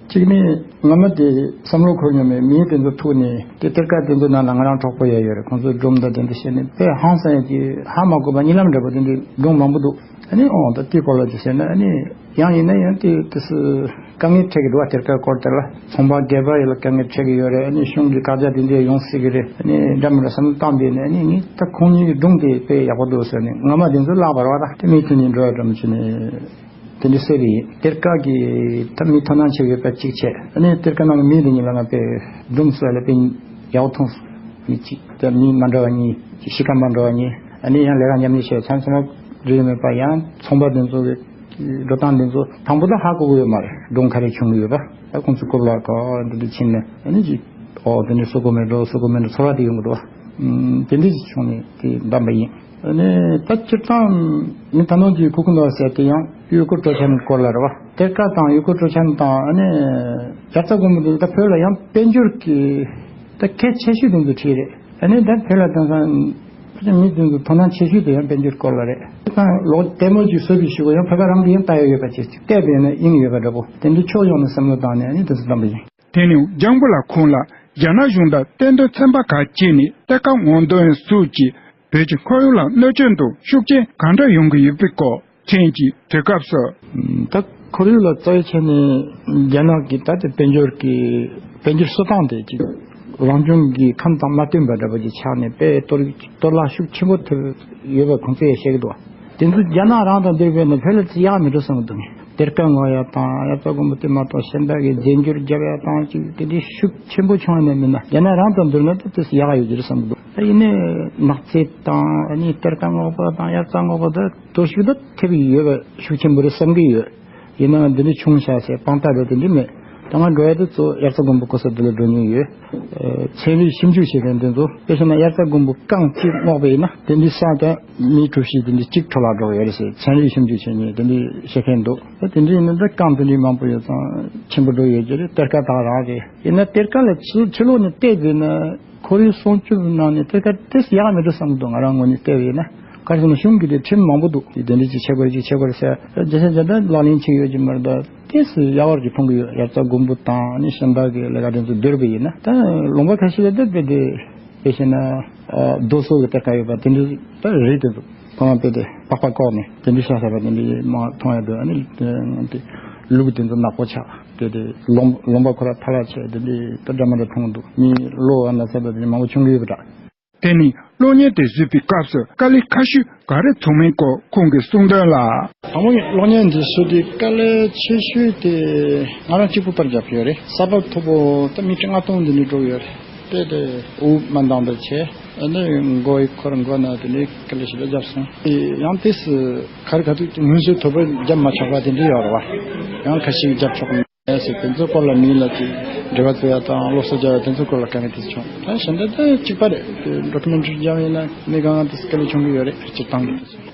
གཅིག་ནི་ང་མ་དེ་བསམ་བློ་འཁོར་མྱོང་མེད། མིའི་དེ་ཚོ་ཐུག་ནས་དེ་གཏེར་ཁ་དེ་ཚོ་ནང་ལ་ང་རང་གྲོགས་པོ་ཡ་ཡོད་རེད། ཁོང་ཚོས་སྒྲུང་དང་དེ་འདྲ་བཤད་ནས་དཔེ་ཧང་སང་ཡ་གི་ཧ་མ་གོ་བ་གཉིད་ལམ་འདྲ་པོ་དེ་འདྲའི་སྒྲུང་མང་པོ་འདུག་ཨ་ནི་ཨོ་ད་དེའི་སྐོར་ལ་ཅིག་བཤད་ན་ཨ་ནི་ཡང་ཡིན་ན་ཡང་དེ་དེ་སུ་དཀའ་ངལ་འཕྲད་ཀྱི་འདུག་བ། གཏེར་ཁ་སྐོར་དེ་ལ་ཚོང་པ་སྒེར་པ་ཡོད་ལ་དཀའ་ངལ་འཕྲད་ཀྱི་ཡོད་རེད། ཨ་ནི་གཞུང་གི་བཀག་རྒྱ་དེ་འདྲ་ཡོང་སྲིད་ཀྱི་རེད། ཨ་ནི་འདྲ་མི་འདྲ་བསམ་བློ་བཏང་བསྡད་ནས་ཨ་ནི་ངས་ད་ཁོང་གཉིས་ཀྱི་སྒྲུང་དེ་དཔེ་ཡག་པོ་འདུག་ཟེར་ནས་ང་མ་དེ་ཚོ་བཀླགས་པ་རེད་བ། ད་དེ་མི་ཐུག་ནས་འགྲོ་ཡ་འགྲོ་མི་བྱེད་ནས། དེ་འདྲ་ཟེར་རེད། གཏེར་ཁ་གི་ད་མི་དོ་སྣང་ཆེ་བའི་དཔེ་གཅིག་བྱས། ཨ་ནི་གཏེར་ཁ་ནང་གི་མི་དེ་གཉིས་ལ་ང་དཔེ་སྒྲུང་བཟོ་ལ་དཔེ་ཡག་པོ་མཐོང་སོང་། མི་གཅིག་ད་མི་མ་འདྲ་བ་གཉིས་གཤིས་ཀ་མ་འདྲ་བ་གཉིས་ཨ་ནི་ཡང་ལས་ཀ་མཉམ་ལས་བྱས་མཚམས་མཚམས་རིག་མེད་པ་ཡང་ཚོང་པ་དེ་ཚོ་གི་འགྲོ་སྟངས་དེ་ཚོ་དང་པོ་ད་ཧ་གོ་གི་ཡོད་མ་རེད། སྒྲུང་ག་རེ་བྱུང་གི་ཡོད་པ། ད་ཁོང་ཚོ་རྐུབ་ལ་ག་འདི་འདྲ་ཕྱིན་ནས་ཨ་ནི་ཅིག་ཨོ་དེ་འདྲ་བཟོ་དགོས་མེད་འགྲོ་བཟོ་དགོས་མེད་འགྲོ་ཚོར་བ་དེ་ཡོང་གི་འདུག་བ། ཨུམ་དེ་འདྲ་ཅིག་བྱུང་ནས་དེ་བདམས་པ་ཡིན། ཨ་ནི་ད་སྤྱིར་བཏང་མི་ད་ནང་གི་ཁུ་ཁུ་ནོར་ཟེར་དེ་ཡང་ཡུལ་སྐོར་སྤྲོ་འཆམ་སྐོར་ལ་རེད་བ། གཏེར་ཁ་དང་ཡུལ་སྐོར་སྤྲོ་འཆམ་དང་ཨ་ནི་ཡར་རྩ་དགོན་པ་འདི་ད་བོད་ལ་ཡང་དཔལ་འབྱོར་གྱི་ད་གལ་ཆེ་ཤོས་དེ་ཚོ་ཁྲིད་རེད། ཨ་ནི་ད་བོད་ལ་དེང་སང་ཕལ་ཆེར་མི་དེ་ཚོ་དོ་སྣང་ཆེ་ཤོས་དེ་ཡང་དཔལ་འབྱོར་སྐོར་ལ་རེད། ད་ལོ་ལྟད་མོ་ཅིག་བཟོས་པའི་གཞུག་གུ་ཡང་བོད་པ་རང་གིས་ཡང་ལྟ་ཡ་ཡོད་པ་ཅིག་བལྟས་པས་ན་དབྱིངས་ཡོད་པ་འདྲ་པོ་དེ་འདྲའི་ཕྱོགས་ཡོངས་ནས་བསམ་བློ་བཏང་ནས་ཨ་ནི་དེ་ཚོ་བདམས་པ་ཡིན། དེ་ནས་ལྗང་བུ་ལགས་ཁོང་ལ་རྒྱ་ནག་གཞུང་དང་གཏན་དོན་ཚན་པ་ཁག་ཅིག་ནས་གཏེར་ཁ་སྔོག་འདོན་སོགས་ཀྱིས་བོད་ཀྱི་ཁོར་ཡུག་ལ་གནོད་སྐྱོན་དང་ཤུགས་རྐྱེན་གང་འདྲ་ཡོང་གི་ཡོད་པའི་སྐོར་ཕྲན་གྱིས་དྲི་སྐབས་སུ། ད་ཁོར་ཡུག་ལ་རྩ་བའི་ཆ་ནས་རྒྱ་ནག་གི་ད་ལྟ་དཔལ་འབྱོར་གྱི་དཔལ་འབྱོར་གསོ་སྟངས་དེ་ཅིག་རང་བྱུང་གི་ཁམས་དང་མ་བསྟུན་པ་འདྲ་པོ་ཅིག་ཆགས་ནས་དཔེ་གཏོར་གཏོར་བརླག་ཤུགས་ཆེན་པོ་ཐེབས་ཡོད་པ་ཁོང་ཚོས་ཡང་བཤད་ཀྱི་འདུག་དེ་ཚོ་རྒྱ་ནག་རང་དང་བསྡུར་བས་ན་བོད་ལ་ཅི་ཡག་མི་འགྲོ་བསམ་གྱི་འདུག་གཏེར་ཁ་སྔོག་ཡ་དང་ཡ་རྩ་དགོན་པ་དེ་མ་གཏོགས་གཞན་དག་གི་རྫས་འགྱུར་རྒྱབ་ཡ་དང་ཅིག་དེ་འདྲའི་ཤུགས་ཆེན་པོ་བྱུང་ཡ་ནས་མིན་ན་རྒྱ་ནག་རང་དང་བསྡུར་ན་ད་དེ་ཚོ་ཡག་ཡོད་ཀྱི་རེད་བསམ་གྱི་འདུག་ད་ཡིན་ནའི་ནག་རྫས་དང་ཨ་ནི་གཏེར་ཁ་སྔོག་པ་དང་ཡ་རྩ་སྔོག་པ་དེ་གཏོར་ཤུགས་ད་ཐེབས་ཀྱི་ཡོད་པ་ཤུགས་ཆེན་པོ་རེད་བསམ་གྱི་ཡོད། ཡིན་ནའང་འདི་འདྲ་བྱུང་ཤག་ཟེར་དཔང་རྟགས་རེད་དེ་འདྲ་མེད། ད་ང་འགྲོ་ཡ་དེ་གཙོ་དབྱར་རྩྭ་དགུན་འབུ་རྐུ་ས་དེ་ལ་འགྲོ་མྱོང་ཡོད། ཨ་ཚན་རིག་ཞིབ་འཇུག་བྱེད་མཁན་དེ་ཚོ་དཔེ་བཞག་ན་དབྱར་རྩྭ་དགུན་འབུ་རྐང་གཅིག་སྔོག་པ་ཡིན་ན་དེ་འདྲའི་ས་དེ་མི་གྲུ་བཞི་དེ་འདྲའི་གཅིག་འཕྲོ་བརླག་འགྲོ་གི་ཡོད་རེད་ཟེར་ཚན་རིག་ཞིབ་འཇུག་བྱེད་མཁན་དེ་འདྲའི་བཤད་མཁན་འདུག་ད་དེ་འདྲ་ཡིན་ན་ད་རྐང་དེ་འདྲའི་མང་པོ་ཡོད་ཙང་ཆེན་པོ་འགྲོ་ཡོད་ཀྱི་རེད། གཏེར་ཁ་དག་རང་རེད། ཡིན་ན་གཏེར་ཁ་ལ་ཕྱི་ཕྱི་ལོགས་ནས་བལྟས་བྱས་ན། ཁོར་ཡུག་སྲུང་སྐྱོབ་ནང་ནས་གཏེར་ཁ་ཏོག་ཙམ་ཡག་མི་འགྲོ་བསམ་གྱི་འདུག་ང་རང་ངོས་ནས་བལྟས་པ་ཡིན་ན། ག་རེ་ཟེར་ན་གཞུང་གི་དེ་ཁྲིམས་མང་པོ་འདུག་དེ་འདྲ་ཅིག་བྱེད་དགོས་རེད་ཅིག་བྱེད་དགོས་རེད་ཟེར་རྒྱ་ཆ་རྒྱ་ད་ལག་ལེན་བྱེད་ཡོད་ཀྱི་མ་རེད། ད་ཏོག་ཙམ་ཡག་པོ་ཅིག་མཐོང་གི་ཡོད། དབྱར་རྩྭ་དགུན་འབུ་དང་ནི་ཤིང་རྟ་གི་ལས་ཀ་དེ་ཚོ་བསྡུར་བ་ཡིན་ན་ད་ལུང་པ་ཁ་ཤས་ལ་ད་དཔེ་དེ་དཔེ་བྱས་ན་རྡོ་སོལ་གྱི་གཏེར་ཁ་ཡོད་པ་དེ་འདྲ་ད་རེད་དེ་འདུག་ཁོ་རང་དཔེ་དེ་པགས་པ་བཀོག་ནས་དེ་འདྲ་བཞག་ས་པ་དེ་འདྲ་མ་མཐོང་ཡ་འདུག་ཨ་ནི་དེ་ལུག་དེ་ཚོ་ནག་པོ་ཆགས། དེ་དེ་ལུང་ལུང་པ་ཁོ་ར་ཐ་ལ་ཆེ་དེ་འདྲའི་ད་འདྲ་མ་འདྲ་མཐོང་གི་འདུག་མི་ལོ་ཨ་ན་ས་ད་དེ་མང་པོ་བྱུང་གི་ཡོད་པ་འདྲ། དེ་ནི་གློག་བརྙན་དེ་བཟོས་པའི་སྐབས་སུ་དཀའ་ལས་ཁག་ཤོས་ག་རེ་ཚོར་མིན་སྐོར་ཁོང་གིས་གསུངས་དོན་ལ། དང་པོ་གློག་བརྙན་འདི་བཟོ་དུས་དཀའ་ལས་ཆེ་ཤོས་དེ་ང་རང་གཅིག་པུ་པར་རྒྱབ་ཡོད་རེད། ས་བབ་མཐོ་པོ་ད་མི་ཁྲི་ལྔ་སྟོང་འདི་ནས་འགྲོ་གི་ཡོད་རེད། དཔེ་དེ་དབུགས་མ་འདང་བ་བྱས། ཨ་ནི་མགོ་ཡི་འཁོར་མགོ་ན་དེ་ནས་དཀའ་ལས་ཞེ་དྲག་བརྒྱབ་སོང་། དེ་ཡང་དུས་སུ་ག་རེ་ག་དུས་དངོས་སུ་ཐོབ་པ་བརྒྱབ་མ་ཆོག་པ་དེ་འདྲ་ཡོད་རེད་བ། ཡང་ཁ་ཤས་བརྒྱབ་ཆོག་མེད་ཟེར། དེ་ཚོ་སྐོར་ལ་མི་ལ་ཅིག་འབྲེལ་བ་བཙུགས་ཡ་དང་སློབ་གསོ་རྒྱག་ཡ་དེ་ཚོ་སྐོར་ལ་དཀའ་ངལ་དེ་ཚོ་བྱུང་། ད་གཞན་དག་ད་གཅིག་པ་རེད། དེ་ཌོ་ཀུ་མེན་ཊ་རི་རྒྱག་ཡིན་ན་གནས་གང་དུ་དཀའ་ལས་བྱུང་གི་ཡོད་རེད། སྤྱིར་བཏང་གི།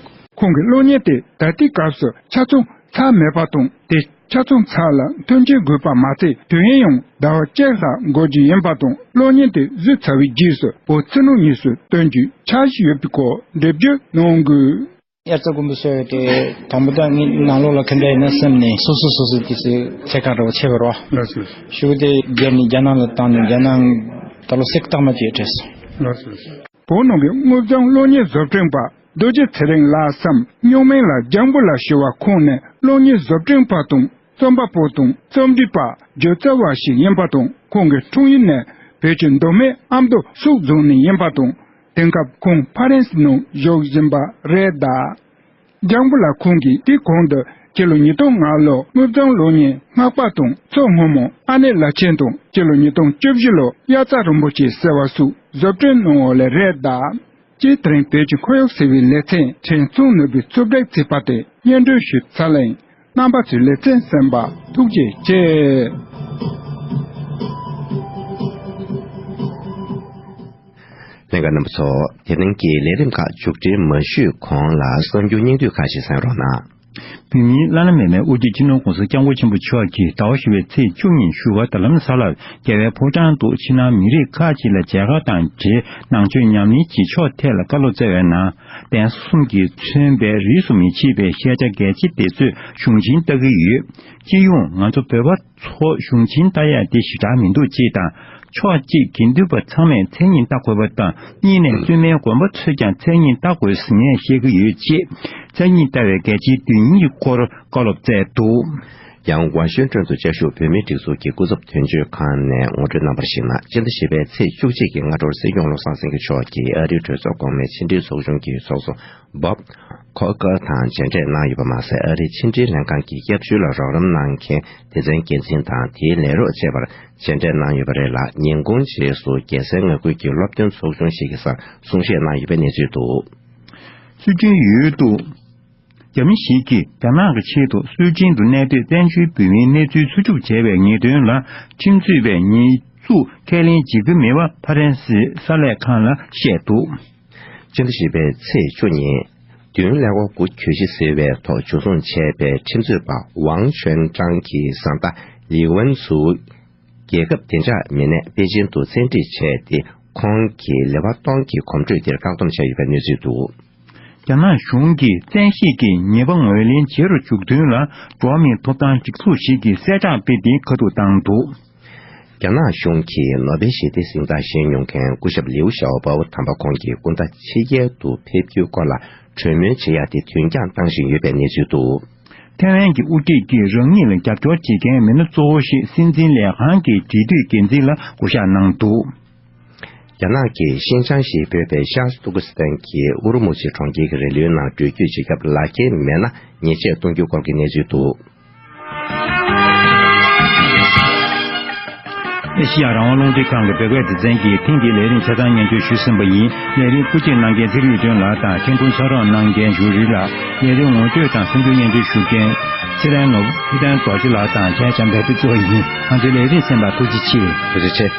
ཁོང་གིས་གློག་བརྙན་དེ་ད་ལྟའི་སྐབས་སུ་ཆ་ཚང་ཚར་མེད་པ་དང་། དེ་ཆ་ཚང་ཚར་ལ་མཐུན་རྐྱེན་དགོས་པ་མ་ཚད་དུས་ཡུན་ཡང་ཟླ་བ་གཅིག་ལྷག་འགོར་རྒྱུ་ཡིན་པ་དང་། གློག་བརྙན་དེ་བཟོས་ཚར་བའི་རྗེས་སུ་བོད་ཕྱི་ནང་གཉིས་སུ་སྟོན་རྒྱུའི་འཆར་གཞི་ཡོད་པའི་སྐོར་འགྲེལ་བརྗོད་གནང་དགོས། དབྱར་རྩྭ་དགུན་འབུ་སོས་ཏེ་དང་པོ་ད་ངས་ནང་ལོགས་ལ་ཁེ་འདྲ་ཡིན་ན་བསམ་ནས་སོ་སོ་སོ་སོ་དུས་སུ་ཚད་བཀག་འདྲ་བོ་ཆེ་བ་རོ། ལགས་སོ། ཤུགས་དེ་བརྒྱབ་ནས་རྒྱ་ནག་ལ་བཏང་ནས་རྒྱ་ནག་ད་ལོ་སེག་སྟག་མ་བཅས་བྲེས་སོང་། ལགས་སོ། བོད་ནང་གི་དངོས་བྱུང་གློག་བརྙན་བཟོ་སྐྲུན་པ་རྡོ་རྗེ་ཚེ་རིང་ལགས་སམ་རྙིང་མིང་ལ་ལྗང་བུ་ལགས་ཞུ་བ་ཁོང་ནི་གློག་བརྙན་བཟོ་སྐྲུན་པ་དང་རྩོམ་པ་པོ་དང་རྩོམ་སྒྲིག་པ་སྒྱུ་རྩལ་བ་ཞིག་ཡིན་པ་དང་། ཁོང་གི་འཁྲུངས་ཡུལ་ནི་བོད་ཀྱི་མདོ་སྨད་ཨ་མདོ་སོག་རྫོང་ནས་ཡིན་པ་དང་། དེང་སྐབས་ཁོང་ཕ་རན་སི་ནང་བཞུགས་བཞིན་པ་རེད་གདའ། ལྗང་བུ་ལགས་ཁོང་གིས་དེའི་གོང་དུ་སྤྱི་ལོ་ཉིས་སྟོང་ལྔ་ལོར་དངོས་བྱུང་གློག་བརྙན་སྔགས་པ་དང་མཚོ་སྔོན་མོ་ཨ་ནེ་བླ་ཆེན་དང་། སྤྱི་ལོ་ཉིས་སྟོང་བཅུ་བཞི་ལོར་དབྱར་རྩྭ་རིན་པོ་ཆེ་ཟེར་བ་སོགས་བཟོ་སྐྲུན་གནང་བ་ལས་རེད་གདའ། སྤྱིར་དེ་རིང་བོད་ཀྱི་འཁོར་ཡུག་ཟེར་བའི་ལེ་ཚན་ཕྲན་ཚེ་རིང་ནོར་བུའི་རྩོམ་སྒྲིག་བྱས་པ་དེ་སྙན་སྒྲོན་ཞུས་ཚར་ལ་ཡིན། རྣམ་པ་ཚོས་ལེ་ཚན་གསན་པར་ཐུགས་རྗེ་ཆེ། ལྷན་རྒྱས་རྣམ་པ་ཚོ། དེ་རིང་གི་ལས་རིམ་ཁག་མཇུག་སྒྲིལ་མ་ཞུས་གོང་ལ་གསར་འགྱུར་སྙིང་བསྡུས་ཁག་ཅིག་གསན་རོགས་གནང་། བོད་མིའི་བླ་ན་མེད་པའི་དབུ་ཁྲིད་སྤྱི་ནོར་༸གོང་ས་༸སྐྱབས་མགོན་ཆེན་པོ་མཆོག་གིས་ཟླ་བ་བཞི་པའི་ཚེས་བཅུ་ཉིན་བཞུགས་སྒར་རྡ་རམ་ས་ལར་རྒྱལ་བའི་ཕོ་བྲང་དུ་ཕྱི་ནང་མི་རིགས་ཁག་ཅིག་ལ་མཇལ་ཁ་དང་འབྲེལ་ནང་ཆོས་ཉམས་ལེན་བྱེད་ཕྱོགས་ཐད་ལ་བཀའ་སློབ་སྩལ་བའི་ནང་། གདན་ས་གསུམ་གྱིས་མཚོན་པའི་རིས་སུ་མི་ཆད་པའི་ཤེས་བྱ་གལ་ཆེ་དེ་ཚོས་གཞུང་ཆེན་ལྟ་གི་ཡོད། སྤྱི་ཡོངས་ང་ཚོ་བོད་པ་ཚོ་གཞུང་ཆེན་ལྟ་ཡག་དེ་ཞེ་དྲག་མི་འདུག་ཅེས་དང་། ཕྱོགས་གཅིག་དགེ་འདུན་པ་ཚང་མས་མཚན་ཉིད་ལྟ་དགོས་པ་དང་། གཉིས་ནས་བཙུན་མའི་དགོན་པ་ཚོས་ཀྱང་མཚན་ཉིད་ལྟ་དགོས་ཟེར་ངས་བཤད་ཀྱི་ཡོད་ཅེས་མཚན་ཉིད་ལྟ་བའི་གལ་ཆེའི་དོན་སྙིང་གི་སྐོར་བཀའ་སློབ་སྩལ་འདུག། ཡང་ཝ་ཤིང་ཊོན་དུ་བཅའ་བཞུགས་བོད་མིའི་སྒྲིག་འཛུགས་ཀྱི་སྐུ་ཚབ་དོན་གཅོད་ཁང་ནས་ངོ་སྤྲོད་གནང་བར་གཞིགས་ན། སྤྱི་ཟླ་བཞི་པའི་ཚེས་བཅུ་གཅིག་གི་སྔ་དྲོར་སྲིད་སྐྱོང་བློ་བཟང་སེང་གེ་མཆོག་གིས་ཨ་རིའི་གྲོས་ཚོགས་གོང་མའི་ཕྱི་འབྲེལ་ཚོགས་ཆུང་གི་ཚོགས་གཙོ་བོབ་ཁོ་ཀར་དང་མཇལ་འཕྲད་གནང་ཡོད་པ་མ་ཟད། ཨ་རིའི་ཕྱི་འབྲེལ་ལྷན་ཁང་གི་སྐྱབས་བཅོལ་ལ་རོགས་རམ་གནང་མཁན་སྡེ་ཚན་འགན་འཛིན་དང་། དེའི་ལས་རོགས་བཅས་པར་མཇལ་འཕྲད་གནང་ཡོད་པ་རེད་ལ། ཉིན་གུང་རྗེས་སུ་རྒྱལ་སའི་མངའ་ཁུལ་གྱི་སློབ་སྟོན་ཚོགས་ཆུང་ཞིག་གི་སར་གསུང་བཤད་གནང་ཡོད་པའི་གནས་ཚུལ་འདུག། སྲིད་སྐྱོང་ཡུལ་དུ། རྒྱ་མི་ཞིག་གིས་རྒྱ་ནག་གི་ཆེད་དུ་སུའུ་ཅན་དུ་གནས་སྡོད་བཙན་བྱོལ་བོད་མིའི་གནས་ཚུལ་འཚོལ་ཞིབ་བྱས་པའི་ཉེས་དོན་ལ། ཁྲིམས་རྩོད་པས་ཉེས་འཛུགས་ཁས་ལེན་བྱེད་རྒྱུ་མེད་པ་ཕ་རན་སིའི་གསར་ལས་ཁང་ལ་བཤད་འདུག། སྤྱི་ཟླ་བཞི་པའི་ཚེས་བཅུ་ཉིན། དུས་ཡུན་ལས་འགོར་དགུ་གྱོད་གཞི་ཟེར་བའི་ཐོག་འཇུ་བཟུང་བྱས་པའི་ཁྲིམས་རྩོད་པ་ཝང་ཆོན་ཀྲང་གི་བཟའ་ཟླ་ལི་ཝན་ཙུའུ། རྒྱལ་ཁབ་བདེ་འཇགས་མི་སྣས་པེ་ཅིན་དུ་བཙན་ཁྲིད་བྱས་ཏེ། ཁོང་གིས་ལེ་བ་སྟོང་གི་གོམ་བགྲོད་འདིར་བཀག་སྡོམ་བྱས་ཡོད་པའི་གནས་ཚུལ་འདུག། རྒྱ་ནག་གཞུང་གིས་བཙན་ཤེད་ཀྱིས་ཉེས་པ་ངོས་ལེན་བྱེད་རུ་འཇུག་དོན་ལ། འགྲོ་བ་མིའི་ཐོབ་ཐང་སྒྲིག་འཛུགས་ཤིག་གིས་གསལ་བསྒྲགས་སྤེལ་ཏེ་ཁ་ཐུག་བཏང་འདུག། རྒྱ་ནག་གཞུང་གིས་ནོ་བེལ་ཞི་བདེའི་གཟེངས་རྟགས་བཞེས་མྱོང་མཁན་སྐུ་ཞབས་ལིའུ་ཞའོ་པའོ་དམ་པ་ཁོང་གི་སྐུ་ཟླ་ཕྱི་རྒྱལ་དུ་ཕེབས་རྒྱུའི་སྐོར་ལ་གྲོས་མོལ་བྱེད་ཡག་དེ་དུས་འགྱངས་བཏང་བཞིན་ཡོད་པའི་གནས་ཚུལ་འདུག། ཐའེ་ཝན་གྱི་དབུ་ཁྲིད་ཀྱིས་རང་ཉིད་ལ་རྒྱབ་སྐྱོར་བྱེད་མཁན་མི་སྣ་གཙོ་བོ་ཞིག་སྲིད་འཛིན་ལས་ཁང་གི་འབྲེལ་མཐུད་འགན་འཛིན་ལ་བསྐོ་བཞག་གནང་འདུག། རྒྱ་ནག་གིས་ཤིན་ཅང་ཞེས་འབོད་པའི་ཤར་ཏུར་ཀི་སི་ཐན་གྱི་ཨུ་རུ་མུ་ཆི་གྲོང་ཁྱེར་གྱི་རི་ལུའི་ནང་འགྲུལ་སྐྱོད་བྱེད་སྐབས་ལག་འཁྱེར་མེད་ན་ཉེས་ཆད་གཏོང་རྒྱུའི་སྐོར་གྱི་གནས་ཚུལ་འདུག། ཨེ་ཤི་ཡ་རང་དབང་རླུང་འཕྲིན་ཁང་གི་བོད་སྐད་སྡེ་ཚན་གྱིས་ཐེངས་འདིའི་ལས་རིམ་ཆ་ཚང་སྙན་སྒྲོན་ཞུས་ཟིན་པ་ཡིན། ལས་རིམ་དབུ་འབྱེད་གནང་མཁན་ཚེ་རིང་དབུས་སྒྲོན་ལགས་དང་། མཁྱེན་སྐུལ་ཚོགས་རོགས་གནང་མཁན་ཞུ་རིལ་ལགས། ལས་རིམ་ངོ་སྤྲོད་དང་གསར་འགྱུར་སྙན་སྒྲོན་ཞུ་མཁན་ཚེ་རིང་ནོར་བུ། ཕུལ་དོན་རྡོ་རྗེ་ལགས་དང་། མཁན་བྱམས་དཔལ་སྐྱིད་གཙོ་བོ་ཡིན། ང་ཚོའི་ལས་རིམ་གསན་པར་ཐུགས་རྗེ་ཆེ། ཐུགས་རྗེ་ཆེ།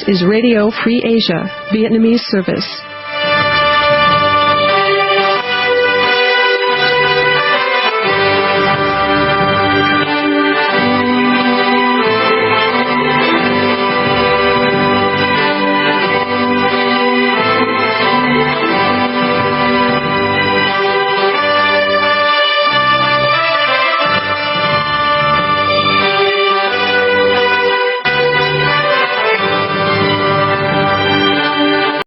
is Radio Free Asia, Vietnamese service.